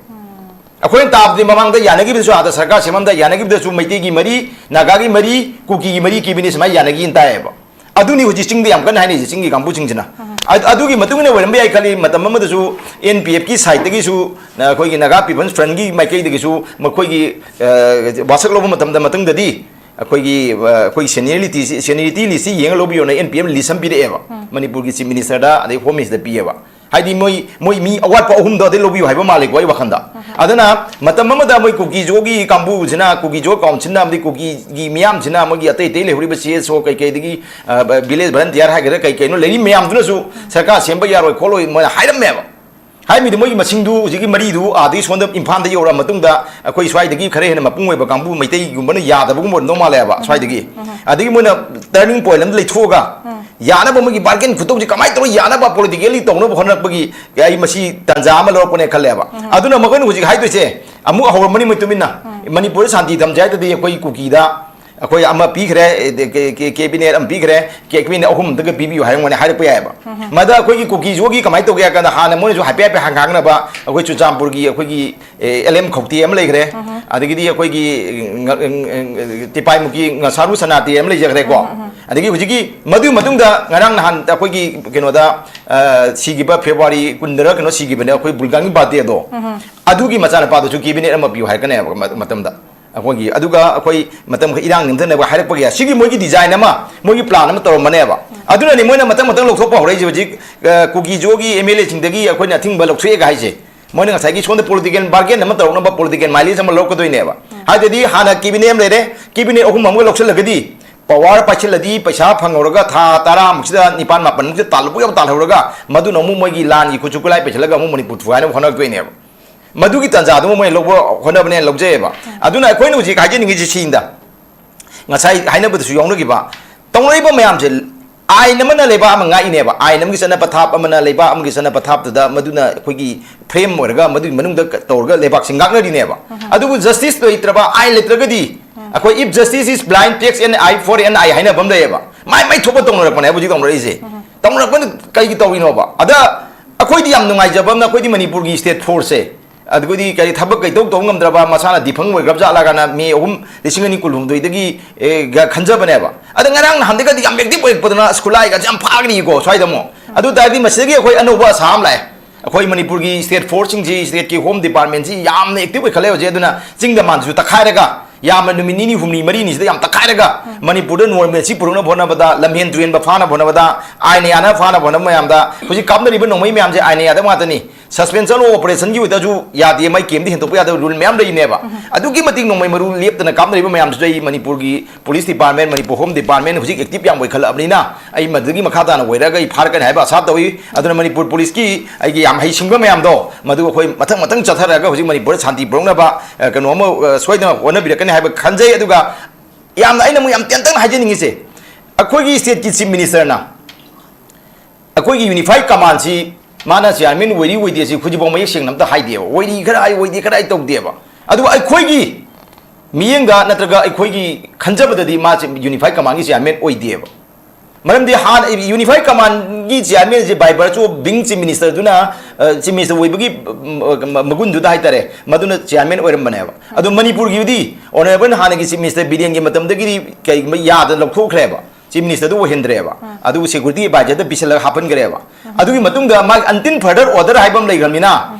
ꯑꯩꯈꯣꯏꯅ ꯇꯥꯕꯗꯤ ꯃꯃꯥꯡꯗ ꯌꯥꯅꯈꯤꯕꯗꯁꯨ, ꯑꯥꯗ ꯁꯔꯀꯥꯔ ꯁꯦꯝꯃꯝꯗ ꯌꯥꯅꯈꯤꯕꯗꯁꯨ ꯃꯩꯇꯩꯒꯤ ꯃꯔꯤ, ꯅꯥꯒꯥꯒꯤ ꯃꯔꯤ, ꯀꯨꯀꯤꯒꯤ ꯃꯔꯤ ꯀꯦꯕꯤꯅꯦꯠ ꯁꯨꯃꯥꯏꯅ ꯌꯥꯅꯈꯤꯅ ꯇꯥꯏꯌꯦꯕ꯫ ꯑꯗꯨꯅꯤ ꯍꯧꯖꯤꯛ ꯆꯤꯡꯗ ꯌꯥꯝ ꯀꯟꯅ ꯍꯥꯏꯅꯔꯤꯁꯦ, ꯆꯤꯡꯒꯤ ꯀꯥꯡꯕꯨꯁꯤꯡꯁꯤꯅ꯫ ꯑ-, ꯑꯗꯨꯒꯤ ꯃꯇꯨꯡ ꯏꯟꯅ ꯑꯣꯏꯔꯝꯕ ꯌꯥꯏ ꯈꯜꯂꯤ꯫ ꯃꯇꯝ ꯑꯃꯗꯁꯨ ꯑꯦꯟ ꯄꯤ ꯑꯦꯐꯀꯤ ꯁꯥꯏꯠꯇꯒꯤꯁꯨ, ꯑ, ꯑꯩꯈꯣꯏꯒꯤ ꯅꯥꯒꯥ ꯄꯤꯄꯜꯁ ꯐ꯭ꯔꯟꯒꯤ ꯃꯥꯏꯀꯩꯗꯒꯤꯁꯨ ꯃꯈꯣꯏꯒꯤ, ꯑ, ꯋꯥꯁꯛ ꯂꯧꯕ ꯃꯇꯝꯗ ꯃꯇꯨꯡꯗꯗꯤ ꯑꯩꯈꯣꯏꯒꯤ, ꯑ, ꯑꯩꯈꯣꯏꯒꯤ ꯁꯦꯅꯤꯌꯔ ꯂꯤꯇꯤꯁꯤ-, ꯁꯦꯅꯤꯌꯔꯤꯇꯤ ꯂꯤꯁꯁꯤ ꯌꯦꯡꯉ ꯂꯧꯕꯤꯌꯣꯅ ꯑꯦꯟ ꯄꯤ ꯑꯦꯐ ꯂꯤꯁ ꯑꯃ ꯄꯤꯔꯛꯑꯦꯕ꯫ ꯃꯅꯤꯄꯨꯔꯒꯤ ꯆꯤꯐ ꯃꯤꯅꯤꯁꯇꯔꯗ, ꯑꯗꯩ ꯍꯣꯝ ꯃꯤꯅꯤꯁꯇꯔꯗ ꯄꯤꯌꯦꯕ꯫ ꯍꯥꯏꯗꯤ ꯃꯣꯏ, ꯃꯣꯏ ꯃꯤ ꯑꯋꯥꯠꯄ ꯑꯍꯨꯝꯗꯣ ꯑꯗꯩ ꯂꯧꯕꯤꯌꯨ ꯍꯥꯏꯕ ꯃꯥꯜꯂꯦꯀꯣ, ꯑꯩ ꯋꯥꯈꯜꯗ꯫ ꯑꯗꯨꯅ ꯃꯇꯝ ꯑꯃꯗ ꯃꯣꯏ ꯀꯨꯀꯤꯖꯣꯒꯤ ꯀꯥꯡꯕꯨꯁꯤꯅ, ꯀꯨꯀꯤꯖꯣ ꯀꯥꯎꯟꯁꯤꯜꯅ, ꯑꯃꯗꯤ ꯀꯨꯀꯤꯒꯤ ꯃꯤꯌꯥꯝꯁꯤꯅ, ꯃꯣꯏꯒꯤ ꯑꯇꯩ ꯑꯇꯩ ꯂꯩꯍꯧꯔꯤꯕ ꯁꯤ ꯑꯦꯁ ꯑꯣ ꯀꯩꯀꯩꯗꯒꯤ, ꯑ, ꯚꯤꯂꯦꯖ ꯚꯂꯟꯇꯤꯌꯥꯔ ꯍꯥꯏꯒꯗ꯭ꯔꯥ ꯀꯩ ꯀꯩꯅꯣ ꯂꯩꯔꯤ ꯃꯌꯥꯝꯗꯨꯅꯁꯨ ꯁꯔꯀꯥꯔ ꯁꯦꯝꯕ ꯌꯥꯔꯣꯏ ꯈꯣꯠꯂꯣꯏ ꯃꯣꯏꯅ ꯍꯥꯏꯔꯝꯃꯦꯕ꯫ ꯍꯥꯏꯔꯝꯃꯤꯗꯤ ꯃꯣꯏꯒꯤ ꯃꯁꯤꯡꯗꯨ ꯍꯧꯖꯤꯛꯀꯤ ꯃꯔꯤꯗꯨ ꯑꯥꯗꯒꯤ ꯁꯣꯝꯗ ꯏꯝꯐꯥꯜꯗ ꯌꯧꯔꯛꯑ ꯃꯇꯨꯡꯗ ꯑꯩꯈꯣꯏ ꯁ꯭ꯋꯥꯏꯗꯒꯤ ꯈꯔ ꯍꯦꯟꯅ ꯃꯄꯨꯡ ꯑꯣꯏꯕ ꯀꯥꯡꯕꯨ ꯃꯩꯇꯩꯒꯨꯝꯕꯅ ꯌꯥꯗꯕꯒꯨꯝꯕ ꯑꯣꯏꯔꯝꯗꯧ ꯃꯥꯜꯂꯦꯕ ꯁ꯭ꯋꯥꯏꯗꯒꯤ꯫ ꯑꯗꯒꯤ ꯃꯣꯏꯅ ꯇꯔꯅꯤꯡ ꯄꯣꯏꯟꯠ ꯑꯃꯗ ꯂꯩꯊꯣꯛꯑꯒ ꯌꯥꯅꯕ ꯃꯣꯏꯒꯤ ꯕꯥꯔꯒꯦꯟ ꯈꯨꯇꯧꯁꯦ ꯀꯃꯥꯏꯅ ꯇꯧꯔꯒ ꯌꯥꯅꯕ ꯄꯣꯂꯤꯇꯤꯀꯦꯜꯂꯤ ꯇꯧꯅꯕ ꯍꯣꯠꯅꯔꯛꯄꯒꯤ ꯑꯩ ꯃꯁꯤ ꯇꯥꯟꯖꯥ ꯑꯃ ꯂꯧꯔꯛꯄꯅꯦ ꯈꯜꯂꯦꯕ꯫ ꯑꯗꯨꯅ ꯃꯈꯣꯏꯅ ꯍꯧꯖꯤꯛ ꯍꯥꯏꯗꯣꯏꯁꯦ ꯑꯃꯨꯛ ꯍꯧꯔꯝꯃꯅꯤ ꯃꯣꯏ ꯇꯨꯃꯤꯟꯅ꯫ ꯃꯅꯤꯄꯨꯔꯗ ꯁꯥꯟꯇꯤ ꯊꯝꯁꯦ ꯍꯥꯏꯔꯒꯗꯤ ꯑꯩꯈꯣꯏ ꯀꯨꯀꯤꯗ ꯑꯩꯈꯣꯏ ꯑꯃ ꯄꯤꯈ꯭ꯔꯦ, ꯀꯦꯕꯤꯅꯦꯠ ꯑꯃ ꯄꯤꯈ꯭ꯔꯦ, ꯀꯦꯕꯤꯅꯦꯠ ꯑꯍꯨꯝ ꯑꯝꯇꯒ ꯄꯤꯕꯤꯌꯨ ꯍꯥꯏꯔꯝꯒꯅꯤ, ꯍꯥꯏꯔꯛꯄ ꯌꯥꯏꯑꯕ꯫ ꯃꯗ ꯑꯩꯈꯣꯏꯒꯤ ꯀꯨꯀꯤꯖꯣꯒꯤ ꯀꯃꯥꯏꯅ ꯇꯧꯒꯦ ꯍꯥꯏ ꯀꯥꯟꯗ, ꯍꯥꯟꯅ ꯃꯣꯏꯅꯁꯨ ꯍꯥꯏꯐꯦꯠ ꯍꯥꯏꯐꯦꯠ ꯍꯥꯡ ꯍꯥꯡꯅꯕ ꯑꯩꯈꯣꯏ ꯆꯨꯔꯆꯥꯟꯄꯨꯔꯒꯤ ꯑꯩꯈꯣꯏꯒꯤ ꯑꯦꯜ ꯑꯦꯝ ꯈꯧꯇꯦ ꯑꯃ ꯂꯩꯈ꯭ꯔꯦ, ꯑꯗꯒꯤꯗꯤ ꯑꯩꯈꯣꯏꯒꯤ ꯉ-, ꯉ-, ꯇꯤꯄꯥꯏꯃꯨꯛꯀꯤ ꯉꯁꯥꯔꯨ ꯁꯅꯥꯇꯦ ꯑꯃ ꯂꯩꯖꯈ꯭ꯔꯦꯀꯣ꯫ ꯑꯗꯒꯤ ꯍꯧꯖꯤꯛꯀꯤ ꯃꯗꯨꯒꯤ ꯃꯇꯨꯡꯗ ꯉꯔꯥꯡ ꯅꯍꯥꯟ ꯑꯩꯈꯣꯏꯒꯤ ꯀꯩꯅꯣꯗ, ꯑ, ꯁꯤꯈꯤꯕ ꯐꯦꯕ꯭ꯔꯨꯋꯥꯔꯤ ꯀꯨꯟꯗꯔ ꯀꯩꯅꯣ ꯁꯤꯈꯤꯕꯅꯦ ꯑꯩꯈꯣꯏ ꯕꯨꯜꯒꯥꯡꯒꯤ ꯕꯥꯔꯗꯦꯗꯣ, ꯑꯗꯨꯒꯤ ꯃꯆꯥꯅꯨꯄꯥꯗꯨꯁꯨ ꯀꯦꯕꯤꯅꯦꯠ ꯑꯃ ꯄꯤꯌꯨ ꯍꯥꯏꯔꯛꯀꯅꯦꯕ ꯃ-, ꯃꯇꯝꯗ꯫ ꯑꯩꯈꯣꯏꯒꯤ, ꯑꯗꯨꯒ ꯑꯩꯈꯣꯏ ꯃꯇꯝ ꯈꯔ ꯏꯔꯥꯡ ꯅꯦꯝꯊꯅꯕ ꯍꯥꯏꯔꯛꯄꯒꯤ ꯁꯤꯒꯤ ꯃꯣꯏꯒꯤ ꯗꯤꯖꯥꯏꯟ ꯑꯃ, ꯃꯣꯏꯒꯤ ꯄ꯭ꯂꯥꯟ ꯑꯃ ꯇꯧꯔꯝꯕꯅꯦꯕ꯫ ꯑꯗꯨꯅꯅꯤ ꯃꯣꯏꯅ ꯃꯊꯪ ꯃꯊꯪ ꯂꯧꯊꯣꯛꯄ ꯍꯧꯔꯛꯏꯁꯦ ꯍꯧꯖꯤꯛ, ꯑ, ꯀꯨꯀꯤꯖꯣꯒꯤ ꯑꯦꯝ ꯑꯦꯜ ꯑꯦꯁꯤꯡꯗꯒꯤ ꯑꯩꯈꯣꯏꯅ ꯑꯊꯤꯡꯕ ꯂꯧꯊꯣꯛꯑꯦꯒ ꯍꯥꯏꯁꯦ꯫ ꯃꯣꯏꯅ ꯉꯁꯥꯏꯒꯤ ꯁꯣꯝꯗ ꯄꯣꯂꯤꯇꯤꯀꯦꯜ ꯕꯥꯔꯒꯦꯟ ꯑꯃ ꯇꯧꯔꯛꯅꯕ ꯄꯣꯂꯤꯇꯤꯀꯦꯜ ꯃꯥꯏꯂꯦꯖ ꯑꯃ ꯂꯧꯔꯛꯀꯗꯣꯏꯅꯦꯕ꯫ ꯍꯥꯏꯗꯗꯤ ꯍꯥꯟꯅ ꯀꯦꯕꯤꯅꯦꯠ ꯑꯃ ꯂꯩꯔꯦ, ꯀꯦꯕꯤꯅꯦꯠ ꯑꯍꯨꯝ ꯑꯃꯒ ꯂꯧꯁꯤꯜꯂꯒꯗꯤ ꯄꯋꯥꯔ ꯄꯥꯏꯁꯤꯜꯂꯗꯤ ꯄꯩꯁꯥ ꯐꯪꯍꯧꯔꯒ ꯊꯥ ꯇꯔꯥꯃꯨꯛꯁꯤꯗ ꯅꯤꯄꯥꯟ ꯃꯥꯄꯟꯃꯨꯛꯁꯤꯗ ꯇꯥꯜꯂꯨꯕ ꯌꯥꯕ ꯇꯥꯜꯍꯧꯔꯒ ꯃꯗꯨꯅ ꯑꯃꯨꯛ ꯃꯣꯏꯒꯤ ꯂꯥꯟꯒꯤ ꯈꯨꯠꯁꯨ ꯈꯨꯠꯂꯥꯏ ꯄꯩꯁꯤꯜꯂꯒ ꯑꯃꯨꯛ ꯃꯅꯤꯄꯨꯔ ꯊꯨꯒꯥꯏꯅꯕ ꯍꯣꯠꯅꯔꯛꯇꯣꯏꯅꯦꯕ꯫ ꯃꯗꯨꯒꯤ ꯇꯥꯟꯖꯥꯗꯨꯃ ꯃꯣꯏ ꯂꯧꯕ ꯍꯣꯠꯅꯕꯅꯦꯅ ꯂꯧꯖꯩꯑꯕ꯫ ꯑꯗꯨꯅ ꯑꯩꯈꯣꯏꯅ ꯍꯧꯖꯤꯛ ꯍꯥꯏꯖꯅꯤꯡꯉꯤꯁꯤ ꯁꯤꯅꯤꯗ, ꯉꯁꯥꯏ ꯍꯥꯏꯅꯕꯗꯁꯨ ꯌꯥꯎꯅꯈꯤꯕ, ꯇꯧꯅꯔꯤꯕ ꯃꯌꯥꯝꯁꯦ ꯑꯥꯏꯟ ꯑꯃꯅ ꯂꯩꯕꯥꯛ ꯑꯃ ꯉꯥꯛꯏꯅꯦꯕ꯫ ꯑꯥꯏꯟ ꯑꯃꯒꯤ ꯆꯠꯅ ꯄꯊꯥꯞ ꯑꯃꯅ ꯂꯩꯕꯥꯛ ꯑꯃꯒꯤ ꯆꯠꯅ ꯄꯊꯥꯞꯇꯨꯗ ꯃꯗꯨꯅ ꯑꯩꯈꯣꯏꯒꯤ ꯐ꯭ꯔꯦꯝ ꯑꯣꯏꯔꯒ ꯃꯗꯨꯒꯤ ꯃꯅꯨꯡꯗ ꯇꯧꯔꯒ ꯂꯩꯕꯥꯛꯁꯦ ꯉꯥꯛꯅꯔꯤꯅꯦꯕ꯫ ꯑꯗꯨꯕꯨ ꯖꯁꯇꯤꯁ ꯂꯩꯇ꯭ꯔꯕ, ꯑꯥꯏꯟ ꯂꯩꯇ꯭ꯔꯒꯗꯤ ꯑꯩꯈꯣꯏ "If justice is blind, take an eye for an eye" ꯍꯥꯏꯅꯕ ꯑꯃ ꯂꯩꯌꯦꯕ꯫ ꯃꯥꯏ ꯃꯥꯏ ꯊꯣꯛꯄ ꯇꯧꯅꯔꯛꯄꯅꯦ ꯍꯧꯖꯤꯛ ꯇꯧꯅꯔꯛꯏꯁꯦ꯫ ꯇꯧꯅꯔꯛꯄꯅ ꯀꯩꯒꯤ ꯇꯧꯔꯤꯅꯣꯕ? ꯑꯗ ꯑꯩꯈꯣꯏꯗꯤ ꯌꯥꯝ ꯅꯨꯡꯉꯥꯏꯖꯕ ꯑꯃꯅ ꯑꯩꯈꯣꯏꯗꯤ ꯃꯅꯤꯄꯨꯔꯒꯤ ꯁ꯭ꯇꯦꯠ ꯐꯣꯔꯁꯁꯦ, ꯑꯗꯨꯒꯗꯤ ꯀꯔꯤ ꯊꯕꯛ ꯀꯩꯇꯧ ꯇꯧ ꯉꯝꯗ꯭ꯔꯕ, ꯃꯁꯥꯅ ꯗꯤꯐꯪ ꯑꯣꯏꯈ꯭ꯔꯕ ꯖꯥꯠꯂ ꯀꯥꯏꯅ ꯃꯦ ꯑꯍꯨꯝ, ꯂꯤꯁꯤꯡ ꯑꯅꯤ ꯀꯨꯟꯍꯨꯝꯗꯣꯏꯗꯒꯤ, ꯑꯦ, ꯒ ꯈꯟꯖꯕꯅꯦꯕ꯫ ꯑꯗ ꯉꯔꯥꯡ ꯅꯍꯥꯟꯗꯒꯗꯤ ꯌꯥꯝ ꯑꯦꯛꯇꯤꯚ ꯑꯣꯏꯔꯛꯄꯗꯨꯅ ꯁ꯭ꯀꯨꯜ ꯂꯥꯏꯒꯁꯦ ꯌꯥꯝ ꯐꯥꯒꯅꯤꯀꯣ ꯁ꯭ꯋꯥꯏꯗ ꯑꯃꯨꯛ꯫ ꯑꯗꯨ ꯇꯥꯔꯗꯤ ꯃꯁꯤꯗꯒꯤ ꯑꯩꯈꯣꯏ ꯑꯅꯧꯕ ꯑꯁꯥ ꯑꯃ ꯂꯥꯛꯑꯦ꯫ ꯑꯩꯈꯣꯏ ꯃꯅꯤꯄꯨꯔꯒꯤ ꯁ꯭ꯇꯦꯠ ꯐꯣꯔꯁꯁꯤꯡꯁꯤ, ꯁ꯭ꯇꯦꯠꯀꯤ ꯍꯣꯝ ꯗꯤꯄꯥꯔꯠꯃꯦꯟꯁꯤ ꯌꯥꯝꯅ ꯑꯦꯛꯇꯤꯚ ꯑꯣꯏꯈꯠꯂꯦ ꯍꯧꯖꯤꯛ꯫ ꯑꯗꯨꯅ ꯆꯤꯡꯗ ꯃꯥꯟꯁꯨ ꯇꯛꯈꯥꯏꯔꯒ ꯌꯥꯝꯅ ꯅꯨꯃꯤꯠ ꯅꯤꯅꯤ ꯍꯨꯝꯅꯤ ꯃꯔꯤꯅꯤꯁꯤꯗ ꯌꯥꯝ ꯇꯛꯈꯥꯏꯔꯒ ꯃꯅꯤꯄꯨꯔꯗ ꯅꯣꯔꯃꯦꯜꯁꯤ ꯄꯨꯔꯛꯅꯕ ꯍꯣꯠꯅꯕꯗ, ꯂꯝꯍꯦꯟ ꯇꯨꯍꯦꯟꯕ ꯐꯥꯅꯕ ꯍꯣꯠꯅꯕꯗ, ꯑꯥꯏꯟ ꯌꯥꯅꯕ ꯐꯥꯅꯕ ꯍꯣꯠꯅꯕ ꯃꯌꯥꯝꯗ, ꯍꯧꯖꯤꯛ ꯀꯥꯞꯅꯔꯤꯕ ꯅꯣꯡꯃꯩ ꯃꯌꯥꯝꯁꯦ ꯑꯥꯏꯟ ꯌꯥꯗꯕ ꯉꯥꯛꯇꯅꯤ꯫ ꯁꯁꯄꯦꯟꯁꯟ ꯑꯣꯐ ꯑꯣꯄꯔꯦꯁꯟꯒꯤ ꯑꯣꯏꯇꯥꯔꯁꯨ ꯌꯥꯗꯦ, ꯃꯥꯏ ꯀꯦꯝꯗ ꯍꯦꯟꯗꯣꯛꯄ ꯌꯥꯗꯕ ꯔꯨꯜ ꯃꯌꯥꯝ ꯂꯩꯔꯤꯅꯦꯕ꯫ ꯑꯗꯨꯛꯀꯤ ꯃꯇꯤꯛ ꯅꯣꯡꯃꯩ ꯃꯔꯨ ꯂꯦꯞꯇꯅ ꯀꯥꯞꯅꯔꯤꯕ ꯃꯌꯥꯝꯁꯤꯗ ꯑꯩ ꯃꯅꯤꯄꯨꯔꯒꯤ police department, Manipur home department ꯍꯧꯖꯤꯛ ꯑꯦꯛꯇꯤꯚ ꯌꯥꯝ ꯑꯣꯏꯈꯠꯂꯛꯑꯕꯅꯤꯅ, ꯑꯩ ꯃꯗꯨꯒꯤ ꯃꯈꯥ ꯇꯥꯅ ꯑꯣꯏꯔꯒ ꯑꯩ ꯐꯥꯔꯛꯀꯅꯤ ꯍꯥꯏꯕ ꯑꯁꯥ ꯇꯧꯏ꯫ ꯑꯗꯨꯅ ꯃꯅꯤꯄꯨꯔ ꯄꯨꯂꯤꯁꯀꯤ ꯑꯩꯒꯤ ꯌꯥꯝ ꯍꯩꯁꯤꯡꯕ ꯃꯌꯥꯝꯗꯣ, ꯃꯗꯨ ꯑꯩꯈꯣꯏ ꯃꯊꯪ ꯃꯊꯪ ꯆꯠꯊꯔꯒ ꯍꯧꯖꯤꯛ ꯃꯅꯤꯄꯨꯔꯗ ꯁꯥꯟꯇꯤ ꯄꯨꯔꯛꯅꯕ, ꯑ, ꯀꯩꯅꯣ ꯑꯃ, ꯑ, ꯁꯣꯏꯗꯅ ꯍꯣꯠꯅꯕꯤꯔꯛꯀꯅꯤ ꯍꯥꯏꯕ ꯈꯟꯖꯩ꯫ ꯑꯗꯨꯒ ꯌꯥꯝꯅ ꯑꯩꯅ ꯑꯃꯨꯛ ꯌꯥꯝ ꯇꯦꯟꯇꯛꯅ ꯍꯥꯏꯖꯅꯤꯡꯉꯤꯁꯦ, ꯑꯩꯈꯣꯏꯒꯤ ꯁ꯭ꯇꯦꯠꯀꯤ ꯆꯤꯐ ꯃꯤꯅꯤꯁꯇꯔꯅ ꯑꯩꯈꯣꯏꯒꯤ ꯌꯨꯅꯤꯐꯥꯏꯗ ꯀꯃꯥꯟꯁꯤ ꯃꯥꯅ ꯆꯤꯌꯥꯔꯃꯦꯟ ꯑꯣꯏꯔꯤ ꯑꯣꯏꯗꯦ ꯁꯤ ꯍꯧꯖꯤꯛꯐꯥꯎ ꯃꯌꯦꯛ ꯁꯦꯡꯅ ꯑꯝꯇ ꯍꯥꯏꯗꯦꯕ꯫ ꯑꯣꯏꯔꯤ ꯈꯔ ꯍꯥꯏ, ꯑꯣꯏꯗꯦ ꯈꯔ ꯍꯥꯏ ꯇꯧꯗꯦꯕ꯫ ꯑꯗꯨꯒ ꯑꯩꯈꯣꯏꯒꯤ ꯃꯤꯠꯌꯦꯡꯗ ꯅꯠꯇ꯭ꯔꯒ ꯑꯩꯈꯣꯏꯒꯤ ꯈꯟꯖꯕꯗꯗꯤ ꯃꯥꯁꯦ ꯌꯨꯅꯤꯐꯥꯏ ꯀꯃꯥꯟꯒꯤ ꯆꯤꯌꯥꯔꯃꯦꯟ ꯑꯣꯏꯗꯦꯕ꯫ ꯃꯔꯝꯗꯤ ꯍꯥꯟꯅ ꯌꯨꯅꯤꯐꯥꯏ ꯀꯃꯥꯟꯒꯤ ꯆꯤꯌꯥꯔꯃꯦꯟꯁꯦ by virtue of being chief ministerꯗꯨꯅ, ꯑ, chief minister ꯑꯣꯏꯕꯒꯤ, ꯎꯝ, ꯃꯒꯨꯟꯗꯨꯗ ꯍꯥꯏꯇꯥꯔꯦ, ꯃꯗꯨꯅ ꯆꯤꯌꯥꯔꯃꯦꯟ ꯑꯣꯏꯔꯝꯕꯅꯦꯕ꯫ ꯑꯗꯣ ꯃꯅꯤꯄꯨꯔꯒꯤꯗꯤ ꯑꯣꯅꯔꯦꯕꯜ ꯍꯥꯟꯅꯒꯤ chief minister ꯕꯤꯔꯦꯟꯒꯤ ꯃꯇꯝꯗꯒꯤꯗꯤ ꯀꯩꯒꯨꯝꯕ ꯌꯥꯗꯅ ꯂꯧꯊꯣꯛꯈ꯭ꯔꯦꯕ꯫ ꯆꯤꯐ ꯃꯤꯅꯤꯁꯇꯔꯗꯨ ꯑꯣꯏꯍꯟꯗ꯭ꯔꯦꯕ꯫ ꯑꯗꯨꯕꯨ ꯁꯦꯀ꯭ꯌꯨꯔꯤꯇꯤ ꯑꯦꯗꯚꯥꯏꯖꯔꯗ ꯄꯤꯁꯤꯜꯂꯒ ꯍꯥꯞꯍꯟꯈ꯭ꯔꯦꯕ꯫ ꯑꯗꯨꯒꯤ ꯃꯇꯨꯡꯗ ꯃꯥꯒꯤ until further order ꯍꯥꯏꯕ ꯑꯃ ꯂꯩꯈ꯭ꯔꯕꯅꯤꯅ,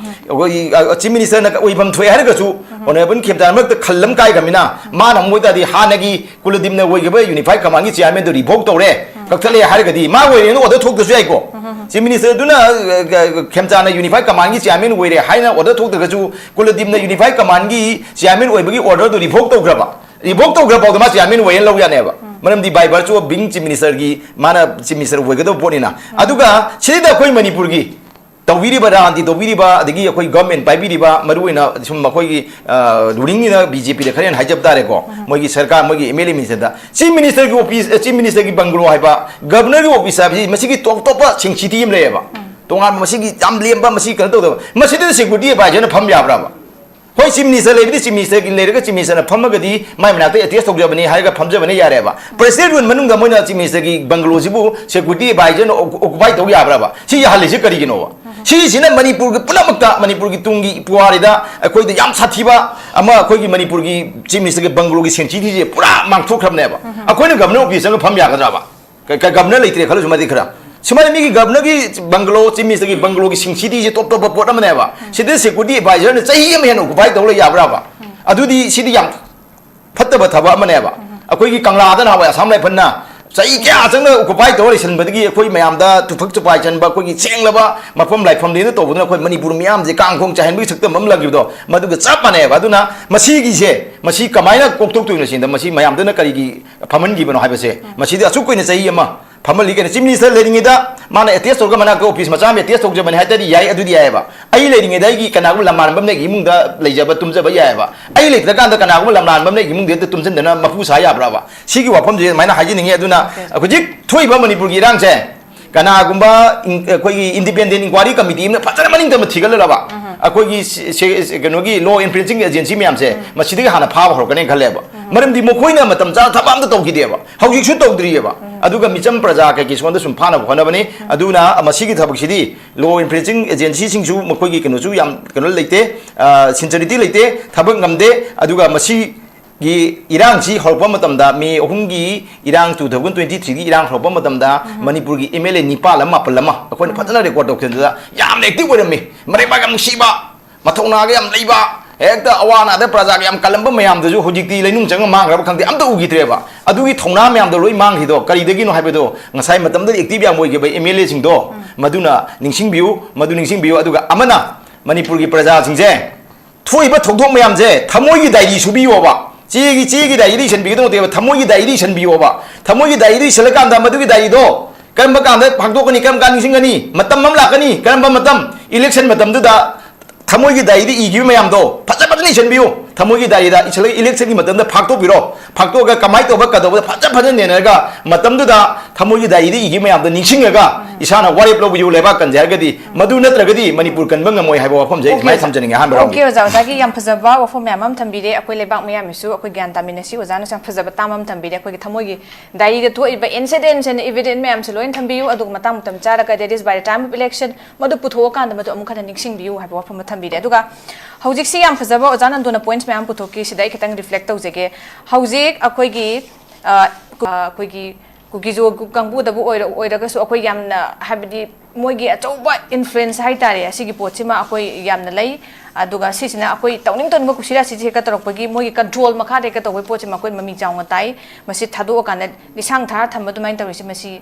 ꯑꯩꯈꯣꯏꯒꯤ, ꯑ, ꯆꯤꯐ ꯃꯤꯅꯤꯁꯇꯔꯅ ꯑꯣꯏꯐꯝ ꯊꯣꯛꯑꯦ ꯍꯥꯏꯔꯒꯁꯨ, ꯑꯣꯅꯔꯦꯕꯜ ꯈꯦꯝꯆꯥꯟ ꯃꯔꯛꯇ ꯈꯜ ꯑꯃ ꯀꯥꯏꯈ꯭ꯔꯕꯅꯤꯅ, ꯃꯥꯅ ꯑꯃꯨꯛ ꯑꯣꯏꯇꯥꯔꯗꯤ ꯍꯥꯟꯅꯒꯤ ꯀꯨꯂꯗꯤꯞꯅ ꯑꯣꯏꯈꯤꯕ ꯌꯨꯅꯤꯐꯥꯏ ꯀꯃꯥꯟꯒꯤ ꯆꯤꯌꯥꯔꯃꯦꯟꯗꯨ ꯔꯤꯚꯣꯛ ꯇꯧꯔꯦ, ꯀꯛꯊꯠꯂꯦ ꯍꯥꯏꯔꯒꯗꯤ ꯃꯥ ꯑꯣꯏꯔꯦꯅ ꯑꯣꯔꯗꯔ ꯊꯣꯛꯇ꯭ꯔꯁꯨ ꯌꯥꯏꯀꯣ꯫ ꯆꯤꯐ ꯃꯤꯅꯤꯁꯇꯔꯗꯨꯅ, ꯑ, ꯈꯦꯝꯆꯥꯟꯅ ꯌꯨꯅꯤꯐꯥꯏ ꯀꯃꯥꯟꯒꯤ ꯆꯤꯌꯥꯔꯃꯦꯟ ꯑꯣꯏꯔꯦ ꯍꯥꯏꯅ ꯑꯣꯔꯗꯔ ꯊꯣꯛꯇ꯭ꯔꯒꯁꯨ, ꯀꯨꯂꯗꯤꯞꯅ ꯌꯨꯅꯤꯐꯥꯏ ꯀꯃꯥꯟꯒꯤ ꯆꯤꯌꯥꯔꯃꯦꯟ ꯑꯣꯏꯕꯒꯤ ꯑꯣꯔꯗꯔꯗꯨ ꯔꯤꯚꯣꯛ ꯇꯧꯈ꯭ꯔꯕ꯫ ꯔꯤꯚꯣꯛ ꯇꯧꯈ꯭ꯔ ꯐꯥꯎꯗ ꯃꯥ ꯆꯤꯌꯥꯔꯃꯦꯟ ꯑꯣꯏꯌꯦꯅ ꯂꯧ ꯌꯥꯅꯦꯕ꯫ ꯃꯔꯝꯗꯤ by virtue of being chief ministerꯒꯤ ꯃꯥꯅ ꯆꯤꯐ ꯃꯤꯅꯤꯁꯇꯔ ꯑꯣꯏꯒꯗꯕ ꯄꯣꯠꯅꯤꯅ꯫ ꯑꯗꯨꯒ ꯁꯤꯗ ꯑꯩꯈꯣꯏ ꯃꯅꯤꯄꯨꯔꯒꯤ ꯇꯧꯕꯤꯔꯤꯕ, ꯔꯥꯖꯅꯤꯇꯤ ꯇꯧꯕꯤꯔꯤꯕ, ꯑꯗꯒꯤ ꯑꯩꯈꯣꯏ ꯒꯚꯔꯟꯃꯦꯟ ꯄꯥꯏꯕꯤꯔꯤꯕ, ꯃꯔꯨꯑꯣꯏꯅ ꯁꯨꯝ ꯑꯩꯈꯣꯏꯒꯤ, ꯑ, ꯔꯨꯂꯤꯡꯒꯤꯅ ꯕꯤꯖꯦꯄꯤꯗ ꯈꯔ ꯍꯦꯟꯅ ꯍꯥꯏꯖꯕ ꯇꯥꯔꯦꯀꯣ, ꯃꯣꯏꯒꯤ ꯁꯔꯀꯥꯔ, ꯃꯣꯏꯒꯤ ꯑꯦꯝ ꯑꯦꯜ ꯑꯦ ꯃꯤꯅꯤꯁꯇꯔꯗ, ꯆꯤꯐ ꯃꯤꯅꯤꯁꯇꯔꯒꯤ ꯑꯣꯐꯤꯁ, ꯑ, ꯆꯤꯐ ꯃꯤꯅꯤꯁꯇꯔꯒꯤ ꯕꯪꯒꯂꯣ ꯍꯥꯏꯕ, ꯒꯚꯔꯅꯔꯒꯤ ꯑꯣꯐꯤꯁ ꯍꯥꯏꯕꯁꯤ ꯃꯁꯤꯒꯤ ꯇꯣꯞ ꯇꯣꯞꯄ ꯁꯦꯡꯁꯤꯇꯤ ꯑꯃ ꯂꯩꯌꯦꯕ꯫ ꯇꯣꯉꯥꯟꯕ ꯃꯁꯤꯒꯤ ꯌꯥꯝ ꯂꯦꯝꯕ, ꯃꯁꯤ ꯀꯩꯅꯣ ꯇꯧꯗꯕ, ꯃꯁꯤꯗ ꯁꯦꯀ꯭ꯌꯨꯔꯤꯇꯤ ꯑꯦꯗꯚꯥꯏꯖꯔꯅ ꯐꯝ ꯌꯥꯕ꯭ꯔꯕ? ꯍꯣꯏ, ꯆꯤꯐ ꯃꯤꯅꯤꯁꯇꯔ ꯂꯩꯕꯗꯤ ꯆꯤꯐ ꯃꯤꯅꯤꯁꯇꯔꯒꯤ ꯂꯩꯔꯒ ꯆꯤꯐ ꯃꯤꯅꯤꯁꯇꯔꯅ ꯐꯝꯃꯒꯗꯤ ꯃꯥꯏ ꯃꯅꯥꯛꯇ ꯑꯦꯇꯦꯁ ꯇꯧꯖꯕꯅꯤ ꯍꯥꯏꯔꯒ ꯐꯝꯖꯕꯅ ꯌꯥꯔꯦꯕ꯫ ꯄ꯭ꯔꯦꯁꯤꯗꯦꯟ ꯔꯨꯜ ꯃꯅꯨꯡꯗ ꯃꯣꯏꯅ ꯆꯤꯐ ꯃꯤꯅꯤꯁꯇꯔꯒꯤ ꯕꯪꯒꯂꯣꯁꯤꯕꯨ ꯁꯦꯀ꯭ꯌꯨꯔꯤꯇꯤ ꯑꯦꯗꯚꯥꯏꯖꯔꯅ ꯑꯣꯀꯨ-, ꯑꯣꯀꯨꯄꯥꯏ ꯇꯧ ꯌꯥꯕ꯭ꯔꯕ? ꯁꯤ ꯌꯥꯍꯜꯂꯤꯁꯤ ꯀꯔꯤꯒꯤꯅꯣꯕ? ꯁꯤꯁꯤꯅ ꯃꯅꯤꯄꯨꯔꯒꯤ ꯄꯨꯝꯅꯃꯛꯇ, ꯃꯅꯤꯄꯨꯔꯒꯤ ꯇꯨꯡꯒꯤ ꯄꯨꯋꯥꯔꯤꯗ ꯑꯩꯈꯣꯏꯗ ꯌꯥꯝ ꯁꯥꯊꯤꯕ ꯑꯃ, ꯑꯩꯈꯣꯏꯒꯤ ꯃꯅꯤꯄꯨꯔꯒꯤ ꯆꯤꯐ ꯃꯤꯅꯤꯁꯇꯔꯒꯤ ꯕꯪꯒꯂꯣꯒꯤ ꯁꯦꯡꯁꯤꯇꯤꯁꯦ ꯄꯨꯔꯥ ꯃꯥꯡꯊꯣꯛꯈ꯭ꯔꯕꯅꯦꯕ꯫ ꯑꯩꯈꯣꯏꯅ ꯒꯚꯔꯅꯔ ꯑꯣꯐꯤꯁ ꯆꯪꯉꯒ ꯐꯝ ꯌꯥꯒꯗ꯭ꯔꯕ? ꯀ-, ꯀ-, ꯒꯚꯔꯅꯔ ꯂꯩꯇ꯭ꯔꯦ ꯈꯜꯂꯁꯨ ꯃꯗꯤ ꯈꯔ꯫ ꯁꯨꯃꯥꯏꯅ ꯃꯤꯒꯤ ꯒꯚꯔꯅꯔꯒꯤ ꯕꯪꯒꯂꯣ, ꯆꯤꯐ ꯃꯤꯅꯤꯁꯇꯔꯒꯤ ꯕꯪꯒꯂꯣꯒꯤ ꯁꯤꯡꯁꯤꯇꯤꯁꯦ ꯇꯣꯞ ꯇꯣꯞꯄ ꯄꯣꯠ ꯑꯃꯅꯦꯕ꯫ ꯁꯤꯗ ꯁꯦꯀ꯭ꯌꯨꯔꯤꯇꯤ ꯑꯦꯗꯚꯥꯏꯖꯔꯅ ꯆꯍꯤ ꯑꯃ ꯍꯦꯟꯅ ꯑꯣꯀꯨꯄꯥꯏ ꯇꯧ ꯂꯩ ꯌꯥꯕ꯭ꯔꯕ? ꯑꯗꯨꯗꯤ ꯁꯤꯗꯤ ꯌꯥꯝ ꯐꯠꯇꯕ ꯊꯕꯛ ꯑꯃꯅꯦꯕ꯫ ꯑꯩꯈꯣꯏꯒꯤ ꯀꯪꯂꯥꯗ ꯅꯍꯥꯟꯋꯥꯏ ꯑꯁꯥꯝ ꯔꯥꯏꯐꯜꯅ ꯆꯍꯤ ꯀꯌꯥ ꯆꯪꯅ ꯑꯣꯀꯨꯄꯥꯏ ꯇꯧꯔ ꯂꯩꯁꯟꯕꯗꯒꯤ ꯑꯩꯈꯣꯏ ꯃꯌꯥꯝꯗ ꯇꯨꯐꯛ ꯇꯨꯄꯥꯏ ꯆꯟꯕ, ꯑꯩꯈꯣꯏꯒꯤ ꯁꯦꯡꯂꯕ ꯃꯐꯝ ꯂꯥꯏꯐꯝꯅꯦꯅ ꯇꯧꯕꯗꯨꯅ ꯑꯩꯈꯣꯏ ꯃꯅꯤꯄꯨꯔ ꯃꯤꯌꯥꯝꯁꯦ ꯀꯥꯡ ꯈꯣꯡ ꯆꯥꯏꯍꯟꯕꯒꯤ ꯁꯛꯇꯝ ꯑꯃ ꯂꯥꯛꯈꯤꯕꯗꯣ, ꯃꯗꯨꯒ ꯆꯞ ꯃꯥꯟꯅꯩꯕ꯫ ꯑꯗꯨꯅ ꯃꯁꯤꯒꯤꯁꯦ, ꯃꯁꯤ ꯀꯃꯥꯏꯅ ꯀꯣꯛꯊꯣꯛꯇꯣꯏꯅꯣ ꯁꯤꯗ, ꯃꯁꯤ ꯃꯌꯥꯝꯗꯨꯅ ꯀꯔꯤꯒꯤ ꯐꯝꯍꯟꯈꯤꯕꯅꯣ ꯍꯥꯏꯕꯁꯦ, ꯃꯁꯤꯗꯤ ꯑꯁꯨꯛ ꯀꯨꯏꯅ ꯆꯍꯤ ꯑꯃ ꯐꯝꯍꯜꯂꯤ ꯀꯩꯅꯣ꯫ ꯆꯤꯐ ꯃꯤꯅꯤꯁꯇꯔ ꯂꯩꯔꯤꯉꯩꯗ ꯃꯥꯅ ꯑꯦꯇꯦꯁ ꯇꯧꯔꯒ ꯃꯅꯥꯛꯇ ꯑꯣꯐꯤꯁ ꯃꯆꯥ ꯑꯃ ꯑꯦꯇꯦꯁ ꯇꯧꯖꯕꯅꯤ ꯍꯥꯏ ꯇꯥꯔꯗꯤ ꯌꯥꯏ, ꯑꯗꯨꯗꯤ ꯌꯥꯏꯑꯕ꯫ ꯑꯩ ꯂꯩꯔꯤꯉꯩꯗ ꯑꯩꯒꯤ ꯀꯅꯥꯒꯨꯝꯕ ꯂꯝꯂꯥꯟꯕ ꯑꯃꯅ ꯑꯩꯒꯤ ꯏꯃꯨꯡꯗ ꯂꯩꯖꯕ, ꯇꯨꯝꯖꯕ ꯌꯥꯏꯑꯕ꯫ ꯑꯩ ꯂꯩꯇ꯭ꯔꯀꯥꯟꯗ ꯀꯅꯥꯒꯨꯝꯕ ꯂꯝꯂꯥꯟꯕ ꯑꯃꯅ ꯑꯩꯒꯤ ꯏꯃꯨꯡꯗ ꯍꯦꯛꯇ ꯇꯨꯝꯁꯤꯟꯗꯅ ꯃꯄꯨ ꯁꯥ ꯌꯥꯕ꯭ꯔꯕ? ꯁꯤꯒꯤ ꯋꯥꯐꯝꯁꯦ ꯑꯗꯨꯃꯥꯏꯅ ꯍꯥꯏꯖꯅꯤꯡꯉꯤ꯫ ꯑꯗꯨꯅ ꯍꯧꯖꯤꯛ ꯊꯣꯛꯏꯕ ꯃꯅꯤꯄꯨꯔꯒꯤ ꯏꯔꯥꯡꯁꯦ ꯀꯅꯥꯒꯨꯝꯕ ꯑꯩꯈꯣꯏꯒꯤ ꯏꯟꯗꯤꯄꯦꯟꯗꯦꯟ ꯏꯟꯀ꯭ꯋꯥꯏꯔꯤ ꯀꯝꯃꯤꯇꯤ ꯑꯃꯅ ꯐꯖꯅ ꯃꯅꯤꯡ ꯇꯝꯅ ꯊꯤꯒꯠꯂꯛꯂꯕ ꯑꯩꯈꯣꯏꯒꯤ ꯀꯩꯅꯣꯒꯤ ꯂꯣ ꯏꯟꯐꯣꯔꯁꯤꯡ ꯑꯦꯖꯦꯟꯁꯤ ꯃꯌꯥꯝꯁꯦ ꯃꯁꯤꯗꯒꯤ ꯍꯥꯟꯅ ꯐꯥꯕ ꯍꯧꯔꯛꯀꯅꯦꯅ ꯈꯜꯂꯦꯕ꯫ ꯃꯔꯝꯗꯤ ꯃꯈꯣꯏꯅ ꯃꯇꯝ ꯆꯥꯅ ꯊꯕꯛ ꯑꯝꯇ ꯇꯧꯈꯤꯗꯦꯕ, ꯍꯧꯖꯤꯛꯁꯨ ꯇꯧꯗ꯭ꯔꯤꯑꯕ꯫ ꯑꯗꯨꯒ ꯃꯤꯆꯝ ꯄ꯭ꯔꯖꯥ ꯀꯩꯀꯩ ꯁꯣꯝꯗ ꯁꯨꯝ ꯐꯥꯅꯕ ꯍꯣꯠꯅꯕꯅꯤ꯫ ꯑꯗꯨꯅ ꯃꯁꯤꯒꯤ ꯊꯕꯛꯁꯤꯗꯤ ꯂꯣ ꯏꯟꯐꯣꯔꯁꯤꯡ ꯑꯦꯖꯦꯟꯁꯤꯁꯤꯡꯁꯨ ꯃꯈꯣꯏꯒꯤ ꯀꯩꯅꯣꯁꯨ ꯌꯥꯝ ꯀꯩꯅꯣ ꯂꯩꯇꯦ, ꯁꯤꯟꯁꯔꯤꯇꯤ ꯂꯩꯇꯦ, ꯊꯕꯛ ꯉꯝꯗꯦ꯫ ꯑꯗꯨꯒ ꯃꯁꯤ ꯒꯤ ꯏꯔꯥꯡꯁꯤ ꯍꯧꯔꯛꯄ ꯃꯇꯝꯗ, ꯃꯦ ꯑꯍꯨꯝꯒꯤ ꯏꯔꯥꯡ, ꯇꯨ ꯊꯥꯎꯖꯟ ꯇ꯭ꯋꯦꯟꯇꯤ ꯊ꯭ꯔꯤꯒꯤ ꯏꯔꯥꯡ ꯍꯧꯔꯛꯄ ꯃꯇꯝꯗ ꯃꯅꯤꯄꯨꯔꯒꯤ ꯑꯦꯝ ꯑꯦꯜ ꯑꯦ ꯅꯤꯄꯥꯜ ꯑꯃ, ꯃꯥꯄꯜ ꯑꯃ ꯑꯩꯈꯣꯏꯅ ꯐꯖꯅ ꯔꯦꯀꯣꯔꯠ ꯇꯧꯈꯤꯕꯗ ꯌꯥꯝꯅ ꯑꯦꯛꯇꯤꯚ ꯑꯣꯏꯔꯝꯃꯤ, ꯃꯔꯩꯕꯥꯛ ꯌꯥꯝ ꯅꯨꯡꯁꯤꯕ, ꯃꯊꯧꯅꯥꯒ ꯌꯥꯝ ꯂꯩꯕ, ꯍꯦꯛꯇ ꯑꯋꯥ ꯑꯅꯥꯗ ꯄ꯭ꯔꯖꯥꯒ ꯌꯥꯝ ꯀꯜꯂꯝꯕ ꯃꯌꯥꯝꯗꯨꯁꯨ ꯍꯧꯖꯤꯛꯇꯤ ꯂꯩꯅꯨꯡ ꯆꯪꯉ ꯃꯥꯡꯈ꯭ꯔꯕ ꯈꯪꯗꯦ, ꯑꯝꯇ ꯎꯈꯤꯗ꯭ꯔꯦꯕ꯫ ꯑꯗꯨꯒꯤ ꯊꯧꯅꯥ ꯃꯌꯥꯝꯗꯣ ꯂꯣꯏ ꯃꯥꯡꯈꯤꯗꯣ ꯀꯔꯤꯗꯒꯤꯅꯣ ꯍꯥꯏꯕꯗꯣ ꯉꯁꯥꯏ ꯃꯇꯝꯗꯨꯗ ꯑꯦꯛꯇꯤꯚ ꯌꯥꯝ ꯑꯣꯏꯈꯤꯕ ꯑꯦꯝ ꯑꯦꯜ ꯑꯦꯁꯤꯡꯗꯣ ꯃꯗꯨꯅ ꯅꯤꯡꯁꯤꯡꯕꯤꯌꯨ, ꯃꯗꯨ ꯅꯤꯡꯁꯤꯡꯕꯤꯌꯨ꯫ ꯑꯗꯨꯒ ꯑꯃꯅ ꯃꯅꯤꯄꯨꯔꯒꯤ ꯄ꯭ꯔꯖꯥꯁꯤꯡꯁꯦ ꯊꯣꯛꯏꯕ ꯊꯧꯗꯣꯛ ꯃꯌꯥꯝꯁꯦ ꯊꯃꯣꯏꯒꯤ ꯗꯥꯏꯔꯤ ꯁꯨꯕꯤꯌꯣꯕ꯫ ꯆꯦꯒꯤ, ꯆꯦꯒꯤ ꯗꯥꯏꯔꯤꯗ ꯏꯁꯟꯕꯤꯒꯗꯧ ꯅꯠꯇꯦꯕ, ꯊꯃꯣꯏꯒꯤ ꯗꯥꯏꯔꯤꯗ ꯏꯁꯟꯕꯤꯌꯣꯕ꯫ ꯊꯃꯣꯏꯒꯤ ꯗꯥꯏꯔꯤꯗ ꯏꯁꯜꯂꯀꯥꯟꯗ ꯃꯗꯨꯒꯤ ꯗꯥꯏꯔꯤꯗꯣ ꯀꯔꯝꯕ ꯀꯥꯟꯗ ꯐꯥꯛꯇꯣꯛꯀꯅꯤ, ꯀꯔꯝ ꯀꯥꯟꯗ ꯅꯤꯡꯁꯤꯡꯒꯅꯤ, ꯃꯇꯝ ꯑꯃ ꯂꯥꯛꯀꯅꯤ, ꯀꯔꯝꯕ ꯃꯇꯝ, ꯏꯂꯦꯛꯁꯟ ꯃꯇꯝꯗꯨꯗ ꯊꯃꯣꯏꯒꯤ ꯗꯥꯏꯔꯤꯗ ꯏꯈꯤꯕ ꯃꯌꯥꯝꯗꯣ ꯐꯖ ꯐꯖꯅ ꯏꯁꯟꯕꯤꯌꯨ꯫ ꯊꯃꯣꯏꯒꯤ ꯗꯥꯏꯔꯤꯗ ꯏꯁꯜꯂꯒ ꯏꯂꯦꯛꯁꯟꯒꯤ ꯃꯇꯝꯗ ꯐꯥꯛꯇꯣꯛꯄꯤꯔꯣ꯫ ꯐꯥꯛꯇꯣꯛꯑꯒ ꯀꯃꯥꯏꯅ ꯇꯧꯕ ꯀꯩꯗꯧꯕꯗ ꯐꯖ ꯐꯖꯅ ꯅꯩꯅꯔꯒ ꯃꯇꯝꯗꯨꯗ ꯊꯃꯣꯏꯒꯤ ꯗꯥꯏꯔꯤꯗ ꯏꯈꯤꯕ ꯃꯌꯥꯝꯗꯣ ꯅꯤꯡꯁꯤꯡꯉꯒ ꯏꯁꯥꯅ ꯋꯥꯔꯦꯞ ꯂꯧꯕꯤꯌꯨ꯫ ꯂꯩꯕꯥꯛ ꯀꯟꯖꯩ ꯍꯥꯏꯔꯒꯗꯤ ꯃꯗꯨ ꯅꯠꯇ꯭ꯔꯒꯗꯤ ꯃꯅꯤꯄꯨꯔ ꯀꯟꯕ ꯉꯝꯃꯣꯏ ꯍꯥꯏꯕ ꯋꯥꯐꯝꯁꯦ ꯑꯩ ꯁꯨꯃꯥꯏꯅ ꯊꯝꯖꯅꯤꯡꯉꯦ ꯑꯍꯥꯟꯕ ꯑꯣꯀꯦ, round-ꯒꯤ꯫ ꯑꯣꯖꯥ, ꯑꯣꯖꯥꯒꯤ ꯌꯥꯝ ꯐꯖꯕ ꯋꯥꯐꯝ ꯃꯌꯥꯝ ꯑꯃ ꯊꯝꯕꯤꯔꯦ꯫ ꯑꯩꯈꯣꯏ ꯂꯩꯕꯥꯛ ꯃꯤꯌꯥꯝꯒꯤꯁꯨ ꯑꯩꯈꯣꯏ ꯒ꯭ꯌꯥꯟ ꯇꯥꯃꯤꯟꯅꯁꯤ꯫ ꯑꯣꯖꯥꯅꯁꯨ ꯌꯥꯝ ꯐꯖꯕ ꯇꯥꯝ ꯑꯃ ꯊꯝꯕꯤꯔꯦ꯫ ꯑꯩꯈꯣꯏꯒꯤ ꯊꯃꯣꯏꯒꯤ ꯗꯥꯏꯔꯤꯗ ꯊꯣꯛꯏꯕ incidents and event ꯃꯌꯥꯝꯁꯦ ꯂꯣꯏꯅ ꯊꯝꯕꯤꯌꯨ, ꯑꯗꯨꯒ ꯃꯇꯥꯡ ꯃꯇꯝ ꯆꯥꯔꯒ, that is by the time of election, ꯃꯗꯨ ꯄꯨꯊꯣꯛꯑꯀꯥꯟꯗ ꯃꯗꯨ ꯑꯃꯨꯛ ꯍꯟꯅ ꯅꯤꯡꯁꯤꯡꯕꯤꯌꯨ ꯍꯥꯏꯕ ꯋꯥꯐꯝ ꯑꯃ ꯊꯝꯕꯤꯔꯦ꯫ ꯑꯗꯨꯒ ꯍꯧꯖꯤꯛꯁꯤ ꯌꯥꯝ ꯐꯖꯕ ꯑꯣꯖꯥ ꯅꯟꯗꯨꯅ points ꯃꯌꯥꯝ ꯄꯨꯊꯣꯛꯈꯤ, ꯁꯤꯗ ꯑꯩ ꯈꯤꯇꯪ reflect ꯇꯧꯖꯒꯦ꯫ ꯍꯧꯖꯤꯛ ꯑꯩꯈꯣꯏꯒꯤ, ꯑ, ꯑꯩꯈꯣꯏꯒꯤ ꯀꯨꯀꯤꯖꯣ ꯀꯥꯡꯕꯨꯗꯕꯨ ꯑꯣꯏꯔ-, ꯑꯣꯏꯔꯒꯁꯨ ꯑꯩꯈꯣꯏ ꯌꯥꯝꯅ, ꯍꯥꯏꯕꯗꯤ, ꯃꯣꯏꯒꯤ ꯑꯆꯧꯕ influence ꯍꯥꯏꯇꯥꯔꯦ, ꯑꯁꯤꯒꯤ ꯄꯣꯠꯁꯤꯃ ꯑꯩꯈꯣꯏ ꯌꯥꯝꯅ ꯂꯩ꯫ ꯑꯗꯨꯒ ꯁꯤꯁꯤꯅ ꯑꯩꯈꯣꯏ ꯇꯧꯅꯤꯡ ꯇꯧꯅꯤꯡꯕ ꯀꯨꯁꯤꯔꯥꯁꯤꯁꯦ ꯍꯦꯛꯇ ꯇꯧꯔꯛꯄꯒꯤ, ꯃꯣꯏꯒꯤ control ꯃꯈꯥꯗ ꯍꯦꯛꯇ ꯇꯧꯕꯒꯤ ꯄꯣꯠꯁꯤꯃ ꯑꯩꯈꯣꯏ ꯃꯃꯤ ꯆꯥꯎꯅ ꯇꯥꯏ꯫ ꯃꯁꯤ ꯊꯥꯗꯣꯛꯑꯀꯥꯟꯗ ꯂꯤꯁꯥꯡ ꯊꯥꯔ ꯊꯝꯕ ꯑꯗꯨꯃꯥꯏꯅ ꯇꯧꯔꯤꯁꯦ, ꯃꯁꯤ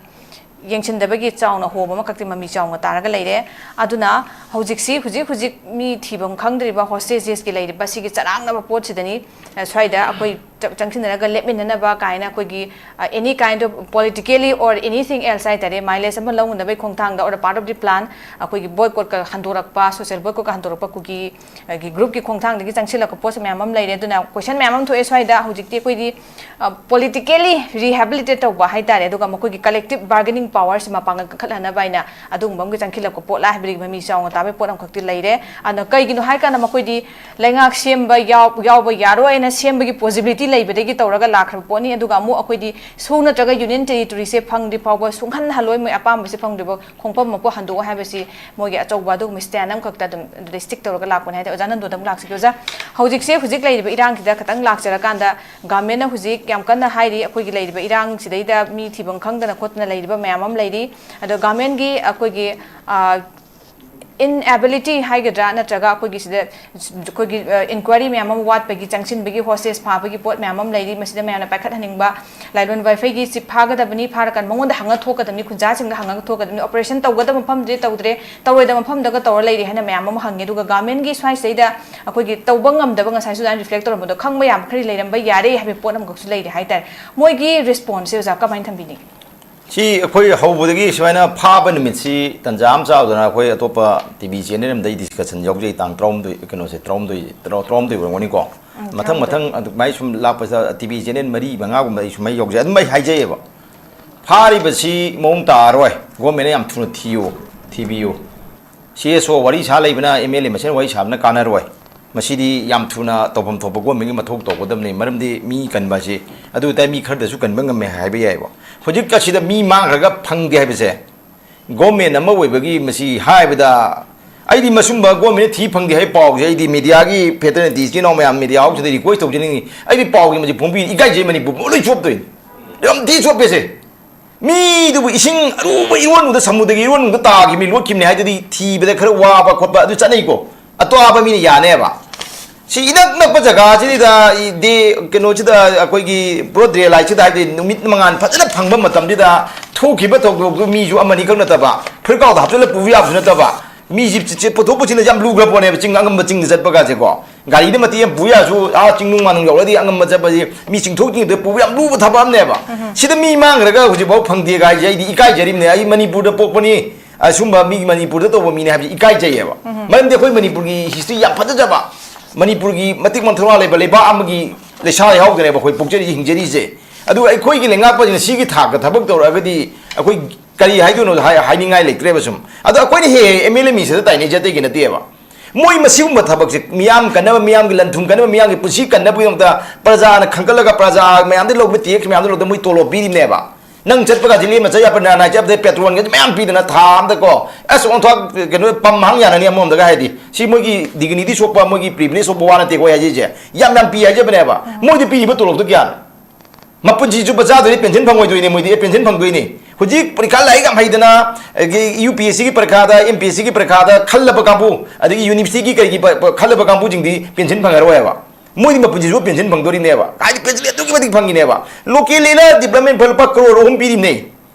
ꯌꯦꯡꯁꯤꯟꯗꯕꯒꯤ ꯆꯥꯎꯅ ꯍꯣꯕ ꯑꯃꯈꯛꯇꯤ ꯃꯃꯤ ꯆꯥꯎꯅ ꯇꯥꯔꯒ ꯂꯩꯔꯦ꯫ ꯑꯗꯨꯅ ꯍꯧꯖꯤꯛꯁꯤ, ꯍꯧꯖꯤꯛ ꯍꯧꯖꯤꯛ ꯃꯤ ꯊꯤꯐꯝ ꯈꯪꯗ꯭ꯔꯤꯕ hostages-ꯀꯤ ꯂꯩꯔꯤꯕ ꯁꯤꯒꯤ ꯆꯔꯥꯡꯅꯕ ꯄꯣꯠꯁꯤꯗꯅꯤ, ꯑ, ꯁ꯭ꯋꯥꯏꯗ ꯑꯩꯈꯣꯏ ꯆꯪꯁꯤꯟꯅꯔꯒ ꯂꯦꯞꯃꯤꯟꯅꯅꯕ ꯀꯥꯏꯅ ꯑꯩꯈꯣꯏꯒꯤ, ꯑ, any kind of politically or anything else ꯍꯥꯏꯇꯥꯔꯦ, mileage ꯑꯃ ꯂꯧꯅꯕꯒꯤ ꯈꯣꯡꯊꯥꯡꯗ or a part of the plan ꯑꯩꯈꯣꯏꯒꯤ boycott ꯀ ꯍꯟꯗꯣꯔꯛꯄ, social boycott ꯀ ꯍꯟꯗꯣꯔꯛꯄ ꯀꯨꯀꯤ, ꯑ, ꯒꯤ group ꯀꯤ ꯈꯣꯡꯊꯥꯡꯗꯒꯤ ꯆꯪꯁꯤꯜꯂꯛꯄ ꯄꯣꯠꯁꯨ ꯃꯌꯥꯝ ꯑꯃ ꯂꯩꯔꯦ꯫ ꯑꯗꯨꯅ question ꯃꯌꯥꯝ ꯑꯃ ꯊꯣꯛꯑꯦ ꯁ꯭ꯋꯥꯏꯗ꯫ ꯍꯧꯖꯤꯛꯇꯤ ꯑꯩꯈꯣꯏꯗꯤ, ꯑ, politically rehabilitate ꯇꯧꯕ ꯍꯥꯏꯇꯥꯔꯦ, ꯑꯗꯨꯒ ꯃꯈꯣꯏꯒꯤ collective bargaining power ꯁꯤ ꯃꯄꯥꯡꯒꯜ ꯀꯟꯈꯠꯍꯟꯅꯕ ꯍꯥꯏꯅ ꯑꯗꯨꯒꯨꯝꯕ ꯑꯃꯒꯤ ꯆꯪꯁꯤꯜꯂꯛꯄ ꯄꯣꯠꯂꯥ ꯍꯥꯏꯕꯗꯒꯤ ꯃꯃꯤ ꯆꯥꯎꯅ ꯇꯥꯕꯒꯤ ꯄꯣꯠ ꯑꯃꯈꯛꯇꯤ ꯂꯩꯔꯦ꯫ ꯑꯗꯨꯅ ꯀꯩꯒꯤꯅꯣ ꯍꯥꯏ ꯀꯥꯟꯗ ꯃꯈꯣꯏꯗꯤ ꯂꯩꯉꯥꯛ ꯁꯦꯝꯕ ꯌꯥꯎ-, ꯌꯥꯎꯕ ꯌꯥꯔꯣꯏꯅ ꯁꯦꯝꯕꯒꯤ possibility ꯂꯩꯕꯗꯒꯤ ꯇꯧꯔꯒ ꯂꯥꯛꯈ꯭ꯔꯕ ꯄꯣꯠꯅꯤ꯫ ꯑꯗꯨꯒ ꯑꯃꯨꯛ ꯑꯩꯈꯣꯏꯗꯤ ꯁꯨ ꯅꯠꯇ꯭ꯔꯒ union territory ꯁꯦ ꯐꯪꯗ꯭ꯔꯤ ꯐꯥꯎꯕ ꯁꯨꯡꯍꯟ ꯍꯜꯂꯣꯏ, ꯃꯣꯏ ꯑꯄꯥꯝꯕꯁꯦ ꯐꯪꯗ꯭ꯔꯤꯕ ꯈꯣꯡꯐꯝ ꯑꯃ ꯍꯟꯗꯣꯛꯑꯣ ꯍꯥꯏꯕꯁꯤ ꯃꯣꯏꯒꯤ ꯑꯆꯧꯕ ꯑꯗꯨꯒꯨꯝꯕ stand ꯑꯃꯈꯛꯇ ꯑꯗꯨꯝ ꯑꯗꯨꯗ stick ꯇꯧꯔꯒ ꯂꯥꯛꯄꯅꯦ ꯍꯥꯏꯇꯥꯔꯦ꯫ ꯑꯣꯖꯥ ꯅꯟꯗꯣꯗ ꯑꯃꯨꯛ ꯂꯥꯛꯆꯒꯦ꯫ ꯑꯣꯖꯥ, ꯍꯧꯖꯤꯛꯁꯦ, ꯍꯧꯖꯤꯛ ꯂꯩꯔꯤꯕ ꯏꯔꯥꯡꯁꯤꯗ ꯈꯤꯇꯪ ꯂꯥꯛꯆꯔꯀꯥꯟꯗ, government ꯅ ꯍꯧꯖꯤꯛ ꯌꯥꯝ ꯀꯟꯅ ꯍꯥꯏꯔꯤ, ꯑꯩꯈꯣꯏꯒꯤ ꯂꯩꯔꯤꯕ ꯏꯔꯥꯡꯁꯤꯗꯩꯗ ꯃꯤ ꯊꯤꯐꯝ ꯈꯪꯗꯅ ꯈꯣꯠꯇꯅ ꯂꯩꯔꯤꯕ ꯃꯌꯥꯝ ꯑꯃ ꯂꯩꯔꯤ꯫ ꯑꯗꯣ government ꯀꯤ ꯑꯩꯈꯣꯏꯒꯤ, ꯑ, inability ꯍꯥꯏꯒꯗ꯭ꯔꯥ, ꯅꯠꯇ꯭ꯔꯒ ꯑꯩꯈꯣꯏꯒꯤ ꯁꯤꯗ ꯑꯩꯈꯣꯏꯒꯤ, ꯑ, inquiry ꯃꯌꯥꯝ ꯑꯃ ꯋꯥꯠꯄꯒꯤ, ꯆꯪꯁꯤꯟꯕꯒꯤ, hostage ꯐꯥꯕꯒꯤ ꯄꯣꯠ ꯃꯌꯥꯝ ꯑꯃ ꯂꯩꯔꯤ꯫ ꯃꯁꯤꯗ ꯃꯌꯥꯝꯅ ꯄꯥꯏꯈꯠꯍꯟꯅꯤꯡꯕ, ꯂꯥꯏꯂꯣꯟ ꯋꯥꯏꯐꯩꯒꯤ ꯆꯤꯞ ꯐꯥꯒꯗꯕꯅꯤ, ꯐꯥꯔꯀꯥꯟꯗ ꯃꯉꯣꯟꯗ ꯍꯪꯉ ꯊꯣꯛꯀꯗꯕꯅꯤ, ꯈꯨꯟꯖꯥꯁꯤꯡꯗ ꯍꯪꯉꯒ ꯊꯣꯛꯀꯗꯕꯅꯤ, operation ꯇꯧꯒꯗꯕ ꯃꯐꯝꯗꯨꯗꯤ ꯇꯧꯗ꯭ꯔꯦ, ꯇꯧꯔꯣꯏꯗꯕ ꯃꯐꯝꯗꯒ ꯇꯧꯔ ꯂꯩꯔꯦ ꯍꯥꯏꯅ ꯃꯌꯥꯝ ꯑꯃ ꯍꯪꯉꯦ꯫ ꯑꯗꯨꯒ government ꯀꯤ ꯁ꯭ꯋꯥꯏꯁꯤꯗꯩꯗ ꯑꯩꯈꯣꯏꯒꯤ ꯇꯧꯕ ꯉꯝꯗꯕ, ꯉꯁꯥꯏꯁꯨ ꯑꯗꯨꯃꯥꯏꯅ reflect ꯇꯧꯔꯝꯕꯗꯣ, ꯈꯪꯕ ꯌꯥꯕ ꯈꯔꯗꯤ ꯂꯩꯔꯝꯕ ꯌꯥꯔꯦ ꯍꯥꯏꯕꯒꯤ ꯄꯣꯠ ꯑꯃꯈꯛꯁꯨ ꯂꯩꯔꯦ ꯍꯥꯏꯇꯥꯔꯦ꯫ ꯃꯣꯏꯒꯤ response ꯁꯦ ꯑꯣꯖꯥ ꯀꯃꯥꯏꯅ ꯊꯝꯕꯤꯅꯤꯡꯉꯤ? ꯁꯤ ꯑꯩꯈꯣꯏ ꯍꯧꯕꯗꯒꯤ ꯁꯨꯃꯥꯏꯅ ꯐꯥꯕ ꯅꯨꯃꯤꯠꯁꯤ ꯇꯟꯖꯥ ꯑꯃ ꯆꯥꯗꯅ ꯑꯩꯈꯣꯏ ꯑꯇꯣꯞꯄ T V channel ꯑꯃꯗ ꯑꯩ discussion ꯌꯥꯎꯖꯩ, ꯇꯥꯡ ꯇꯔꯥꯍꯨꯝꯗꯣꯏ, ꯀꯩꯅꯣꯁꯦ, ꯇꯔꯥꯍꯨꯝꯗꯣꯏ, ꯇꯔꯥ-, ꯇꯔꯥꯍꯨꯝꯗꯣꯏ ꯑꯣꯏꯔꯝꯒꯅꯤꯀꯣ꯫ ꯎꯝ, ꯃꯊꯪ ꯇꯔꯥꯍꯨꯝꯗꯣꯏ꯫ ꯃꯊꯪ ꯑꯗꯨꯃꯥꯏꯅ ꯁꯨꯝ ꯂꯥꯛꯄꯁꯤꯗ T V channel ꯃꯔꯤ ꯃꯉꯥꯒꯨꯝꯕ ꯑꯩ ꯁꯨꯃꯥꯏꯅ ꯌꯥꯎꯖꯩ꯫ ꯑꯗꯨꯝ ꯑꯩ ꯍꯥꯏꯖꯩꯌꯦꯕ, ꯐꯥꯔꯤꯕꯁꯤ ꯃꯑꯣꯡ ꯇꯥꯔꯣꯏ, government ꯅ ꯌꯥꯝ ꯊꯨꯅ ꯊꯤꯌꯨ, ꯊꯤꯕꯤꯌꯨ꯫ C S O ꯋꯥꯔꯤ ꯁꯥ ꯂꯩꯕꯅ, M L A ꯃꯁꯦꯟ ꯋꯥꯔꯤ ꯁꯥꯕꯅ ꯀꯥꯟꯅꯔꯣꯏ꯫ ꯃꯁꯤꯗꯤ ꯌꯥꯝ ꯊꯨꯅ ꯇꯧꯐꯝ ꯊꯣꯛꯄ government ꯀꯤ ꯃꯊꯧ ꯇꯧꯒꯗꯕꯅꯤ꯫ ꯃꯔꯝꯗꯤ ꯃꯤ ꯀꯟꯕ ꯑꯁꯤ, ꯑꯗꯨ ꯑꯣꯏꯇꯥꯔꯗꯤ ꯃꯤ ꯈꯔꯗꯁꯨ ꯀꯟꯕ ꯉꯝꯃꯦ ꯍꯥꯏꯕ ꯌꯥꯏꯕ꯫ ꯍꯧꯖꯤꯛ ꯑꯁꯤꯗ ꯃꯤ ꯃꯥꯡꯈ꯭ꯔꯒ ꯐꯪꯗꯦ ꯍꯥꯏꯕꯁꯦ, government ꯑꯃ ꯑꯣꯏꯕꯒꯤ ꯃꯁꯤ ꯍꯥꯏꯕꯗ, ꯑꯩꯗꯤ ꯃꯁꯨꯝꯕ government ꯅ ꯊꯤ ꯐꯪꯗꯦ ꯍꯥꯏꯕ ꯄꯥꯎꯁꯦ ꯑꯩꯗꯤ media ꯒꯤ fraternity ꯏꯆꯤꯟ ꯏꯅꯥꯎ ꯃꯌꯥꯝ media ꯍꯧꯕꯁꯤꯗ request ꯇꯧꯖꯅꯤꯡꯉꯤ꯫ ꯑꯩꯗꯤ ꯄꯥꯎꯒꯤ ꯃꯁꯤ ꯐꯣꯡꯕꯤ, ꯏꯀꯥꯏꯖꯩ, ꯃꯅꯤꯄꯨꯔ ꯄꯨꯝꯕ ꯂꯣꯏ ꯆꯣꯞꯇꯣꯏꯅꯤ꯫ ꯌꯥꯝ ꯊꯤ ꯆꯣꯞꯄꯦꯁꯦ꯫ ꯃꯤꯗꯨꯕꯨ ꯏꯁꯤꯡ ꯑꯔꯨꯕ ꯏꯔꯣꯟꯕꯗ, ꯁꯃꯨꯗ꯭ꯔꯒꯤ ꯏꯔꯣꯟꯕꯗ ꯇꯥꯈꯤꯕꯅꯤ, ꯂꯣꯠꯈꯤꯕꯅꯤ ꯍꯥꯏꯗꯨꯗꯤ ꯊꯤꯕꯗ ꯈꯔ ꯋꯥꯕ ꯈꯣꯠꯄ ꯑꯗꯨ ꯆꯠꯅꯩꯀꯣ, ꯑꯇꯣꯞꯄ ꯃꯤꯅ ꯌꯥꯅꯦꯕ꯫ ꯁꯤ ꯏꯅꯛ ꯅꯛꯄ ꯖꯒꯥꯁꯤꯗ, ꯗꯤ ꯀꯩꯅꯣꯁꯤꯗ, ꯑꯩꯈꯣꯏꯒꯤ broad daylight ꯁꯤꯗ, ꯍꯥꯏꯗꯤ ꯅꯨꯃꯤꯠ ꯃꯉꯥꯜ ꯐꯖꯅ ꯐꯪꯕ ꯃꯇꯝꯁꯤꯗ ꯊꯣꯛꯈꯤꯕ ꯊꯧꯗꯣꯛꯇꯨ ꯃꯤꯁꯨ ꯑꯃꯅꯤ ꯈꯛ ꯅꯠꯇꯕ, ꯐꯨꯔꯤꯠꯀꯥꯎꯗ ꯍꯥꯞꯆꯤꯜꯂ ꯄꯨꯕ ꯌꯥꯕꯁꯨ ꯅꯠꯇꯕ, ꯃꯤꯁꯤ ꯆꯤ-, ꯆꯤ-, ꯄꯨꯊꯣꯛ ꯄꯨꯁꯤꯟꯗ ꯌꯥꯝ ꯂꯨꯈ꯭ꯔ ꯄꯣꯠꯅꯦꯕ, ꯆꯤꯡ ꯑꯉꯝꯕ ꯆꯤꯡꯗ ꯆꯠꯄꯒꯁꯦꯀꯣ꯫ ꯒꯥꯔꯤꯗ ꯃꯇꯦꯛ ꯑꯃ ꯄꯨ ꯌꯥꯔꯁꯨ, ꯑꯥ ꯆꯤꯡꯅꯨꯡ ꯃꯥꯅꯨꯡ ꯌꯧꯔꯗꯤ ꯑꯉꯝꯕ ꯆꯠꯄꯁꯤ ꯃꯤ ꯆꯤꯡꯊꯣꯛ ꯆꯤꯡꯊꯣꯛ ꯄꯨꯕ ꯌꯥꯝ ꯂꯨꯕ ꯊꯕꯛ ꯑꯃꯅꯦꯕ꯫ ꯁꯤꯗ ꯃꯤ ꯃꯥꯡꯈ꯭ꯔꯒ ꯍꯧꯖꯤꯛꯐꯥꯎ ꯐꯪꯗꯦꯒ ꯍꯥꯏꯁꯦ ꯑꯩꯗꯤ ꯏꯀꯥꯏꯖꯔꯤꯕꯅꯦ꯫ ꯑꯩ ꯃꯅꯤꯄꯨꯔꯗ ꯄꯣꯛꯄꯅꯤ, ꯑꯁꯨꯝꯕ ꯃꯤ ꯃꯅꯤꯄꯨꯔꯗ ꯇꯧꯕ ꯃꯤꯅꯦ ꯍꯥꯏꯕꯁꯤ ꯏꯀꯥꯏꯖꯩꯌꯦꯕ꯫ ꯃꯔꯝꯗꯤ ꯑꯩꯈꯣꯏ ꯃꯅꯤꯄꯨꯔꯒꯤ ꯍꯤꯁꯇ꯭ꯔꯤ ꯌꯥꯝ ꯐꯖꯖꯕ, ꯃꯅꯤꯄꯨꯔꯒꯤ ꯃꯇꯤꯛ ꯃꯊꯧꯅꯥ ꯂꯩꯕ ꯂꯩꯕꯥꯛ ꯑꯃꯒꯤ ꯂꯩꯁꯥ ꯌꯥꯎꯗꯅꯦꯕ ꯑꯩꯈꯣꯏ ꯄꯣꯛꯆꯔꯤꯁꯦ, ꯍꯤꯡꯖꯔꯤꯁꯦ꯫ ꯑꯗꯨꯒ ꯑꯩꯈꯣꯏꯒꯤ ꯂꯩꯉꯥꯛꯄꯁꯤꯅ ꯁꯤꯒꯤ ꯊꯥꯛꯇ ꯊꯕꯛ ꯇꯧꯔꯛꯑꯒꯗꯤ ꯑꯩꯈꯣꯏ ꯀꯔꯤ ꯍꯥꯏꯗꯣꯏꯅꯣ ꯍꯥꯏ-, ꯍꯥꯏꯅꯤꯡꯉꯥꯏ ꯂꯩꯇ꯭ꯔꯦꯕ ꯁꯨꯝ꯫ ꯑꯗꯣ ꯑꯩꯈꯣꯏꯅ ꯍꯦꯛ ꯍꯦꯛ ꯑꯦꯝ ꯑꯦꯜ ꯑꯦ ꯃꯤꯁꯤꯗ ꯇꯥꯏꯅꯩꯁꯦ ꯑꯇꯩꯒꯤ ꯅꯠꯇꯦꯕ꯫ ꯃꯣꯏ ꯃꯁꯤꯒꯨꯝꯕ ꯊꯕꯛꯁꯦ ꯃꯤꯌꯥꯝ ꯀꯟꯅꯕ, ꯃꯤꯌꯥꯝꯒꯤ ꯂꯟ ꯊꯨꯝ ꯀꯟꯅꯕ, ꯃꯤꯌꯥꯝꯒꯤ ꯄꯨꯟꯁꯤ ꯀꯟꯅꯕꯒꯤꯗꯃꯛꯇ ꯄ꯭ꯔꯖꯥꯅ ꯈꯟꯒꯠꯂꯒ ꯄ꯭ꯔꯖꯥ ꯃꯌꯥꯝꯗꯒꯤ ꯂꯧꯕ ꯇꯦꯛꯁ ꯃꯌꯥꯝꯗꯣ ꯂꯧꯗ ꯃꯣꯏ ꯇꯣꯂꯣꯞ ꯄꯤꯔꯤꯕꯅꯦꯕ꯫ ꯅꯪ ꯆꯠꯄꯒꯁꯤ ꯂꯦꯝꯅ ꯆꯠ ꯌꯥꯄ ꯅꯥꯏ ꯆꯠꯄꯗ ꯄꯦꯇ꯭ꯔꯣꯜꯒꯁꯦ ꯃꯌꯥꯝ ꯄꯤꯗꯅ ꯊꯥ ꯑꯝꯗꯀꯣ ꯑꯁ ꯑꯣꯟꯊꯣꯛ ꯀꯩꯅꯣ ꯄꯝ ꯍꯥꯡ ꯌꯥꯅꯅꯤ ꯑꯃꯔꯣꯝꯗꯒ ꯍꯥꯏꯗꯤ꯫ ꯁꯤ ꯃꯣꯏꯒꯤ ꯗꯤꯒꯅꯤꯇꯤ ꯁꯣꯛꯄ, ꯃꯣꯏꯒꯤ ꯄ꯭ꯔꯤꯚꯤꯂꯦꯖ ꯁꯣꯛꯄ ꯋꯥ ꯅꯠꯇꯦꯀꯣ ꯑꯩ ꯍꯥꯏꯖꯔꯤꯁꯦ꯫ ꯌꯥꯝ ꯌꯥꯝ ꯄꯤ ꯍꯥꯏꯖꯕꯅꯦꯕ꯫ ꯃꯣꯏꯗꯤ ꯄꯤꯔꯤꯕ ꯇꯣꯂꯣꯞꯇꯣ ꯀꯌꯥꯅꯣ? ꯃꯄꯨꯟꯁꯤ ꯆꯨꯞꯄ ꯆꯥꯗꯣꯏꯅꯤ, ꯄꯦꯟꯁꯤꯟ ꯐꯪꯉꯣꯏꯗꯣꯏꯅꯦ ꯃꯣꯏꯗꯤ꯫ ꯑꯦ, ꯄꯦꯟꯁꯤꯟ ꯐꯪꯗꯣꯏꯅꯤ꯫ ꯍꯧꯖꯤꯛ ꯄꯔꯤꯈꯥ ꯂꯥꯏꯔꯤꯛ ꯌꯥꯝ ꯍꯩꯗꯅ, ꯑꯗꯒꯤ ꯌꯨ ꯄꯤ ꯑꯦꯁ ꯁꯤꯒꯤ ꯄꯔꯤꯈꯥꯗ, ꯑꯦꯝ ꯄꯤ ꯑꯦꯁ ꯁꯤꯒꯤ ꯄꯔꯤꯈꯥꯗ ꯈꯜꯂꯕ ꯀꯥꯡꯕꯨ, ꯑꯗꯒꯤ ꯌꯨꯅꯤꯚꯔꯁꯤꯇꯤꯒꯤ ꯀꯩꯒꯤ ꯄ-, ꯄ-, ꯈꯜꯂꯕ ꯀꯥꯡꯕꯨꯁꯤꯡꯗꯤ ꯄꯦꯟꯁꯤꯟ ꯐꯪꯉꯔꯣꯏꯕ꯫ ꯃꯣꯏꯗꯤ ꯃꯄꯨꯟꯁꯤꯁꯨ ꯄꯦꯟꯁꯤꯟ ꯐꯪꯗꯣꯔꯤꯅꯦꯕ꯫ ꯍꯥꯏꯗꯤ ꯄꯦꯟꯁꯤꯟ ꯑꯗꯨꯛꯀꯤ ꯃꯇꯤꯛ ꯐꯪꯉꯤꯅꯦꯕ꯫ ꯂꯣꯀꯦꯜ ꯑꯦꯔꯤꯌꯥ ꯗꯤꯕ꯭ꯂꯞꯃꯦꯟ ꯐꯟ ꯂꯨꯄꯥ ꯀ꯭ꯔꯣꯔ ꯑꯍꯨꯝ ꯄꯤꯔꯤꯕꯅꯦ꯫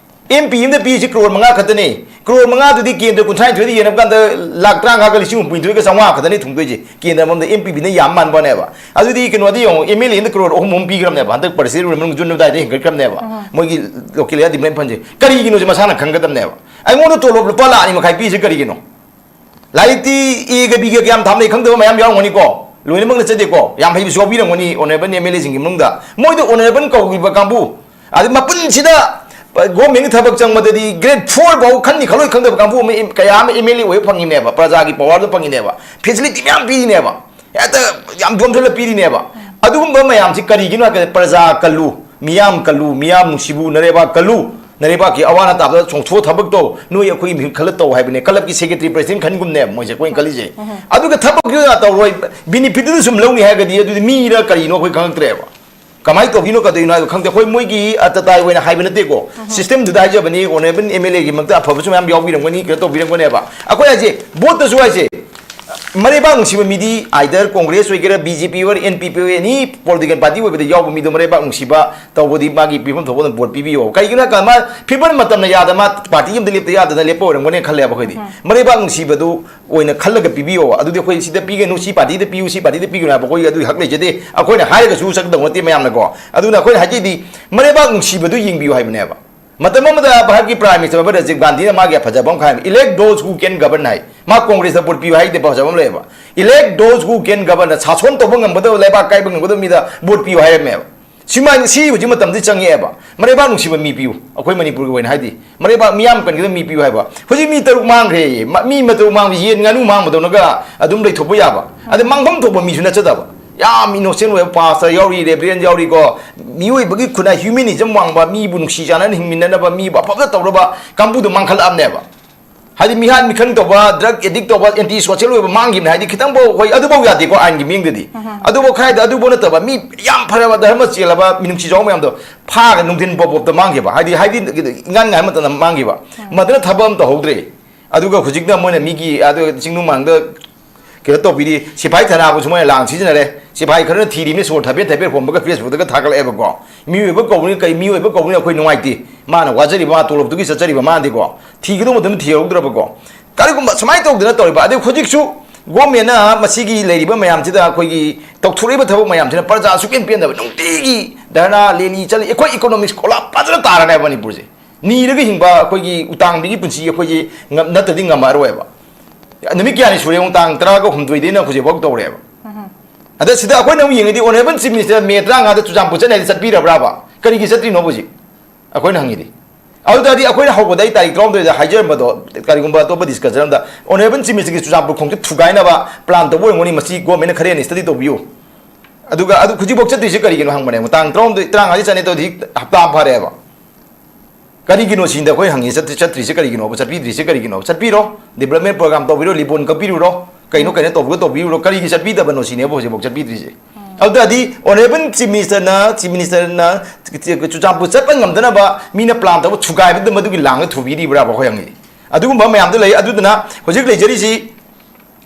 ꯑꯦꯝ ꯄꯤ ꯑꯃꯗ ꯄꯤꯔꯤꯁꯤ ꯀ꯭ꯔꯣꯔ ꯃꯉꯥ ꯈꯛꯇꯅꯦ꯫ ꯀ꯭ꯔꯣꯔ ꯃꯉꯥꯗꯨꯗꯤ ꯀꯦꯟꯗ꯭ꯔ ꯀꯨꯟꯊ꯭ꯔꯥꯅꯤꯊꯣꯏꯗ ꯌꯦꯡꯅꯕ ꯀꯥꯟꯗ ꯂꯥꯛ ꯇꯔꯥꯃꯉꯥꯒ ꯂꯤꯁꯤꯡ ꯍꯨꯝꯐꯨꯅꯤꯊꯣꯏꯒ ꯆꯥꯝꯃꯉꯥ ꯈꯛꯇꯅꯤ ꯊꯨꯡꯗꯣꯏꯁꯦ꯫ ꯀꯦꯟꯗ꯭ꯔ ꯑꯃꯗ ꯑꯦꯝ ꯄꯤ ꯕꯤꯅ ꯌꯥꯝ ꯃꯥꯟꯕꯅꯦꯕ꯫ ꯑꯗꯨꯗꯤ ꯀꯩꯅꯣꯗꯤ ꯌꯦꯡꯉꯣ, ꯑꯦꯝ ꯑꯦꯜ ꯑꯦꯅ ꯀ꯭ꯔꯣꯔ ꯑꯍꯨꯝ ꯑꯍꯨꯝ ꯄꯤꯈ꯭ꯔꯕꯅꯦꯕ ꯍꯟꯗꯛ ꯄ꯭ꯔꯁꯤꯗꯦꯟ ꯑꯣꯏꯔꯕ ꯃꯅꯨꯡ ꯖꯨꯟ ꯑꯗꯨꯋꯥꯏꯗ ꯍꯦꯟꯒꯠꯈ꯭ꯔꯕꯅꯦꯕ꯫ ꯃꯣꯏꯒꯤ ꯂꯣꯀꯦꯜ ꯑꯦꯔꯤꯌꯥ ꯗꯤꯕ꯭ꯂꯞꯃꯦꯟ ꯐꯟꯁꯦ꯫ ꯀꯔꯤꯒꯤꯅꯣꯁꯦ ꯃꯁꯥꯅ ꯈꯪꯒꯗꯕꯅꯦꯕ꯫ ꯑꯩꯉꯣꯟꯗ ꯇꯣꯂꯣꯞ ꯂꯨꯄꯥ ꯂꯥꯛ ꯑꯅꯤ ꯃꯈꯥꯏ ꯄꯤꯁꯦ ꯀꯔꯤꯒꯤꯅꯣ? ꯂꯥꯏꯔꯤꯛꯇꯤ ꯑꯦꯒ ꯕꯤꯒ ꯀꯌꯥꯝ ꯊꯥꯝꯅꯩ ꯈꯪꯗꯕ ꯃꯌꯥꯝ ꯌꯥꯎꯔꯝꯒꯅꯤꯀꯣ꯫ ꯂꯣꯏꯅꯃꯛꯅ ꯆꯠꯇꯦꯀꯣ꯫ ꯌꯥꯝ ꯍꯩꯕꯁꯨ ꯌꯥꯎꯕꯤꯔꯝꯒꯅꯤ ꯑꯣꯅꯔꯦꯕꯜ ꯑꯦꯝ ꯑꯦꯜ ꯑꯦꯁꯤꯡꯒꯤ ꯃꯅꯨꯡꯗ꯫ ꯃꯣꯏꯗ ꯑꯣꯅꯔꯦꯕꯜ ꯀꯧꯈꯤꯕ ꯀꯥꯡꯕꯨ, ꯑꯗꯩ ꯃꯄꯨꯟꯁꯤꯗ ꯒꯣꯔꯃꯦꯟꯒꯤ ꯊꯕꯛ ꯆꯪꯕꯗꯗꯤ ꯒ꯭ꯔꯦꯗ ꯐꯣꯔ ꯐꯥꯎ ꯈꯟꯅꯤ ꯈꯜꯂꯣꯏ ꯈꯪꯗꯕ ꯀꯥꯡꯕꯨ ꯑꯃ ꯑꯦꯝ-, ꯀꯌꯥ ꯑꯃ ꯑꯦꯝ ꯑꯦꯜ ꯑꯦ ꯑꯣꯏꯕ ꯐꯪꯉꯤꯅꯦꯕ, ꯄ꯭ꯔꯖꯥꯒꯤ ꯄꯋꯥꯔꯗꯣ ꯐꯪꯉꯤꯅꯦꯕ, ꯐꯦꯁꯤꯂꯤꯇꯤ ꯃꯌꯥꯝ ꯄꯤꯔꯤꯅꯦꯕ, ꯍꯦꯛꯇ ꯌꯥꯝ ꯌꯣꯝꯁꯤꯜꯂ ꯄꯤꯔꯤꯅꯦꯕ꯫ ꯑꯗꯨꯒꯨꯝꯕ ꯃꯌꯥꯝꯁꯤ ꯀꯔꯤꯒꯤꯅꯣ ꯍꯥꯏꯕꯗ ꯄ꯭ꯔꯖꯥ ꯀꯜꯂꯨ, ꯃꯤꯌꯥꯝ ꯀꯜꯂꯨ, ꯃꯤꯌꯥꯝ ꯅꯨꯡꯁꯤꯕꯨ, ꯅꯔꯩꯕꯥꯛ ꯀꯜꯂꯨ, ꯅꯔꯩꯕꯥꯛꯀꯤ ꯑꯋꯥ ꯑꯅꯥ ꯇꯥꯕꯗ ꯆꯣꯡꯊꯣꯛꯑ ꯊꯕꯛ ꯇꯧ, ꯅꯣꯏ ꯑꯩꯈꯣꯏꯒꯤ ꯃꯤꯍꯨꯠ ꯈꯜꯂ ꯇꯧ ꯍꯥꯏꯕꯅꯦ꯫ ꯀꯂꯕꯀꯤ ꯁꯦꯀ꯭ꯔꯦꯇꯔꯤ ꯄ꯭ꯔꯁꯤꯗꯦꯟ ꯈꯟꯒꯨꯝꯅꯦꯕ ꯃꯣꯏꯁꯦ ꯑꯩꯈꯣꯏꯅ ꯈꯜꯂꯤꯁꯦ꯫ ꯑꯗꯨꯒ ꯊꯕꯛꯇꯨ ꯇꯧꯔꯣꯏ, ꯕꯤꯅꯤꯐꯤꯠꯇꯨꯗ ꯁꯨꯝ ꯂꯧꯅꯤ ꯍꯥꯏꯔꯒꯗꯤ ꯑꯗꯨꯗꯤ ꯃꯤꯔ ꯀꯔꯤꯅꯣ ꯑꯩꯈꯣꯏ ꯈꯪꯉꯛꯇ꯭ꯔꯦꯕ꯫ ꯀꯃꯥꯏꯅ ꯇꯧꯈꯤꯅꯣ ꯀꯗꯧꯅꯣ ꯍꯥꯏꯕ ꯈꯪꯗꯦ꯫ ꯑꯩꯈꯣꯏ ꯃꯣꯏꯒꯤ ꯑꯇꯇꯥꯏ ꯑꯣꯏꯅ ꯍꯥꯏꯕ ꯅꯠꯇꯦꯀꯣ꯫ ꯁꯤꯁꯇꯦꯝꯗꯨꯗ ꯍꯥꯏꯖꯕꯅꯤ, ꯑꯣꯅꯔꯦꯕꯜ ꯑꯦꯝ ꯑꯦꯜ ꯑꯦꯒꯤ ꯃꯔꯛꯇ ꯑꯐꯕꯁꯨ ꯃꯌꯥꯝ ꯌꯥꯎꯕꯤꯔꯝꯒꯅꯤ, ꯀꯩꯅꯣ ꯇꯧꯕꯤꯔꯝꯒꯅꯦꯕ꯫ ꯑꯩꯈꯣꯏ ꯍꯥꯏꯁꯦ ꯚꯣꯠꯇꯁꯨ ꯍꯥꯏꯁꯦ, ꯃꯔꯩꯕꯥꯛ ꯅꯨꯡꯁꯤꯕ ꯃꯤꯗꯤ either Congress ꯑꯣꯏꯒꯦꯔꯥ, B J P ꯑꯣꯏꯒꯦꯔꯥ, N P P ꯑꯣꯏꯒꯦꯔꯥ, any political party ꯑꯣꯏꯕꯗ ꯌꯥꯎꯕ ꯃꯤꯗꯣ ꯃꯔꯩꯕꯥꯛ ꯅꯨꯡꯁꯤꯕ ꯇꯧꯕꯗꯤ ꯃꯥꯒꯤ ꯄꯤꯐꯝ ꯊꯣꯛꯄ ꯑꯗꯨꯝ vote ꯄꯤꯕꯤꯌꯣ꯫ ꯀꯩꯒꯤꯅꯣ ꯍꯥꯏ ꯀꯥꯟꯗ ꯃꯥ ꯐꯤꯕꯝ ꯃꯇꯝꯅ ꯌꯥꯗ ꯃꯥ party ꯑꯃꯗ ꯂꯦꯞꯇ ꯌꯥꯗꯅ ꯂꯦꯞꯄ ꯑꯣꯏꯔꯝꯒꯅꯤ ꯈꯜꯂꯦꯕ ꯑꯩꯈꯣꯏꯗꯤ꯫ ꯃꯔꯩꯕꯥꯛ ꯅꯨꯡꯁꯤꯕꯗꯨ ꯑꯣꯏꯅ ꯈꯜꯂꯒ ꯄꯤꯕꯤꯌꯣ꯫ ꯑꯗꯨꯗꯤ ꯑꯩꯈꯣꯏ ꯁꯤꯗ ꯄꯤꯒꯅꯨ, ꯁꯤ partyꯗ ꯄꯤꯌꯨ, ꯁꯤ partyꯗ ꯄꯤꯒꯅꯨ ꯍꯥꯏꯕ ꯑꯩꯈꯣꯏꯒꯤ ꯑꯗꯨꯒꯤ ꯍꯛ ꯂꯩꯖꯗꯦ꯫ ꯑꯩꯈꯣꯏꯅ ꯍꯥꯏꯔꯒꯁꯨ ꯆꯠꯀꯗꯧ ꯅꯠꯇꯦ ꯃꯌꯥꯝꯅꯀꯣ꯫ ꯑꯗꯨꯅ ꯑꯩꯈꯣꯏꯅ ꯍꯥꯏꯖꯩꯗꯤ ꯃꯔꯩꯕꯥꯛ ꯅꯨꯡꯁꯤꯕꯗꯨ ꯌꯦꯡꯕꯤꯌꯨ ꯍꯥꯏꯕꯅꯦꯕ꯫ ꯃꯇꯝ ꯑꯃꯗ ꯚꯥꯔꯠꯀꯤ Prime Minister ꯑꯣꯏꯕ ꯔꯥꯖꯤꯕ ꯒꯥꯟꯙꯤꯅ ꯃꯥꯒꯤ ꯐꯖꯕ ꯑꯃ ꯍꯥꯏꯕ, "Elect those who can govern" ꯍꯥꯏ꯫ ꯃꯥ Congressꯇ vote ꯄꯤꯌꯨ ꯍꯥꯏꯗꯦ, ꯐꯖꯕ ꯑꯃ ꯂꯩꯌꯦꯕ꯫ "Elect those who can govern", ꯁꯥꯁꯣꯟ ꯇꯧꯕ ꯉꯝꯒꯗꯕ, ꯂꯩꯕꯥꯛ ꯀꯥꯏꯕ ꯉꯝꯒꯗꯕ ꯃꯤꯗ vote ꯄꯤꯌꯨ ꯍꯥꯏꯔꯝꯃꯦꯕ꯫ ꯁꯤꯃꯥꯏ-, ꯁꯤ ꯍꯧꯖꯤꯛ ꯃꯇꯝꯗꯤ ꯆꯪꯉꯛꯑꯦꯕ꯫ ꯃꯔꯩꯕꯥꯛ ꯅꯨꯡꯁꯤꯕ ꯃꯤ ꯄꯤꯌꯨ꯫ ꯑꯩꯈꯣꯏ ꯃꯅꯤꯄꯨꯔꯒꯤ ꯑꯣꯏꯅ ꯍꯥꯏꯗꯤ ꯃꯔꯩꯕꯥꯛ ꯃꯤꯌꯥꯝ ꯀꯟꯒꯗꯕ ꯃꯤ ꯄꯤꯌꯨ ꯍꯥꯏꯕ꯫ ꯍꯧꯖꯤꯛ ꯃꯤ ꯇꯔꯨꯛ ꯃꯥꯡꯈ꯭ꯔꯦ꯫ ꯃ-, ꯃꯤ ꯇꯔꯨꯛ ꯃꯥꯡꯕ ꯌꯦꯟ ꯉꯥꯅꯨ ꯃꯥꯡꯕꯗꯧꯅꯒ ꯑꯗꯨꯝ ꯂꯩꯊꯣꯛꯄ ꯌꯥꯕ꯫ ꯑꯗꯩ ꯃꯥꯡꯐꯝ ꯊꯣꯛꯄ ꯃꯤꯁꯨ ꯅꯠꯆꯗꯕ꯫ ꯌꯥꯝ innocent ꯑꯣꯏꯕ pastor ꯌꯥꯎꯔꯤ, reverend ꯌꯥꯎꯔꯤꯀꯣ꯫ ꯃꯤꯑꯣꯏꯕꯒꯤ ꯈꯨꯟꯅꯥꯏ humanism ꯋꯥꯡꯕ, ꯃꯤꯕꯨ ꯅꯨꯡꯁꯤ ꯆꯥꯟꯅꯅ ꯍꯤꯡꯃꯤꯟꯅꯅꯕ, ꯃꯤꯕꯨ ꯑꯐꯕ ꯇꯧꯅꯕ ꯀꯥꯡꯕꯨꯗꯣ ꯃꯥꯡꯈꯠꯂꯛꯑꯕꯅꯦꯕ꯫ ꯍꯥꯏꯗꯤ ꯃꯤꯍꯥꯠ ꯃꯤꯈꯪ ꯇꯧꯕ, drug addict ꯇꯧꯕ, anti social ꯑꯣꯏꯕ ꯃꯥꯡꯈꯤꯕꯅꯦ꯫ ꯍꯥꯏꯗꯤ ꯈꯤꯇꯪꯐꯥꯎ, ꯍꯣꯏ, ꯑꯗꯨꯐꯥꯎ ꯌꯥꯗꯦꯀꯣ ꯑꯥꯏꯟꯒꯤ ꯃꯤꯡꯗꯗꯤ꯫ ꯑꯗꯨꯐꯥꯎ ꯈꯥꯏꯗ ꯑꯗꯨꯐꯥꯎ ꯅꯠꯇꯕ ꯃꯤ ꯌꯥꯝ ꯐꯔꯕ ꯙꯔꯃ ꯆꯦꯜꯂꯕ ꯃꯤꯅꯨꯡꯁꯤ ꯆꯥꯎꯕ ꯃꯌꯥꯝꯗꯣ ꯐꯥꯔꯒ ꯅꯨꯡꯊꯤꯟ ꯄꯣꯞ ꯄꯣꯞꯇ ꯃꯥꯡꯈꯤꯕ꯫ ꯍꯥꯏꯗꯤ, ꯍꯥꯏꯗꯤ ꯏꯉꯥꯟ ꯉꯥꯏ ꯃꯇꯝꯗ ꯃꯥꯡꯈꯤꯕ꯫ ꯃꯗꯨꯅ ꯊꯕꯛ ꯑꯃ ꯇꯧꯍꯧꯗ꯭ꯔꯦ꯫ ꯑꯗꯨꯒ ꯍꯧꯖꯤꯛꯅ ꯃꯣꯏꯅ ꯃꯤꯒꯤ, ꯑꯗꯨ ꯆꯤꯡꯅꯨꯡ ꯃꯥꯡꯗ ꯀꯩꯅꯣ ꯇꯧꯕꯤꯔꯤ, ꯁꯤꯐꯥꯏ ꯊꯥꯅꯕꯁꯨ ꯃꯣꯏꯅ ꯂꯥꯡ ꯁꯤꯖꯤꯟꯅꯔꯦ꯫ ꯁꯤꯐꯥꯏ ꯈꯔꯅ ꯊꯤꯔꯤꯕꯅꯤ, ꯁꯣꯔ ꯊꯕꯦꯠ ꯊꯕꯦꯠ ꯍꯣꯟꯕꯒ Facebookꯇꯒ ꯊꯥꯒꯠꯂꯛꯑꯦꯕꯀꯣ꯫ ꯃꯤꯑꯣꯏꯕ ꯀꯧꯕꯅꯤ, ꯀꯩ ꯃꯤꯑꯣꯏꯕ ꯀꯧꯕꯅꯤ, ꯑꯩꯈꯣꯏ ꯅꯨꯡꯉꯥꯏꯇꯦ꯫ ꯃꯥꯅ ꯋꯥꯖꯔꯤꯕ, ꯃꯥ ꯇꯣꯂꯣꯞꯇꯨꯒꯤ ꯆꯠꯆꯔꯤꯕ ꯃꯥꯅꯗꯤꯀꯣ, ꯊꯤꯒꯗꯧꯕ ꯃꯇꯝꯗ ꯊꯤꯍꯧꯗ꯭ꯔꯕꯀꯣ꯫ ꯀꯔꯤꯒꯨꯝꯕ ꯁꯨꯃꯥꯏꯅ ꯇꯧꯗꯅ ꯇꯧꯔꯤꯕ, ꯑꯗꯩ ꯍꯧꯖꯤꯛꯁꯨ governmentꯅ ꯃꯁꯤꯒꯤ ꯂꯩꯔꯤꯕ ꯃꯌꯥꯝꯁꯤꯗ, ꯑꯩꯈꯣꯏꯒꯤ ꯇꯧꯊꯣꯔꯛꯏꯕ ꯊꯕꯛ ꯃꯌꯥꯝꯁꯤꯅ ꯄ꯭ꯔꯖꯥ ꯁꯨꯛꯄꯦꯟ ꯄꯦꯟꯗꯕ, ꯅꯨꯡꯇꯤꯒꯤ ꯙꯔꯅꯥ, rally ꯆꯠꯂꯤ, ꯑꯩꯈꯣꯏ economics collapse ꯐꯖꯅ ꯇꯥꯔꯅꯦꯕ ꯃꯅꯤꯄꯨꯔꯁꯦ꯫ ꯅꯤꯔꯒ ꯍꯤꯡꯕ ꯑꯩꯈꯣꯏꯒꯤ ꯎꯇꯥꯡꯕꯤꯒꯤ ꯄꯨꯟꯁꯤ ꯑꯩꯈꯣꯏꯁꯦ ꯉꯝ-, ꯅꯠꯇ꯭ꯔꯗꯤ ꯉꯝꯃꯔꯣꯏꯕ꯫ ꯅꯨꯃꯤꯠ ꯀꯌꯥꯅꯤ ꯁꯨꯔꯦ ꯌꯦꯡꯉꯨ, ꯇꯥꯡ ꯇꯔꯥꯒ ꯍꯨꯝꯗꯣꯏꯗꯩꯅ ꯍꯧꯖꯤꯛꯐꯥꯎ ꯇꯧꯔꯦꯕ꯫ ꯑꯗ ꯁꯤꯗ ꯑꯩꯈꯣꯏꯅ ꯑꯃꯨꯛ ꯌꯦꯡꯉꯗꯤ Honourable Chief Minister May ꯇꯔꯥꯃꯉꯥꯗ Churachandpur ꯆꯠꯅꯤ ꯍꯥꯏꯗꯤ ꯆꯠꯄꯤꯔꯕ꯭ꯔꯥꯕ? ꯀꯔꯤꯒꯤ ꯆꯠꯇ꯭ꯔꯤꯅꯣꯕ ꯍꯧꯖꯤꯛ? ꯑꯩꯈꯣꯏꯅ ꯍꯪꯉꯤꯗꯤ꯫ ꯑꯗꯨ ꯇꯥꯔꯗꯤ ꯑꯩꯈꯣꯏꯅ ꯍꯧꯕꯗ ꯑꯩ ꯇꯥꯔꯤꯛ ꯇꯔꯥꯍꯨꯝꯗꯣꯏꯗ ꯍꯥꯏꯖꯔꯝꯕꯗꯣ, ꯀꯔꯤꯒꯨꯝꯕ ꯑꯇꯣꯞꯄ discussion ꯑꯃꯗ Honourable Chief Ministerꯒꯤ ꯆꯨꯔꯆꯥꯟꯄꯨꯔ ꯈꯣꯡꯆꯠ ꯊꯨꯒꯥꯏꯅꯕ plan ꯇꯧꯕ ꯑꯣꯏꯔꯝꯒꯅꯤ, ꯃꯁꯤ governmentꯅ ꯈꯔ ꯍꯦꯟꯅ study ꯇꯧꯕꯤꯌꯨ꯫ ꯑꯗꯨꯒ ꯑꯗꯨ ꯍꯧꯖꯤꯛꯐꯥꯎ ꯆꯠꯇ꯭ꯔꯤꯁꯦ ꯀꯔꯤꯒꯤꯅꯣ ꯍꯪꯕꯅꯦ꯫ ꯃꯇꯥꯡ ꯇꯔꯥꯍꯨꯝꯗꯣꯏ, ꯇꯔꯥꯃꯉꯥꯗꯤ ꯆꯠꯅꯤ ꯇꯧꯗꯤ ꯍꯞꯇꯥ ꯑꯃ ꯐꯥꯔꯦꯕ꯫ ꯀꯔꯤꯒꯤꯅꯣ ꯁꯤꯅꯤꯗ ꯑꯩꯈꯣꯏ ꯍꯪꯉꯤ, ꯆꯠ-, ꯆꯠꯇ꯭ꯔꯤꯁꯦ ꯀꯔꯤꯒꯤꯅꯣꯕ? ꯆꯠꯄꯤꯗ꯭ꯔꯤꯁꯦ ꯀꯔꯤꯒꯤꯅꯣ? ꯆꯠꯄꯤꯔꯣ, development program ꯇꯧꯕꯤꯔꯣ, ribbon ꯀꯛꯄꯤꯔꯨꯔꯣ, ꯀꯩꯅꯣ ꯀꯩꯅꯣ ꯇꯧꯕꯤꯔꯣ, ꯇꯧꯕꯤꯔꯨꯔꯣ, ꯀꯔꯤꯒꯤ ꯆꯠꯄꯤꯗꯕꯅꯣ ꯁꯤꯅꯦꯕ ꯍꯧꯖꯤꯛꯐꯥꯎ ꯆꯠꯄꯤꯗ꯭ꯔꯤꯁꯦ꯫ ꯑꯗꯨ ꯇꯥꯔꯗꯤ Honourable Chief Ministerꯅ, Chief Ministerꯅ ꯆꯨꯔꯆꯥꯟꯄꯨꯔ ꯆꯠꯄ ꯉꯝꯗꯅꯕ ꯃꯤꯅ plan ꯇꯧꯕ ꯊꯨꯒꯥꯏꯕꯗ ꯃꯗꯨꯒꯤ ꯂꯥꯡꯗ ꯊꯨꯕꯤꯔꯤꯕ꯭ꯔꯥꯕ ꯑꯩꯈꯣꯏ ꯍꯪꯉꯤ꯫ ꯑꯗꯨꯒꯨꯝꯕ ꯃꯌꯥꯝꯗꯣ ꯂꯩ꯫ ꯑꯗꯨꯗꯨꯅ ꯍꯧꯖꯤꯛ ꯂꯩꯖꯔꯤꯁꯤ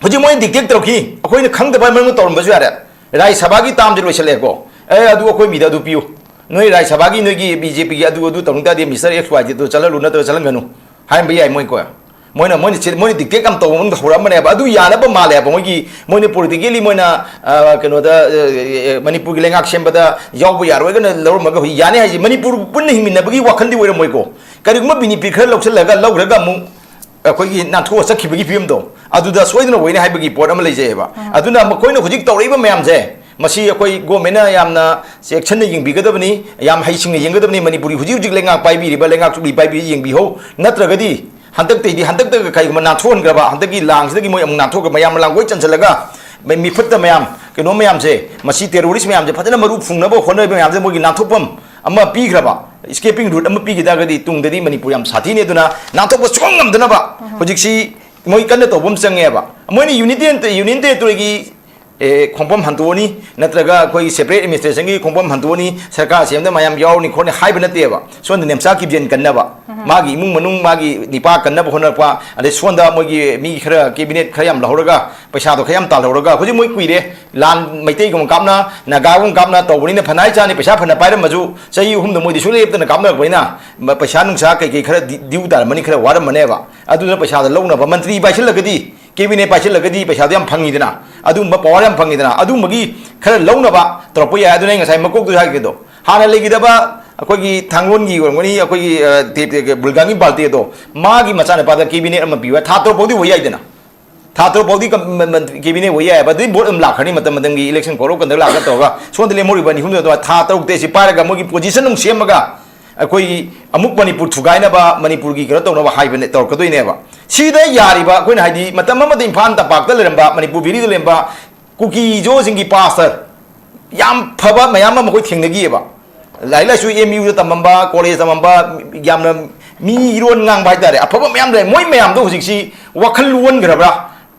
ꯍꯧꯖꯤꯛ ꯃꯣꯏꯅ dictate ꯇꯧꯔꯛꯈꯤ, ꯑꯩꯈꯣꯏꯅ ꯈꯪꯗꯕ ꯃꯔꯝ ꯇꯧꯔꯝꯕꯁꯨ ꯌꯥꯔꯦ꯫ ꯔꯥꯖ꯭ꯌ ꯁꯚꯥꯒꯤ termꯁꯦ ꯂꯣꯏꯁꯤꯜꯂꯛꯑꯦꯀꯣ, ꯑꯦ, ꯑꯗꯨ ꯑꯩꯈꯣꯏ ꯃꯤꯗ ꯑꯗꯨ ꯄꯤꯌꯨ, ꯅꯣꯏ ꯔꯥꯖ꯭ꯌ ꯁꯚꯥꯒꯤ ꯅꯣꯏꯒꯤ BJPꯒꯤ ꯑꯗꯨ ꯑꯗꯨ ꯇꯧꯅꯤꯡ ꯇꯥꯔꯗꯤ Mister X Y Z ꯑꯗꯨ ꯆꯠꯍꯜꯂꯨ ꯅꯠꯇ꯭ꯔꯒ ꯆꯠꯍꯟꯒꯅꯨ ꯍꯥꯏꯔꯝꯕ ꯌꯥꯏ꯫ ꯃꯣꯏ ꯀꯣ, ꯃꯣꯏꯅ ꯃꯣꯏꯅ ꯁꯤ- ꯃꯣꯏꯅ dictate ꯌꯥꯝ ꯇꯧꯕ ꯃꯑꯣꯡꯗ ꯍꯧꯔꯛꯑꯝꯕꯅꯦꯕ꯫ ꯑꯗꯨ ꯌꯥꯅꯕ ꯃꯥꯜꯂꯦꯕ ꯃꯣꯏꯒꯤ, ꯃꯣꯏꯅ politically ꯃꯣꯏꯅ, ꯑ, ꯀꯩꯅꯣꯗ, ꯑ, ꯃꯅꯤꯄꯨꯔꯒꯤ ꯂꯩꯉꯥꯛ ꯁꯦꯝꯕꯗ ꯌꯥꯎꯕ ꯌꯥꯔꯣꯏꯒꯅ ꯂꯧꯔꯝꯃꯒ ꯍꯧꯖꯤꯛ ꯌꯥꯅꯤ ꯍꯥꯏꯁꯦ ꯃꯅꯤꯄꯨꯔ ꯄꯨꯟꯅ ꯍꯤꯡꯃꯤꯟꯅꯕꯒꯤ ꯋꯥꯈꯜꯗꯤ ꯑꯣꯏꯔꯝꯃꯣꯏꯀꯣ꯫ ꯀꯔꯤꯒꯨꯝꯕ ꯕꯤꯅꯤꯄꯤ ꯈꯔ ꯂꯧꯁꯤꯜꯂꯒ ꯂꯧꯈ꯭ꯔꯒ ꯑꯃꯨꯛ ꯑꯩꯈꯣꯏꯒꯤ ꯅꯥꯟꯊꯣꯛꯑ ꯆꯠꯈꯤꯕꯒꯤ ꯐꯤꯕꯝꯗꯣ, ꯑꯗꯨꯗ ꯁꯣꯏꯗꯅ ꯑꯣꯏꯅꯤ ꯍꯥꯏꯕꯒꯤ ꯄꯣꯠ ꯑꯃ ꯂꯩꯖꯩꯑꯕ꯫ ꯑꯗꯨꯅ ꯃꯈꯣꯏꯅ ꯍꯧꯖꯤꯛ ꯇꯧꯔꯛꯏꯕ ꯃꯌꯥꯝꯁꯦ, ꯃꯁꯤ ꯑꯩꯈꯣꯏ governmentꯅ ꯌꯥꯝꯅ ꯆꯦꯛꯁꯤꯟꯅ ꯌꯦꯡꯕꯤꯒꯗꯕꯅꯤ, ꯌꯥꯝ ꯍꯩꯁꯤꯡꯅ ꯌꯦꯡꯒꯗꯕꯅꯤ꯫ ꯃꯅꯤꯄꯨꯔꯒꯤ ꯍꯧꯖꯤꯛ ꯍꯧꯖꯤꯛ ꯂꯩꯉꯥꯛ ꯄꯥꯏꯕꯤꯔꯤꯕ, ꯂꯩꯉꯥꯛ ꯆꯨꯞꯂꯤ ꯄꯥꯏꯕꯤꯔꯤ ꯌꯦꯡꯕꯤꯍꯧ, ꯅꯠꯇ꯭ꯔꯒꯗꯤ ꯍꯟꯗꯛꯇꯩꯗꯤ, ꯍꯟꯗꯛꯇꯒ ꯀꯩꯒꯨꯝꯕ ꯅꯥꯟꯊꯣꯛꯍꯟꯈ꯭ꯔꯕ, ꯍꯟꯗꯛꯀꯤ ꯂꯥꯡꯁꯤꯗꯒꯤ ꯃꯣꯏ ꯑꯃꯨꯛ ꯅꯥꯟꯊꯣꯛꯈ꯭ꯔ ꯃꯌꯥꯝ ꯂꯥꯡꯒꯣꯏ ꯆꯟꯁꯤꯜꯂꯒ ꯃꯩ ꯃꯤꯐꯠꯇ ꯃꯌꯥꯝ ꯀꯩꯅꯣ ꯃꯌꯥꯝꯁꯦ, ꯃꯁꯤ terrorist ꯃꯌꯥꯝꯁꯦ ꯐꯖꯅ ꯃꯔꯨ ꯐꯨꯡꯅꯕ ꯍꯣꯠꯅꯔꯤꯕ ꯃꯌꯥꯝꯁꯦ ꯃꯣꯏꯒꯤ ꯅꯥꯟꯊꯣꯛꯐꯝ ꯑꯃ ꯄꯤꯈ꯭ꯔꯕ, escaping route ꯑꯃ ꯄꯤꯈꯤ ꯇꯥꯔꯒꯗꯤ ꯇꯨꯡꯗꯗꯤ ꯃꯅꯤꯄꯨꯔ ꯌꯥꯝ ꯁꯥꯊꯤꯅꯤ꯫ ꯑꯗꯨꯅ ꯅꯥꯟꯊꯣꯛꯄ ꯁꯨꯡꯉꯝ ꯉꯝꯗꯅꯕ ꯍꯧꯖꯤꯛꯁꯤ ꯃꯣꯏ ꯀꯟꯅ ꯇꯧꯕ ꯑꯃ ꯆꯪꯉꯦꯕ꯫ ꯃꯣꯏꯅ unity, union territoryꯒꯤ, ꯑꯦ, ꯈꯣꯡꯐꯝ ꯍꯟꯗꯣꯛꯑꯅꯤ, ꯅꯠꯇ꯭ꯔꯒ ꯑꯩꯈꯣꯏꯒꯤ separate administrationꯒꯤ ꯈꯣꯡꯐꯝ ꯍꯟꯗꯣꯛꯑꯅꯤ, ꯁꯔꯀꯥꯔ ꯁꯦꯝꯕꯗ ꯃꯌꯥꯝ ꯌꯥꯎꯔꯅꯤ ꯈꯣꯠꯅꯤ ꯍꯥꯏꯕ ꯅꯠꯇꯦꯕ꯫ ꯁꯣꯝꯗ ꯅꯦꯝꯆꯥ ꯀꯤꯞꯖꯦꯟ ꯀꯟꯅꯕ, ꯃꯥꯒꯤ ꯏꯃꯨꯡ ꯃꯅꯨꯡ, ꯃꯥꯒꯤ ꯅꯤꯄꯥ ꯀꯟꯅꯕ ꯍꯣꯠꯅꯔꯛꯄ, ꯑꯗꯩ ꯁꯣꯝꯗ ꯃꯣꯏꯒꯤ ꯃꯤ ꯈꯔ cabinet ꯈꯔ ꯌꯥꯝ ꯂꯧꯍꯧꯔꯒ, ꯄꯩꯁꯥꯗꯣ ꯈꯔ ꯌꯥꯝ ꯇꯥꯜꯍꯧꯔꯒ, ꯍꯧꯖꯤꯛ ꯃꯣꯏ ꯀꯨꯏꯔꯦ, ꯂꯥꯟ ꯃꯩꯇꯩꯒꯨꯝꯕ ꯀꯥꯞꯅ, ꯅꯥꯒꯥꯒꯨꯝꯕ ꯀꯥꯞꯅ ꯇꯧꯕꯅꯤꯅ ꯐꯅ ꯍꯥꯏ ꯆꯥꯅꯤ, ꯄꯩꯁꯥ ꯐꯅ ꯄꯥꯏꯔꯝꯃꯁꯨ, ꯆꯍꯤ ꯑꯍꯨꯝꯗ ꯃꯣꯏꯗꯤ ꯁꯨꯡꯂꯦꯞ ꯂꯦꯞꯇꯅ ꯀꯥꯞꯅꯔꯛꯄꯅꯤꯅ, ꯃ-, ꯄꯩꯁꯥ ꯅꯨꯡꯁꯥ ꯀꯩꯀꯩ ꯈꯔ ꯗꯤ-, due ꯇꯥꯔꯝꯃꯅꯤ, ꯈꯔ ꯋꯥꯔꯝꯃꯅꯦꯕ꯫ ꯑꯗꯨꯅ ꯄꯩꯁꯥꯗꯣ ꯂꯧꯅꯕ ꯃꯟꯇ꯭ꯔꯤ ꯄꯥꯏꯁꯤꯜꯂꯒꯗꯤ, cabinet ꯄꯥꯏꯁꯤꯜꯂꯒꯗꯤ ꯄꯩꯁꯥꯗꯣ ꯌꯥꯝ ꯐꯪꯉꯤꯗꯅ, ꯑꯗꯨꯒꯨꯝꯕ power ꯌꯥꯝ ꯐꯪꯉꯤꯗꯅ, ꯑꯗꯨꯒꯨꯝꯕꯒꯤ ꯈꯔ ꯂꯧꯅꯕ ꯇꯧꯔꯛꯄ ꯌꯥꯏ꯫ ꯑꯗꯨꯅ ꯑꯩ ꯉꯁꯥꯏ ꯃꯀꯣꯛꯇꯨ ꯍꯥꯏꯒꯦꯗꯣ, ꯍꯥꯟꯅ ꯂꯩꯈꯤꯗꯕ ꯑꯩꯈꯣꯏꯒꯤ ꯊꯥꯡꯒꯣꯟꯒꯤ ꯑꯣꯏꯔꯝꯒꯅꯤ, ꯑꯩꯈꯣꯏꯒꯤ, ꯑ, ꯇꯦ-, ꯇꯦ-, ꯕꯨꯜꯒꯥꯡꯒꯤ ꯕꯥꯜꯇꯦꯗꯣ, ꯃꯥꯒꯤ ꯃꯆꯥꯅꯨꯄꯥꯗ cabinet ꯑꯃ ꯄꯤꯕ, ꯊꯥ ꯇꯔꯨꯛ ꯐꯥꯎꯗꯤ ꯑꯣꯏ ꯌꯥꯏꯗꯅ꯫ ꯊꯥ ꯇꯔꯨꯛ ꯐꯥꯎꯗꯤ ꯀꯝ-, ꯃ-, ꯃ-, cabinet ꯑꯣꯏ ꯌꯥꯏꯑꯕ꯫ ꯑꯗꯨꯗꯤ vote ꯑꯗꯨꯝ ꯂꯥꯛꯈ꯭ꯔꯅꯤ, ꯃꯇꯝ ꯃꯇꯝꯒꯤ election ꯀꯧꯔ ꯀꯟꯗꯛ ꯂꯥꯛꯀ ꯇꯧꯔꯒ꯫ ꯁꯣꯝꯗ ꯂꯦꯝꯍꯧꯔꯤꯕ ꯅꯤꯐꯨꯗꯣ ꯑꯗꯨꯃꯥꯏꯅ ꯊꯥ ꯇꯔꯨꯛꯇ ꯁꯤ ꯄꯥꯏꯔꯒ ꯃꯣꯏꯒꯤ position ꯑꯃꯨꯛ ꯁꯦꯝꯃꯒ ꯑꯩꯈꯣꯏꯒꯤ ꯑꯃꯨꯛ ꯃꯅꯤꯄꯨꯔ ꯊꯨꯒꯥꯏꯅꯕ, ꯃꯅꯤꯄꯨꯔꯒꯤ ꯀꯩꯅꯣ ꯇꯧꯅꯕ ꯍꯥꯏꯕꯅꯦ, ꯇꯧꯔꯛꯀꯗꯣꯏꯅꯦꯕ꯫ ꯁꯤꯗ ꯌꯥꯔꯤꯕ ꯑꯩꯈꯣꯏꯅ ꯍꯥꯏꯗꯤ ꯃꯇꯝ ꯑꯃꯗ ꯏꯝꯐꯥꯜ ꯇꯝꯄꯥꯛꯇ ꯂꯩꯔꯝꯕ, ꯃꯅꯤꯄꯨꯔ valleyꯗ ꯂꯩꯔꯝꯕ ꯀꯨꯀꯤꯖꯣꯁꯤꯡꯒꯤ pastor ꯌꯥꯝ ꯐꯕ ꯃꯌꯥꯝ ꯑꯃ ꯑꯩꯈꯣꯏ ꯊꯦꯡꯅꯈꯤꯑꯕ꯫ ꯂꯥꯏꯔꯤꯛ ꯂꯥꯏꯁꯨ MUꯗ ꯇꯝꯃꯝꯕ, college ꯇꯝꯃꯝꯕ, ꯌꯥꯝꯅ ꯃꯤ ꯏꯔꯣꯟ ꯉꯥꯡꯕ ꯍꯥꯏꯇꯥꯔꯦ, ꯑꯐꯕ ꯃꯌꯥꯝ ꯂꯩ꯫ ꯃꯣꯏ ꯃꯌꯥꯝꯗꯣ ꯍꯧꯖꯤꯛꯁꯤ ꯋꯥꯈꯜ ꯂꯨꯟꯈ꯭ꯔꯕ꯭ꯔꯥ?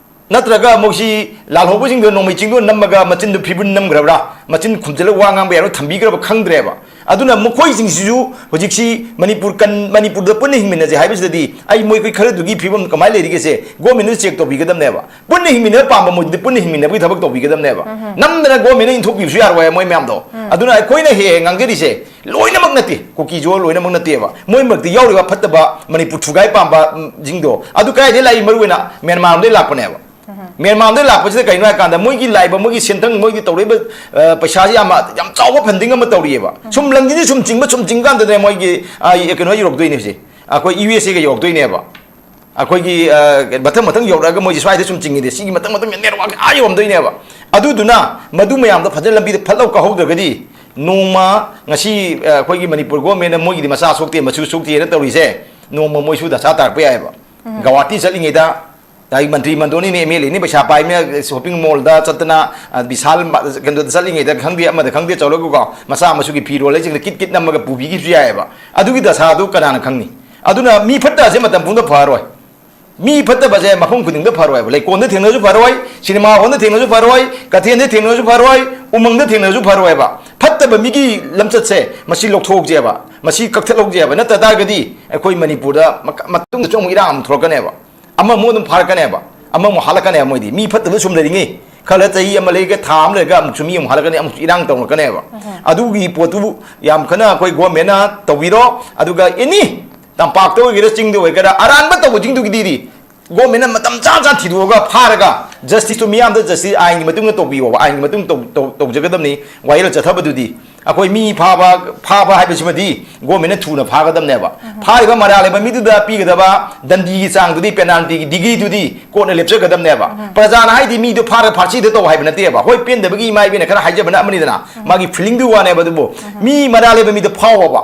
ꯅꯠꯇ꯭ꯔꯒ ꯃꯣꯏꯁꯤ ꯂꯥꯜꯍꯧꯕꯁꯤꯡꯗꯣ ꯅꯣꯡꯃꯩ ꯆꯤꯡꯗꯣ ꯅꯝꯃꯒ ꯃꯆꯤꯟꯗꯨ ꯐꯤꯕꯨꯟ ꯅꯝꯈ꯭ꯔꯕ꯭ꯔꯥ, ꯃꯆꯤꯟ ꯈꯨꯝꯖꯤꯜꯂꯒ ꯋꯥ ꯉꯥꯡꯕ ꯌꯥꯔꯣꯏ ꯊꯝꯕꯤꯈ꯭ꯔꯕ ꯈꯪꯗ꯭ꯔꯦꯕ꯫ ꯑꯗꯨꯅ ꯃꯈꯣꯏꯁꯤꯡꯁꯤꯁꯨ ꯍꯧꯖꯤꯛꯁꯤ ꯃꯅꯤꯄꯨꯔ ꯀꯟ-, ꯃꯅꯤꯄꯨꯔꯗ ꯄꯨꯟꯅ ꯍꯤꯡꯃꯤꯟꯅꯁꯦ ꯍꯥꯏꯕꯁꯤꯗꯗꯤ ꯑꯩ ꯃꯣꯏ ꯈꯔꯗꯨꯒꯤ ꯐꯤꯕꯝ ꯀꯃꯥꯏꯅ ꯂꯩꯔꯤꯒꯦꯁꯦ ꯒꯣꯔꯃꯦꯟꯅ ꯆꯦꯛ ꯇꯧꯕꯤꯒꯗꯕꯅꯦꯕ꯫ ꯄꯨꯟꯅ ꯍꯤꯡꯃꯤꯟꯅꯕ ꯄꯥꯝꯕ ꯃꯣꯏꯗꯨꯗꯤ ꯄꯨꯟꯅ ꯍꯤꯡꯃꯤꯟꯅꯕꯒꯤ ꯊꯕꯛ ꯇꯧꯕꯤꯒꯗꯕꯅꯦꯕ꯫ ꯅꯝꯗꯅ ꯒꯣꯔꯃꯦꯟꯅ ꯏꯟꯊꯣꯛꯄꯤꯕꯁꯨ ꯌꯥꯔꯣꯏ ꯃꯣꯏ ꯃꯌꯥꯝꯗꯣ꯫ ꯑꯗꯨꯅ ꯑꯩꯈꯣꯏꯅ ꯍꯦꯛ ꯍꯦꯛ ꯉꯥꯡꯖꯔꯤꯁꯦ ꯂꯣꯏꯅꯃꯛ ꯅꯠꯇꯦ, ꯀꯨꯀꯤꯁꯨ ꯂꯣꯏꯅꯃꯛ ꯅꯠꯇꯦꯕ꯫ ꯃꯣꯏ ꯃꯔꯛꯇ ꯌꯥꯎꯔꯤꯕ ꯐꯠꯇꯕ ꯃꯅꯤꯄꯨꯔ ꯊꯨꯒꯥꯏ ꯄꯥꯝꯕ, ꯎꯝ, ꯁꯤꯡꯗꯣ꯫ ꯑꯗꯨ ꯀꯗꯥꯏꯗꯒꯤ ꯂꯥꯛꯏ? ꯃꯔꯨ ꯑꯣꯏꯅ ꯃ꯭ꯌꯥꯟꯃꯥꯔ ꯂꯣꯝꯗꯒꯤ ꯂꯥꯛꯄꯅꯦꯕ꯫ ꯃ꯭ꯌꯥꯟꯃꯥꯔꯗ ꯂꯥꯛꯄꯁꯤꯗ ꯀꯩꯅꯣ ꯍꯥꯏꯀꯥꯟꯗ ꯃꯣꯏꯒꯤ ꯂꯥꯛꯏꯕ, ꯃꯣꯏꯒꯤ ꯁꯦꯟꯊꯪ, ꯃꯣꯏꯒꯤ ꯇꯧꯔꯛꯏꯕ, ꯑ, ꯄꯩꯁꯥꯁꯤ ꯌꯥꯝ, ꯌꯥꯝ ꯆꯥꯎꯕ ꯐꯟꯗꯤꯡ ꯑꯃ ꯇꯧꯔꯤꯑꯕ꯫ ꯁꯨꯝ ꯂꯪꯁꯤꯗꯤ ꯁꯨꯝ ꯆꯤꯡꯕ, ꯁꯨꯝ ꯆꯤꯡ ꯀꯥꯟꯗꯅꯦ ꯃꯣꯏꯒꯤ, ꯑ, ꯀꯩꯅꯣ ꯌꯧꯔꯛꯇꯣꯏꯅꯦ ꯍꯧꯖꯤꯛ꯫ ꯑꯩꯈꯣꯏ ꯌꯨ ꯑꯦꯁ ꯑꯦꯒ ꯌꯧꯔꯛꯇꯣꯏꯅꯦꯕ꯫ ꯑꯩꯈꯣꯏꯒꯤ, ꯑ, ꯃꯊꯪ ꯃꯊꯪ ꯌꯧꯔꯛꯑꯒ ꯃꯣꯏꯁꯦ ꯁ꯭ꯋꯥꯏꯗ ꯁꯨꯝ ꯆꯤꯡꯉꯤꯗꯤ ꯁꯤꯒꯤ ꯃꯊꯪ ꯃꯊꯪ ꯅꯦꯠꯋꯥꯛ ꯑꯥ ꯌꯧꯔꯝꯗꯣꯏꯅꯦꯕ꯫ ꯑꯗꯨꯗꯨꯅ ꯃꯗꯨ ꯃꯌꯥꯝꯗꯣ ꯐꯖꯅ ꯂꯝꯕꯤꯗ ꯐꯠꯂꯧ ꯀꯥꯍꯧꯗ꯭ꯔꯒꯗꯤ ꯅꯣꯡꯃ ꯉꯁꯤ, ꯑ, ꯑꯩꯈꯣꯏꯒꯤ ꯃꯅꯤꯄꯨꯔ ꯒꯣꯔꯃꯦꯟꯅ ꯃꯣꯏꯒꯤꯗꯤ ꯃꯆꯥ ꯁꯣꯛꯇꯦ, ꯃꯁꯨ ꯁꯣꯛꯇꯦꯅ ꯇꯧꯔꯤꯁꯦ, ꯅꯣꯡꯃ ꯃꯣꯏꯁꯨ ꯗꯁꯥ ꯇꯥꯔꯛꯄ ꯌꯥꯏꯑꯕ꯫ ꯒꯧꯍꯥꯇꯤ ꯆꯠꯂꯤꯉꯩꯗ ꯑꯩ ꯃꯟꯇ꯭ꯔꯤ ꯃꯟꯗꯣꯟꯅꯤꯅꯦ, ꯑꯦꯝ ꯑꯦꯜ ꯑꯦꯅꯤ, ꯄꯩꯁꯥ ꯄꯥꯏꯕꯅꯤꯅ ꯁꯣꯄꯤꯡ ꯃꯣꯜꯗ ꯆꯠꯇꯅ, ꯑ, ꯕꯤꯁꯥꯜ ꯃ-, ꯀꯩꯅꯣꯗ ꯆꯠꯂꯤꯉꯩꯗ ꯈꯪꯗꯦ, ꯑꯃꯗ ꯈꯪꯗꯦ, ꯆꯠꯂꯒꯀꯣ, ꯃꯆꯥ ꯃꯁꯨꯒꯤ ꯐꯤꯔꯣꯜ ꯂꯩꯁꯤꯡꯗ ꯀꯤꯠ ꯀꯤꯠ ꯅꯝꯃꯒ ꯄꯨꯕꯤꯈꯤꯕꯁꯨ ꯌꯥꯏꯑꯕ꯫ ꯑꯗꯨꯒꯤ ꯗꯁꯥꯗꯨ ꯀꯅꯥꯅ ꯈꯪꯅꯤ? ꯑꯗꯨꯅ ꯃꯤ ꯐꯠꯇ ꯑꯁꯦ ꯃꯇꯝ ꯄꯨꯝꯕꯗ ꯐꯔꯣꯏ꯫ ꯃꯤ ꯐꯠꯇꯕꯁꯦ ꯃꯐꯝ ꯈꯨꯗꯤꯡꯗ ꯐꯔꯣꯏꯕ꯫ ꯂꯩꯀꯣꯜꯗ ꯊꯦꯡꯅꯔꯁꯨ ꯐꯔꯣꯏ, ꯁꯤꯅꯦꯃꯥ ꯍꯣꯜꯗ ꯊꯦꯡꯅꯔꯁꯨ ꯐꯔꯣꯏ, ꯀꯩꯊꯦꯜꯗ ꯊꯦꯡꯅꯔꯁꯨ ꯐꯔꯣꯏ, ꯎꯃꯪꯗ ꯊꯦꯡꯅꯔꯁꯨ ꯐꯔꯣꯏꯕ꯫ ꯐꯠꯇꯕ ꯃꯤꯒꯤ ꯂꯝꯆꯠꯁꯦ ꯃꯁꯤ ꯂꯧꯊꯣꯛꯍꯧꯁꯦꯕ, ꯃꯁꯤ ꯀꯛꯊꯠꯍꯧꯁꯦꯕ꯫ ꯅꯠꯇ ꯇꯥꯔꯒꯗꯤ ꯑꯩꯈꯣꯏ ꯃꯅꯤꯄꯨꯔꯗ ꯃ-, ꯃꯇꯨꯡꯗꯁꯨ ꯑꯃꯨꯛ ꯏꯔꯥꯡ ꯑꯃꯨꯛ ꯊꯣꯛꯂꯛꯀꯅꯦꯕ꯫ ꯑꯃꯃꯨꯛ ꯑꯗꯨꯝ ꯐꯥꯔꯛꯀꯅꯦꯕ, ꯑꯃꯃꯨꯛ ꯍꯥꯠꯂꯛꯀꯅꯦꯕ꯫ ꯃꯣꯏꯗꯤ ꯃꯤ ꯐꯠꯇꯕ ꯁꯨꯝ ꯂꯩꯔꯤꯉꯩ, ꯈꯔ ꯆꯍꯤ ꯑꯃ ꯂꯩꯔꯒ, ꯊꯥ ꯑꯃ ꯂꯩꯔꯒ ꯑꯃꯨꯛꯁꯨ ꯃꯤ ꯑꯃꯨꯛ ꯍꯥꯠꯂꯛꯀꯅꯤ, ꯑꯃꯨꯛꯁꯨ ꯏꯔꯥꯡ ꯇꯧꯔꯛꯀꯅꯦꯕ꯫ ꯑꯗꯨꯒꯤ ꯄꯣꯠꯇꯨ ꯌꯥꯝ ꯀꯟꯅ ꯑꯩꯈꯣꯏ ꯒꯣꯔꯃꯦꯟꯅ ꯇꯧꯕꯤꯔꯣ꯫ ꯑꯗꯨꯒ ꯑꯦꯅꯤ ꯇꯝꯄꯥꯛꯇ ꯑꯣꯏꯒꯦꯔꯥ ꯆꯤꯡꯗ ꯑꯣꯏꯒꯦꯔꯥ ꯑꯔꯥꯟꯕ ꯇꯧꯕꯁꯤꯡꯗꯨꯒꯤꯗꯤ ꯒꯣꯔꯃꯦꯟꯅ ꯃꯇꯝ ꯆꯥ ꯆꯥ ꯊꯤꯗꯣꯛꯑꯒ ꯐꯥꯔꯒ ꯖꯁꯇꯤꯁꯇꯨ ꯃꯤꯌꯥꯝꯗ ꯖꯁꯇꯤꯁ ꯑꯥꯏꯟꯒꯤ ꯃꯇꯨꯡ ꯏꯟꯅ ꯇꯧꯕꯤꯌꯣꯕ, ꯑꯥꯏꯟꯒꯤ ꯃꯇꯨꯡ ꯇꯧ-, ꯇꯧ-, ꯇꯧꯖꯒꯗꯕꯅꯤ꯫ ꯋꯥꯌꯦꯜ ꯆꯠꯊꯕꯗꯨꯗꯤ ꯑꯩꯈꯣꯏ ꯃꯤ ꯐꯥꯕ, ꯐꯥꯕ ꯍꯥꯏꯕꯁꯤꯃꯗꯤ ꯒꯣꯔꯃꯦꯟꯅ ꯊꯨꯅ ꯐꯥꯒꯗꯕꯅꯦꯕ꯫ ꯐꯥꯔꯤꯕ ꯃꯔꯥꯜ ꯂꯩꯕ ꯃꯤꯗꯨꯗ ꯄꯤꯒꯗꯕ ꯗꯟꯗꯤꯒꯤ ꯆꯥꯡꯗꯨꯗꯤ, ꯄꯦꯅꯥꯜꯇꯤꯒꯤ ꯗꯤꯒ꯭ꯔꯤꯗꯨꯗꯤ ꯀꯣꯔꯠꯅ ꯂꯦꯞꯆꯒꯗꯕꯅꯦꯕ꯫ ꯄ꯭ꯔꯖꯥꯅ ꯍꯥꯏꯗꯤ ꯃꯤꯗꯨ ꯐꯥꯔꯒ ꯐꯥꯔꯁꯤꯗ ꯇꯧ ꯍꯥꯏꯕ ꯅꯠꯇꯦꯕ꯫ ꯍꯣꯏ, ꯄꯦꯟꯗꯕꯒꯤ ꯏꯃꯥ ꯏꯕꯦꯟꯅ ꯈꯔ ꯍꯥꯏꯖꯕꯅ ꯑꯃꯅꯤꯗꯅ, ꯃꯥꯒꯤ ꯐꯤꯂꯤꯡꯗꯨꯒꯤ ꯋꯥꯅꯦꯕ꯫ ꯑꯗꯨꯕꯨ ꯃꯤ ꯃꯔꯥꯜ ꯂꯩꯕ ꯃꯤꯗꯨ ꯐꯥꯎꯕ,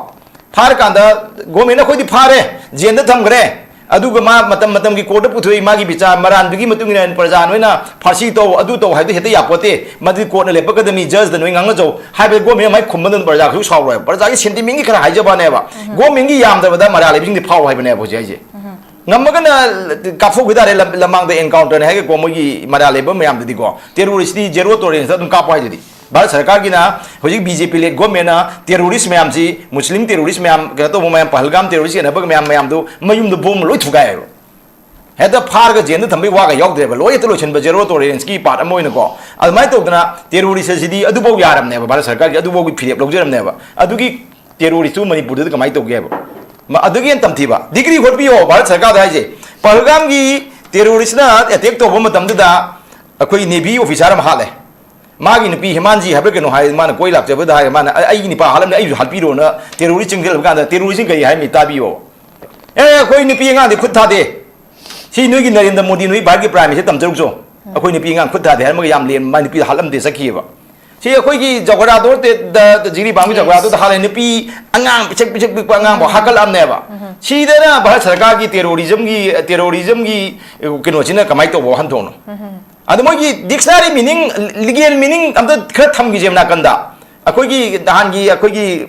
ꯐꯥꯔꯀꯥꯟꯗ ꯒꯣꯔꯃꯦꯟꯅ ꯑꯩꯈꯣꯏꯗꯤ ꯐꯥꯔꯦ, ꯖꯦꯜꯗ ꯊꯝꯈ꯭ꯔꯦ, ꯑꯗꯨꯒ ꯃꯥ ꯃꯇꯝ ꯃꯇꯝꯒꯤ ꯀꯣꯔꯠꯇ ꯄꯨꯊꯣꯛꯏ, ꯃꯥꯒꯤ ꯕꯤꯆꯥꯔ ꯃꯔꯥꯟꯗꯨꯒꯤ ꯃꯇꯨꯡ ꯏꯟꯅ ꯄ꯭ꯔꯖꯥ ꯅꯣꯏꯅ ꯐꯥꯔꯁꯤ ꯇꯧ, ꯑꯗꯨ ꯇꯧ ꯍꯥꯏꯕꯗꯤ ꯍꯦꯛꯇ ꯌꯥꯄꯣꯠꯇꯦ꯫ ꯃꯗꯨꯗꯤ ꯀꯣꯔꯠꯅ ꯂꯦꯞꯄꯛꯀꯗꯕꯅꯤ, ꯖꯖꯗ ꯅꯣꯏ ꯉꯥꯡꯅꯖꯧ ꯍꯥꯏꯕꯗꯤ ꯒꯣꯔꯃꯦꯟ ꯃꯥꯏ ꯈꯨꯝꯕꯗꯨꯅ ꯄ꯭ꯔꯖꯥ ꯀꯩꯁꯨ ꯁꯥꯎꯔꯣꯏꯕ꯫ ꯄ꯭ꯔꯖꯥꯒꯤ ꯁꯦꯟꯇꯤꯃꯦꯟꯒꯤ ꯈꯔ ꯍꯥꯏꯖꯕꯅꯦꯕ꯫ ꯒꯣꯔꯃꯦꯟꯒꯤ ꯌꯥꯝꯗ꯭ꯔꯕꯗ ꯃꯔꯥꯜ ꯂꯩꯕꯁꯤꯡꯗꯤ ꯐꯥꯎ ꯍꯥꯏꯕꯅꯦꯕ ꯍꯧꯖꯤꯛ ꯍꯥꯏꯁꯦ꯫ ꯉꯝꯃꯒꯅ ꯀꯥꯞꯊꯣꯛꯈꯤ ꯇꯥꯔꯦ, ꯂꯝ-, ꯂꯃꯥꯡꯗ encounterꯅꯦ ꯍꯥꯏꯒꯦꯀꯣ, ꯃꯣꯏꯒꯤ ꯃꯔꯥꯜ ꯂꯩꯕ ꯃꯌꯥꯝꯗꯨꯗꯤꯀꯣ, terroristꯇꯤ zero toleranceꯇ ꯑꯗꯨꯝ ꯀꯥꯞꯄꯣ ꯍꯥꯏꯗꯨꯗꯤ꯫ ꯚꯥꯔꯠ ꯁꯔꯀꯥꯔꯒꯤꯅ ꯍꯧꯖꯤꯛ BJP led governmentꯅ terrorist ꯃꯌꯥꯝꯁꯤ, Muslim terrorist ꯃꯌꯥꯝ, ꯀꯩꯅꯣ ꯇꯧꯕ ꯃꯌꯥꯝ, ꯄꯍꯜꯒꯥꯝ terrorist ꯌꯦꯟꯅꯕꯒ ꯃꯌꯥꯝ ꯃꯌꯥꯝꯗꯨ ꯃꯌꯨꯝꯗ bomb ꯂꯣꯏ ꯊꯨꯒꯥꯏꯌꯦꯕ꯫ ꯍꯦꯛꯇ ꯐꯥꯔꯒ ꯖꯦꯜꯗ ꯊꯝꯕꯩ ꯋꯥꯒ ꯌꯥꯎꯗ꯭ꯔꯦꯕ, ꯂꯣꯏ ꯍꯦꯛꯇ ꯂꯣꯏꯁꯤꯟꯕ, zero toleranceꯀꯤ part ꯑꯃ ꯑꯣꯏꯅꯀꯣ꯫ ꯑꯗꯨꯃꯥꯏꯅ ꯇꯧꯗꯅ terrorist ꯑꯁꯤꯗꯤ ꯑꯗꯨꯐꯥꯎ ꯌꯥꯔꯝꯅꯦꯕ, ꯚꯥꯔꯠ ꯁꯔꯀꯥꯔꯒꯤ ꯑꯗꯨꯐꯥꯎꯒꯤ ꯐꯤꯔꯦꯞ ꯂꯧꯖꯔꯝꯅꯦꯕ꯫ ꯑꯗꯨꯒꯤ terroristꯇꯨ ꯃꯅꯤꯄꯨꯔꯗꯨꯗ ꯀꯃꯥꯏꯅ ꯇꯧꯒꯦꯕ? ꯃ-, ꯑꯗꯨꯒꯤ ꯍꯦꯟꯅ ꯇꯝꯊꯤꯕ degree ꯍꯣꯠꯄꯤꯌꯣ ꯚꯥꯔꯠ ꯁꯔꯀꯥꯔꯗ ꯍꯥꯏꯁꯦ꯫ ꯄꯍꯜꯒꯥꯝꯒꯤ terroristꯅ attack ꯇꯧꯕ ꯃꯇꯝꯗꯨꯗ ꯑꯩꯈꯣꯏ Navy officer ꯑꯃ ꯍꯥꯠꯂꯦ꯫ ꯃꯥꯒꯤ ꯅꯨꯄꯤ ꯍꯦꯃꯥꯟꯖꯤ ꯍꯥꯏꯕ꯭ꯔꯥ ꯀꯩꯅꯣ ꯍꯥꯏ, ꯃꯥꯅ ꯀꯣꯏ ꯂꯥꯛꯆꯕꯗ ꯍꯥꯏꯔꯦ, ꯃꯥꯅ, "ꯑꯩ, ꯑꯩꯒꯤ ꯅꯨꯄꯥ ꯍꯥꯠꯂꯝꯅꯤ, ꯑꯩꯁꯨ ꯍꯥꯠꯄꯤꯔꯣꯅ" terrorist ꯆꯪꯁꯤꯜꯂꯕ ꯀꯥꯟꯗ terroristꯅ ꯀꯔꯤ ꯍꯥꯏꯔꯝꯃꯤ ꯇꯥꯕꯤꯌꯣ꯫ "ꯑꯦ, ꯑꯩꯈꯣꯏ ꯅꯨꯄꯤ ꯑꯉꯥꯡꯗꯤ ꯈꯨꯠ ꯊꯥꯗꯦ꯫ ꯁꯤ ꯅꯣꯏꯒꯤ ꯅꯔꯦꯟꯗ꯭ꯔ ꯃꯣꯗꯤ, ꯅꯣꯏ ꯚꯥꯔꯠꯀꯤ Prime Minister ꯇꯝꯖꯔꯨꯆꯣ꯫ ꯑꯩꯈꯣꯏ ꯅꯨꯄꯤ ꯑꯉꯥꯡ ꯈꯨꯠ ꯊꯥꯗꯦ" ꯍꯥꯏꯔꯝꯃꯒ ꯌꯥꯝ ꯂꯦꯝ, ꯃꯥ ꯅꯨꯄꯤꯗ ꯍꯥꯠꯂꯝꯗꯦ, ꯆꯠꯈꯤꯑꯕ꯫ ꯁꯤ ꯑꯩꯈꯣꯏꯒꯤ ꯖꯒꯣꯔꯥꯗꯣꯔ ꯇꯦ-, ꯗ, ꯖꯤꯔꯤꯕꯥꯝꯒꯤ Yes. ꯖꯒꯣꯔꯥꯗꯣꯔꯗ ꯍꯥꯠꯂꯦ, ꯅꯨꯄꯤ ꯑꯉꯥꯡ ꯄꯤꯁꯛ ꯄꯤꯁꯛ ꯄꯤꯛꯄ ꯑꯉꯥꯡꯐꯥꯎ ꯍꯥꯠꯀꯠꯂꯛꯑꯝꯅꯦꯕ꯫ ꯁꯤꯗꯅ ꯚꯥꯔꯠ ꯁꯔꯀꯥꯔꯒꯤ terrorismꯒꯤ, terrorismꯒꯤ ꯀꯩꯅꯣꯁꯤꯅ ꯀꯃꯥꯏꯅ ꯇꯧꯕ ꯋꯥꯍꯟꯊꯣꯛꯅꯣ? ꯑꯗꯣ ꯃꯣꯏꯒꯤ dictionary meaning, legal meaning ꯑꯝꯇ ꯈꯔ ꯊꯝꯈꯤꯁꯦꯕ ꯅꯥꯀꯟꯗ꯫ ꯑꯩꯈꯣꯏꯒꯤ ꯅꯍꯥꯟꯒꯤ ꯑꯩꯈꯣꯏꯒꯤ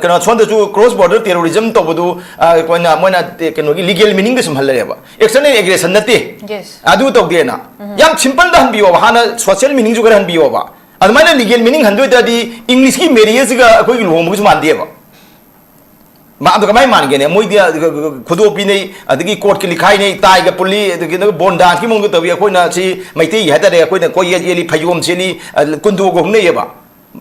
ꯀꯩꯅꯣ, ꯁꯣꯝꯗꯁꯨ cross border terrorism ꯇꯧꯕꯗꯨ, ꯑ, ꯑꯩꯈꯣꯏꯅ, ꯃꯣꯏꯅ ꯀꯩꯅꯣꯒꯤ legal meaningꯗ ꯁꯨꯝ ꯍꯜꯂꯛꯑꯦꯕ꯫ External aggression ꯅꯠꯇꯦ꯫ Yes. ꯑꯗꯨ ꯇꯧꯗꯦꯅ꯫ ꯌꯥꯝ simpleꯗ ꯍꯟꯕꯤꯌꯣꯕ, ꯍꯥꯟꯅ social meaningꯁꯨ ꯈꯔ ꯍꯟꯕꯤꯌꯣꯕ꯫ ꯑꯗꯨꯃꯥꯏꯅ legal meaning ꯍꯟꯗꯣꯏ ꯇꯥꯔꯗꯤ Englishꯀꯤ marriageꯒ ꯑꯩꯈꯣꯏꯒꯤ ꯂꯨꯍꯣꯡꯕꯒꯁꯨ ꯃꯥꯟꯗꯦꯕ꯫ ꯃꯥ ꯑꯗꯨ ꯀꯃꯥꯏꯅ ꯃꯥꯟꯒꯦꯅꯦ? ꯃꯣꯏꯗꯤ, ꯑ, ꯈꯨꯗꯣꯞ ꯄꯤꯅꯩ, ꯑꯗꯒꯤ courtꯀꯤ ꯂꯤꯈꯥꯏꯅꯩ, tieꯒ ꯄꯨꯜꯂꯤ, ꯑꯗꯒꯤ bond danceꯀꯤ ꯃꯑꯣꯡꯗ ꯇꯧꯏ꯫ ꯑꯩꯈꯣꯏꯅ ꯁꯤ ꯃꯩꯇꯩꯒꯤ ꯍꯥꯏꯇꯥꯔꯦ, ꯑꯩꯈꯣꯏꯅ ꯀꯣꯌꯦꯠ ꯌꯦꯠꯂꯤ, ꯐꯩꯖꯣꯝ ꯁꯦꯠꯂꯤ, ꯑ, ꯀꯨꯟꯗꯣꯒ ꯍꯨꯝꯅꯩꯌꯦꯕ꯫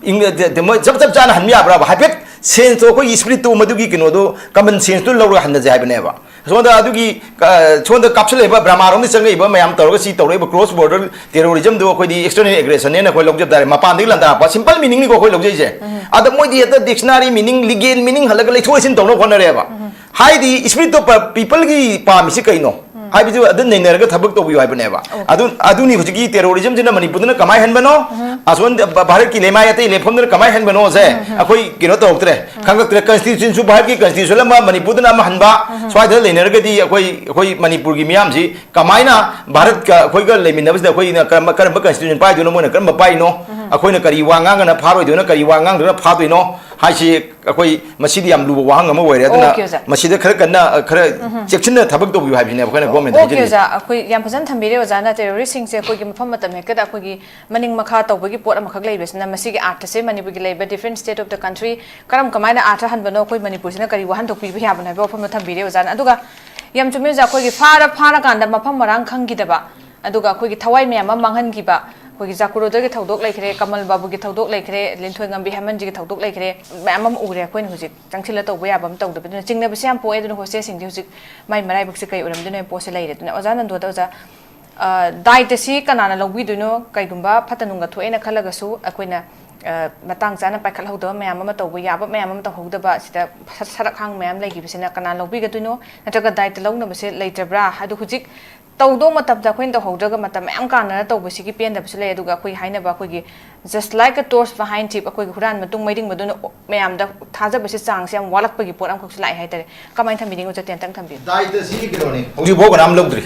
ꯏꯪ-, ꯃꯣꯏ ꯆꯞ, ꯆꯞ ꯆꯥꯅ ꯍꯟꯕ ꯌꯥꯕ꯭ꯔꯥꯕ? ꯍꯥꯏꯐꯦꯠ senseꯇꯣ, ꯑꯩꯈꯣꯏꯒꯤ spiritꯇꯣ, ꯃꯗꯨꯒꯤ ꯀꯩꯅꯣꯗꯣ, common senseꯇꯣ ꯂꯧꯔꯒ ꯍꯟꯅꯁꯦ ꯍꯥꯏꯕꯅꯦꯕ꯫ ꯁꯣꯝꯗ ꯑꯗꯨꯒꯤ, ꯑ, ꯁꯣꯝꯗ ꯀꯥꯞꯁꯤꯜꯂꯛꯏꯕ ꯕ꯭ꯔꯃꯥꯔꯣꯝꯗ ꯆꯪꯉꯛꯏꯕ ꯃꯌꯥꯝ ꯇꯧꯔꯒ ꯁꯤ ꯇꯧꯔꯛꯏꯕ cross border terrorismꯗꯣ ꯑꯩꯈꯣꯏꯗꯤ external aggressionnꯦꯅ ꯑꯩꯈꯣꯏ ꯂꯧꯖ ꯇꯥꯔꯦ꯫ ꯃꯄꯥꯟꯗꯒꯤ ꯂꯥꯟꯗꯥꯔꯛꯄ simple meaningꯅꯤꯀꯣ ꯑꯩꯈꯣꯏ ꯂꯧꯖꯩꯁꯦ꯫ ꯑꯗ ꯃꯣꯏꯗꯤ ꯍꯦꯛꯇ dictionary meaning, legal meaning ꯍꯜꯂꯒ ꯂꯩꯊꯣꯛ ꯂꯩꯁꯤꯟ ꯇꯧꯅꯕ ꯍꯣꯠꯅꯔꯦꯕ꯫ ꯍꯥꯏꯗꯤ spiritꯇꯣ ꯄ-, peopleꯒꯤ ꯄꯥꯝꯃꯤꯁꯤ ꯀꯩꯅꯣ? ꯍꯥꯏꯕꯗꯨ ꯑꯗꯨ ꯅꯩꯅꯔꯒ ꯊꯕꯛ ꯇꯧꯕꯤꯌꯨ ꯍꯥꯏꯕꯅꯦꯕ꯫ ꯑꯗꯨ, ꯑꯗꯨꯅꯤ ꯍꯧꯖꯤꯛꯀꯤ terrorismꯗꯨꯅ ꯃꯅꯤꯄꯨꯔꯗꯅ ꯀꯃꯥꯏꯅ ꯍꯟꯕꯅꯣ? ꯑꯁꯣꯝ ꯚ-, ꯚꯥꯔꯠꯀꯤ ꯂꯩꯃꯥꯏ ꯑꯇꯩ ꯂꯦꯞꯐꯝꯗꯨꯅ ꯀꯃꯥꯏꯅ ꯍꯟꯕꯅꯣꯁꯦ ꯑꯩꯈꯣꯏ ꯀꯩꯅꯣ ꯇꯧꯔꯛꯇ꯭ꯔꯦ, ꯈꯪꯉꯛꯇ꯭ꯔꯦ꯫ Constitutionꯁꯨ ꯚꯥꯔꯠꯀꯤ constitution ꯑꯃ, ꯃꯅꯤꯄꯨꯔꯗꯅ ꯑꯃ ꯍꯟꯕ, ꯁ꯭ꯋꯥꯏꯗ ꯂꯩꯅꯔꯒꯗꯤ ꯑꯩꯈꯣꯏ, ꯑꯩꯈꯣꯏ ꯃꯅꯤꯄꯨꯔꯒꯤ ꯃꯤꯌꯥꯝꯁꯤ ꯀꯃꯥꯏꯅ ꯚꯥꯔꯠꯀ ꯑꯩꯈꯣꯏꯒ ꯂꯩꯃꯤꯟꯅꯕꯁꯤꯗ ꯑꯩꯈꯣꯏꯅ ꯀꯔꯝꯕ, ꯀꯔꯝꯕ constitution ꯄꯥꯏꯗꯣꯏꯅꯣ, ꯃꯣꯏꯅ ꯀꯔꯝꯕ ꯄꯥꯏꯅꯣ, ꯑꯩꯈꯣꯏꯅ ꯀꯔꯤ ꯋꯥ ꯉꯥꯡꯒꯅ ꯐꯥꯔꯣꯏꯗꯣꯏꯅꯣ, ꯀꯔꯤ ꯋꯥ ꯉꯥꯡꯗꯅ ꯐꯥꯗꯣꯏꯅꯣ? ꯍꯥꯏꯁꯤ ꯑꯩꯈꯣꯏ ꯃꯁꯤꯗꯤ ꯌꯥꯝ ꯂꯨꯕ ꯋꯥꯍꯪ ꯑꯃ ꯑꯣꯏꯔꯦ꯫ ꯑꯗꯨꯅ Okay, ꯑꯣꯖꯥ. ꯃꯁꯤꯗ ꯈꯔ ꯀꯟꯅ, ꯑ, ꯈꯔ ꯆꯦꯛꯁꯤꯟꯅ ꯊꯕꯛ ꯇꯧꯕꯤꯌꯨ ꯍꯥꯏꯕꯁꯤꯅꯦ ꯑꯩꯈꯣꯏꯅ government Okay, ꯍꯥꯏꯖꯔꯤꯁꯦ꯫ ꯑꯣꯖꯥ, ꯑꯩꯈꯣꯏ ꯌꯥꯝ ꯐꯖꯅ ꯊꯝꯕꯤꯔꯦ ꯑꯣꯖꯥꯅ꯫ Terroristꯁꯤꯡꯁꯦ ꯑꯩꯈꯣꯏꯒꯤ ꯃꯐꯝ ꯃꯇꯝ ꯍꯦꯛꯇꯗ ꯑꯩꯈꯣꯏꯒꯤ ꯃꯅꯤꯡ ꯃꯈꯥ ꯇꯧꯕꯒꯤ ꯄꯣꯠ ꯑꯃꯈꯛ ꯂꯩꯕꯁꯤꯅ, ꯃꯁꯤꯒꯤ ꯑꯥꯔꯊꯁꯦ ꯃꯅꯤꯄꯨꯔꯒꯤ ꯂꯩꯕ different state of the country ꯀꯔꯝ ꯀꯃꯥꯏꯅ ꯑꯥꯔꯊ ꯍꯟꯕꯅꯣ, ꯑꯩꯈꯣꯏ ꯃꯅꯤꯄꯨꯔꯁꯤꯅ ꯀꯔꯤ ꯋꯥꯍꯟꯊꯣꯛ ꯄꯤꯕ ꯌꯥꯕꯅꯣ ꯍꯥꯏꯕ ꯋꯥꯐꯝꯗꯣ ꯊꯝꯕꯤꯔꯦ ꯑꯣꯖꯥꯅ꯫ ꯑꯗꯨꯒ ꯌꯥꯝ ꯆꯨꯝꯃꯦ ꯑꯣꯖꯥ, ꯑꯩꯈꯣꯏꯒꯤ ꯐꯥꯔ ꯐꯥꯔꯀꯥꯟꯗ ꯃꯐꯝ ꯃꯔꯥꯡ ꯈꯪꯈꯤꯗꯕ, ꯑꯗꯨꯒ ꯑꯩꯈꯣꯏꯒꯤ ꯊꯋꯥꯏ ꯃꯌꯥꯝ ꯑꯃ ꯃꯥꯡꯍꯟꯈꯤꯕ, ꯑꯩꯈꯣꯏꯒꯤ ꯖꯥꯀꯨꯔꯣꯗꯒꯤ ꯊꯧꯗꯣꯛ ꯂꯩꯈ꯭ꯔꯦ, ꯀꯃꯜ ꯕꯥꯕꯨꯒꯤ ꯊꯧꯗꯣꯛ ꯂꯩꯈ꯭ꯔꯦ, ꯂꯤꯟꯊꯣꯏ ꯉꯝꯕꯤ ꯍꯦꯃꯟꯖꯤꯒꯤ ꯊꯧꯗꯣꯛ ꯂꯩꯈ꯭ꯔꯦ, ꯃꯌꯥꯝ ꯑꯃ ꯎꯔꯦ ꯑꯩꯈꯣꯏꯅ ꯍꯧꯖꯤꯛ ꯆꯪꯁꯤꯜꯂ ꯇꯧꯕ ꯌꯥꯕ ꯑꯃ ꯇꯧꯗꯕ꯫ ꯑꯗꯨꯅ ꯆꯤꯡꯅꯕꯁꯦ ꯌꯥꯝ ꯄꯣꯛꯑꯦ꯫ ꯑꯗꯨꯅ hostelꯁꯤꯡꯗꯤ ꯍꯧꯖꯤꯛ ꯃꯥꯏ ꯃꯔꯥꯏꯕꯛꯁꯦ ꯀꯩ ꯑꯣꯏꯔꯝꯗꯣꯏꯅꯣ ꯍꯥꯏꯕ ꯄꯣꯠꯁꯦ ꯂꯩꯔꯦ꯫ ꯑꯗꯨꯅ ꯑꯣꯖꯥ ꯅꯟꯗꯣꯗ ꯑꯣꯖꯥ, ꯑ, ꯗꯥꯏꯇꯁꯤ ꯀꯅꯥꯅ ꯂꯧꯕꯤꯗꯣꯏꯅꯣ? ꯀꯩꯒꯨꯝꯕ ꯐꯠꯇ ꯅꯨꯡꯒ ꯊꯣꯛꯑꯦꯅ ꯈꯜꯂꯒꯁꯨ ꯑꯩꯈꯣꯏꯅ, ꯑ, ꯃꯇꯥꯡ ꯆꯥꯅ ꯄꯥꯏꯈꯠꯍꯧꯗꯕ ꯃꯌꯥꯝ ꯑꯃ, ꯇꯧꯕ ꯌꯥꯕ ꯃꯌꯥꯝ ꯑꯃ ꯇꯧꯍꯧꯗꯕ, ꯁꯤꯗ ꯁ-, ꯁꯔꯛ ꯍꯥꯡ ꯃꯌꯥꯝ ꯂꯩꯈꯤꯕꯁꯤꯅ ꯀꯅꯥ ꯂꯧꯕꯤꯒꯗꯣꯏꯅꯣ? ꯅꯠꯇ꯭ꯔꯒ ꯗꯥꯏꯇ ꯂꯧꯅꯕꯁꯦ ꯂꯩꯇ꯭ꯔꯕ꯭ꯔꯥ? ꯑꯗꯨ ꯍꯧꯖꯤꯛ ꯇꯧꯗꯧ ꯃꯇꯝꯗ ꯑꯩꯈꯣꯏꯅ ꯇꯧꯍꯧꯗ꯭ꯔꯒ ꯃꯇꯝ ꯃꯌꯥꯝ ꯀꯥꯟꯅꯅ ꯇꯧꯕꯁꯤꯒꯤ ꯄꯦꯟꯗꯕꯁꯨ ꯂꯩ꯫ ꯑꯗꯨꯒ ꯑꯩꯈꯣꯏ ꯍꯥꯏꯅꯕ ꯑꯩꯈꯣꯏꯒꯤ "Just like a torch behind thief", ꯑꯩꯈꯣꯏꯒꯤ ꯍꯨꯔꯥꯟ ꯃꯇꯨꯡ ꯃꯩꯔꯤꯡ ꯃꯗꯨꯅ ꯃꯌꯥꯝꯗ ꯊꯥꯖꯕꯁꯦ ꯆꯥꯡꯁꯦ ꯌꯥꯝ ꯋꯥꯠꯂꯛꯄꯒꯤ ꯄꯣꯠ ꯑꯃꯈꯛꯁꯨ ꯂꯥꯛꯑꯦ ꯍꯥꯏꯇꯥꯔꯦ꯫ ꯀꯃꯥꯏꯅ ꯊꯝꯕꯤꯅꯤꯡꯉꯤ ꯑꯣꯖꯥ? ꯇꯦꯟꯇꯪ ꯊꯝꯕꯤꯌꯨ꯫ ꯗꯥꯏꯇꯁꯤ ꯀꯩꯅꯣꯅꯤ, ꯍꯧꯖꯤꯛꯐꯥꯎ ꯀꯅꯥꯝ ꯂꯧꯗ꯭ꯔꯤ꯫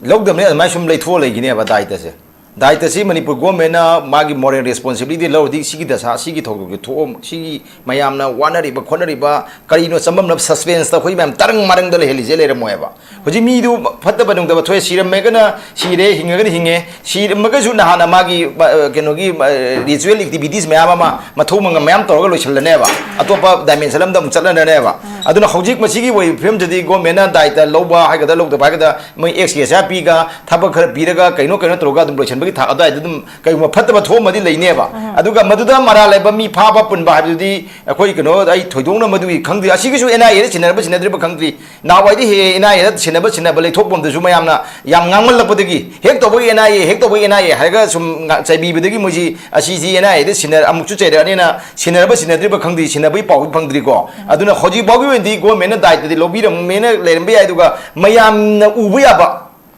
ꯂꯧꯗꯕꯅꯤ, ꯑꯗꯨꯃꯥꯏꯅ ꯁꯨꯝ ꯂꯩꯊꯣꯛꯑ ꯂꯩꯈꯤꯅꯦꯕ ꯗꯥꯏꯇꯁꯦ꯫ ꯗꯥꯏꯇꯁꯤ ꯃꯅꯤꯄꯨꯔ governmentꯅ ꯃꯥꯒꯤ moral responsibility ꯂꯧꯔꯗꯤ ꯁꯤꯒꯤ ꯗꯁꯥ, ꯁꯤꯒꯤ ꯊꯧꯗꯣꯛꯀꯤ ꯊꯣꯛꯑꯝ-, ꯁꯤꯒꯤ ꯃꯌꯥꯝꯅ ꯋꯥꯅꯔꯤꯕ ꯈꯣꯠꯅꯔꯤꯕ ꯀꯔꯤꯅꯣ ꯆꯃꯝꯅꯕ suspenseꯇ ꯑꯩꯈꯣꯏ ꯃꯌꯥꯝ ꯇꯔꯪ ꯃꯔꯪꯗ ꯂꯩꯍꯜꯂꯤꯁꯦ ꯂꯩꯔꯝꯃꯣꯏꯕ꯫ ꯍꯧꯖꯤꯛ ꯃꯤꯗꯨ ꯐꯠꯇꯕ ꯅꯨꯡꯗꯕ ꯊꯣꯛꯑꯦ, ꯁꯤꯔꯝꯃꯒꯅ ꯁꯤꯔꯦ, ꯍꯤꯡꯉꯒꯅ ꯍꯤꯡꯉꯦ, ꯁꯤꯔꯝꯃꯒꯁꯨ ꯅꯍꯥꯟꯅ ꯃꯥꯒꯤ, ꯑ, ꯀꯩꯅꯣꯒꯤ, ꯑ, ritual activities ꯃꯌꯥꯝ ꯑꯃ ꯃꯊꯧ ꯃꯉꯝ ꯃꯌꯥꯝ ꯇꯧꯔꯒ ꯂꯣꯏꯁꯤꯜꯂꯅꯦꯕ, ꯑꯇꯣꯞꯄ dimension ꯑꯃꯗ ꯑꯃꯨꯛ ꯆꯠꯂꯅꯅꯦꯕ꯫ ꯑꯗꯨꯅ ꯍꯧꯖꯤꯛ ꯃꯁꯤꯒꯤ ꯑꯣꯏꯕ ꯐꯤꯕꯝꯁꯤꯗꯤ governmentꯅ ꯗꯥꯏꯇ ꯂꯧꯕ ꯍꯥꯏꯒꯗ꯭ꯔꯥ ꯂꯧꯗꯕ ꯍꯥꯏꯒꯗ꯭ꯔꯥ, ꯃꯣꯏ ex gratia ꯄꯤꯒ ꯊꯕꯛ ꯈꯔ ꯄꯤꯔꯒ ꯀꯩꯅꯣ ꯀꯩꯅꯣ ꯇꯧꯔꯒ ꯑꯗꯨꯝ ꯂꯣꯏꯁꯤꯟꯕꯒꯤ ꯊꯥꯛ ꯑꯗꯨꯋꯥꯏꯗ ꯑꯗꯨꯝ ꯀꯩꯒꯨꯝꯕ ꯐꯠꯇꯕ ꯊꯣꯛꯑꯝꯃꯗꯤ ꯂꯩꯅꯦꯕ꯫ ꯑꯗꯨꯒ ꯃꯗꯨꯗ ꯃꯔꯥꯜ ꯂꯩꯕ ꯃꯤ ꯐꯥꯕ ꯄꯨꯟꯕ ꯍꯥꯏꯕꯗꯨꯗꯤ ꯑꯩꯈꯣꯏ ꯀꯩꯅꯣ, ꯑꯩ ꯊꯣꯏꯗꯣꯛꯅ ꯃꯗꯨꯒꯤ ꯈꯪꯗꯦ꯫ ꯑꯁꯤꯒꯤꯁꯨ NIAꯗ ꯁꯤꯟꯅꯔꯕ ꯁꯤꯟꯅꯗ꯭ꯔꯤꯕ ꯈꯪꯗ꯭ꯔꯤ꯫ ꯅꯍꯥꯟꯋꯥꯏꯗꯤ ꯍꯦꯛ NIAꯗ ꯁꯤꯟꯅꯕ ꯁꯤꯟꯅꯕ ꯂꯩꯊꯣꯛꯐꯝꯗꯨꯁꯨ ꯃꯌꯥꯝꯅ ꯌꯥꯝ ꯉꯥꯡꯃꯜꯂꯛꯄꯗꯒꯤ ꯍꯦꯛ ꯇꯧꯕꯒꯤ NIA, ꯍꯦꯛ ꯇꯧꯕꯒꯤ NIA ꯍꯥꯏꯔꯒ ꯁꯨꯝ ꯉꯥ-, ꯆꯩꯕꯤꯕꯗꯒꯤ ꯃꯣꯏꯁꯤ ꯑꯁꯤꯁꯤ NIAꯗ ꯁꯤꯟꯅ-, ꯑꯃꯨꯛꯁꯨ ꯆꯩꯔꯛꯑꯅꯤꯅ ꯁꯤꯟꯅꯔꯕ ꯁꯤꯟꯅꯗ꯭ꯔꯤꯕ ꯈꯪꯗ꯭ꯔꯤ, ꯁꯤꯟꯅꯕꯒꯤ ꯄꯥꯎꯗꯤ ꯐꯪꯗ꯭ꯔꯤꯀꯣ꯫ ꯑꯗꯨꯅ ꯍꯧꯖꯤꯛ ꯐꯥꯎꯒꯤ ꯑꯣꯏꯅꯗꯤ governmentꯅ ꯗꯥꯏꯇꯗꯤ ꯂꯧꯕꯤꯔꯝꯃꯦꯅ ꯂꯩꯔꯝꯕ ꯌꯥꯏ, ꯑꯗꯨꯒ ꯃꯌꯥꯝꯅ ꯎꯕ ꯌꯥꯕ,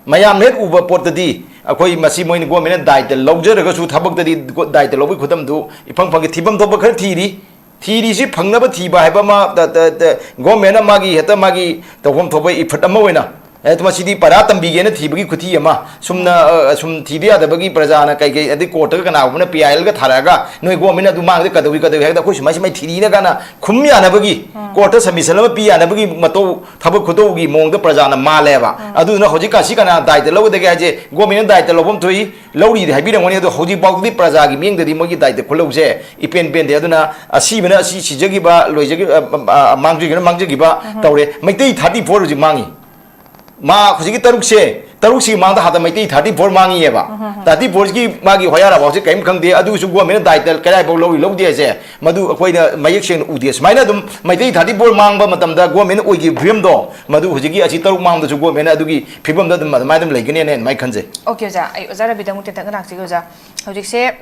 ꯃꯌꯥꯝꯅ ꯍꯦꯛ ꯎꯕ ꯄꯣꯠꯇꯗꯤ ꯑꯩꯈꯣꯏ ꯃꯁꯤ ꯃꯣꯏꯅ governmentꯅ ꯗꯥꯏꯇ ꯂꯧꯖꯔꯒꯁꯨ ꯊꯕꯛꯇꯗꯤ ꯗꯥꯏꯇ ꯂꯧꯕꯒꯤ ꯈꯨꯗꯝꯗꯨ ꯏꯐꯪ ꯐꯪꯗꯦ, ꯊꯤꯐꯝ ꯊꯣꯛꯄ ꯈꯔ ꯊꯤꯔꯤ꯫ ꯊꯤꯔꯤꯁꯤ ꯐꯪꯅꯕ ꯊꯤꯕ ꯍꯥꯏꯕ ꯑꯃ, ꯇ-, ꯇ-, ꯇ-, governmentꯅ ꯃꯥꯒꯤ ꯍꯦꯛꯇ ꯃꯥꯒꯤ ꯇꯧꯐꯝ ꯊꯣꯛꯄ effort ꯑꯃ ꯑꯣꯏꯅ ꯑꯦ, ꯃꯁꯤꯗꯤ ꯄꯔꯥ ꯇꯝꯕꯤꯒꯦꯅ ꯊꯤꯕꯒꯤ ꯈꯨꯊꯤ ꯑꯃ, ꯁꯨꯝꯅ, ꯑ, ꯁꯨꯝ ꯊꯤꯕ ꯌꯥꯗꯕꯒꯤ ꯄ꯭ꯔꯖꯥꯅ ꯀꯩ ꯀꯩ, ꯑꯗꯩ ꯀꯣꯔꯠꯇꯒ ꯀꯅꯥꯒꯨꯝꯕꯅ ꯄꯤ ꯑꯥꯏ ꯑꯦꯜꯒ ꯊꯥꯔꯛꯑꯒ, "ꯅꯣꯏ ꯒꯣꯔꯃꯦꯟꯅ ꯑꯗꯨ ꯃꯥꯡꯗ ꯀꯩꯗꯧꯏ, ꯀꯩꯗꯧꯏ?" ꯍꯥꯏꯕꯗ, "ꯑꯩꯈꯣꯏ ꯁꯨꯃꯥꯏ ꯁꯨꯃꯥꯏ ꯊꯤꯔꯤꯅ" ꯀꯥꯏꯅ ꯈꯨꯝ ꯌꯥꯅꯕꯒꯤ, ꯀꯣꯔꯠꯇ ꯁꯕꯃꯤꯁꯟ ꯑꯃ ꯄꯤ ꯌꯥꯅꯕꯒꯤ ꯃꯇꯧ, ꯊꯕꯛ ꯈꯨꯇꯧꯒꯤ ꯃꯑꯣꯡꯗ ꯄ꯭ꯔꯖꯥꯅ ꯃꯥꯜꯂꯦꯕ꯫ ꯑꯗꯨꯗꯨꯅ ꯍꯧꯖꯤꯛꯀꯥꯟꯁꯤ ꯀꯅꯥ ꯗꯥꯏꯇ ꯂꯧꯒꯗꯒꯦ ꯍꯥꯏꯁꯦ, ꯒꯣꯔꯃꯦꯟꯅ ꯗꯥꯏꯇ ꯂꯧꯐꯝ ꯊꯣꯛꯏ, ꯂꯧꯔꯤꯗꯤ ꯍꯥꯏꯕꯤꯔꯝꯒꯅꯤ, ꯑꯗꯣ ꯍꯧꯖꯤꯛ ꯐꯥꯎꯕꯗꯤ ꯄ꯭ꯔꯖꯥꯒꯤ ꯃꯤꯠꯌꯦꯡꯗꯗꯤ ꯃꯣꯏꯒꯤ ꯗꯥꯏꯇ ꯈꯨꯜꯂꯧꯁꯦ ꯏꯄꯦꯟ ꯄꯦꯟꯗꯦ꯫ ꯑꯗꯨꯅ ꯑꯁꯤꯕꯅ ꯑꯁꯤ ꯁꯤꯖꯈꯤꯕ, ꯂꯣꯏꯖꯈꯤꯕ, ꯑ, ꯑ, ꯃꯥꯡꯖꯈꯤꯕꯅ ꯃꯥꯡꯖꯈꯤꯕ ꯇꯧꯔꯦ꯫ ꯃꯩꯇꯩ ꯊꯥꯔꯇꯤ ꯐꯣꯔ ꯍꯧꯖꯤꯛ ꯃꯥꯡꯉꯤ꯫ ꯃꯥ ꯍꯧꯖꯤꯛꯀꯤ ꯇꯔꯨꯛꯁꯦ, ꯇꯔꯨꯛꯁꯤꯒꯤ ꯃꯥꯡꯗ ꯍꯥꯟꯅ ꯃꯩꯇꯩ ꯊꯥꯔꯇꯤ ꯐꯣꯔ ꯃꯥꯡꯉꯤꯑꯕ꯫ ꯊꯥꯔꯇꯤ ꯐꯣꯔꯁꯤꯒꯤ ꯃꯥꯒꯤ ꯍꯣꯌꯥ ꯔꯥꯕꯥꯎꯁꯦ ꯀꯔꯤꯝ ꯈꯪꯗꯦ꯫ ꯑꯗꯨꯒꯤꯁꯨ ꯒꯣꯔꯃꯦꯟꯅ ꯗꯥꯏꯇ ꯀꯗꯥꯏꯐꯥꯎ ꯂꯧꯔꯤ ꯂꯧꯗꯦ ꯍꯥꯏꯁꯦ, ꯃꯗꯨ ꯑꯩꯈꯣꯏꯅ ꯃꯌꯦꯛ ꯁꯦꯡꯅ ꯎꯗꯦ꯫ ꯁꯨꯃꯥꯏꯅ ꯑꯗꯨꯝ ꯃꯩꯇꯩ ꯊꯥꯔꯇꯤ ꯐꯣꯔ ꯃꯥꯡꯕ ꯃꯇꯝꯗ ꯒꯣꯔꯃꯦꯟꯅ ꯑꯣꯏꯈꯤꯕ ꯐꯤꯕꯝꯗꯣ, ꯃꯗꯨ ꯍꯧꯖꯤꯛꯀꯤ ꯑꯁꯤ ꯇꯔꯨꯛ ꯃꯥꯡꯗꯁꯨ ꯒꯣꯔꯃꯦꯟꯅ ꯑꯗꯨꯒꯤ ꯐꯤꯕꯝꯗ ꯑꯗꯨꯝ ꯑꯗꯨꯃꯥꯏꯅ ꯑꯗꯨꯝ ꯂꯩꯒꯅꯦꯅ ꯑꯗꯨꯃꯥꯏꯅ ꯈꯟꯖꯩ꯫ ꯑꯣꯀꯦ ꯑꯣꯖꯥ, ꯑꯩ ꯑꯣꯖꯥ ꯔꯕꯤꯗ ꯑꯃꯨꯛ ꯇꯦꯟꯇꯛꯅ ꯂꯥꯛꯆꯒꯦ ꯑꯣꯖꯥ꯫ ꯍꯧꯖꯤꯛꯁꯦ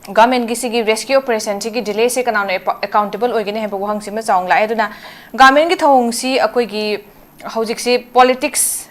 ꯒꯚꯔꯟꯃꯦꯟꯠꯀꯤ ꯁꯤꯒꯤ ꯔꯦꯁꯀ꯭ꯌꯨ ꯑꯣꯄꯔꯦꯁꯟꯁꯤꯒꯤ ꯗꯤꯂꯦꯁꯦ ꯀꯅꯥꯅ ꯑꯦꯀꯥꯎꯟꯇꯦꯕꯜ ꯑꯣꯏꯒꯅꯤ ꯍꯥꯏꯕ ꯋꯥꯍꯪꯁꯤ ꯑꯃ ꯆꯥꯎꯅ ꯂꯥꯛꯑꯦ꯫ ꯑꯗꯨꯅ ꯒꯚꯔꯟꯃꯦꯟꯠꯀꯤ ꯊꯧꯑꯣꯡꯁꯤ ꯑꯩꯈꯣꯏꯒꯤ ꯍꯧꯖꯤꯛꯁꯤ ꯄꯣꯂꯤꯇꯤꯛꯁ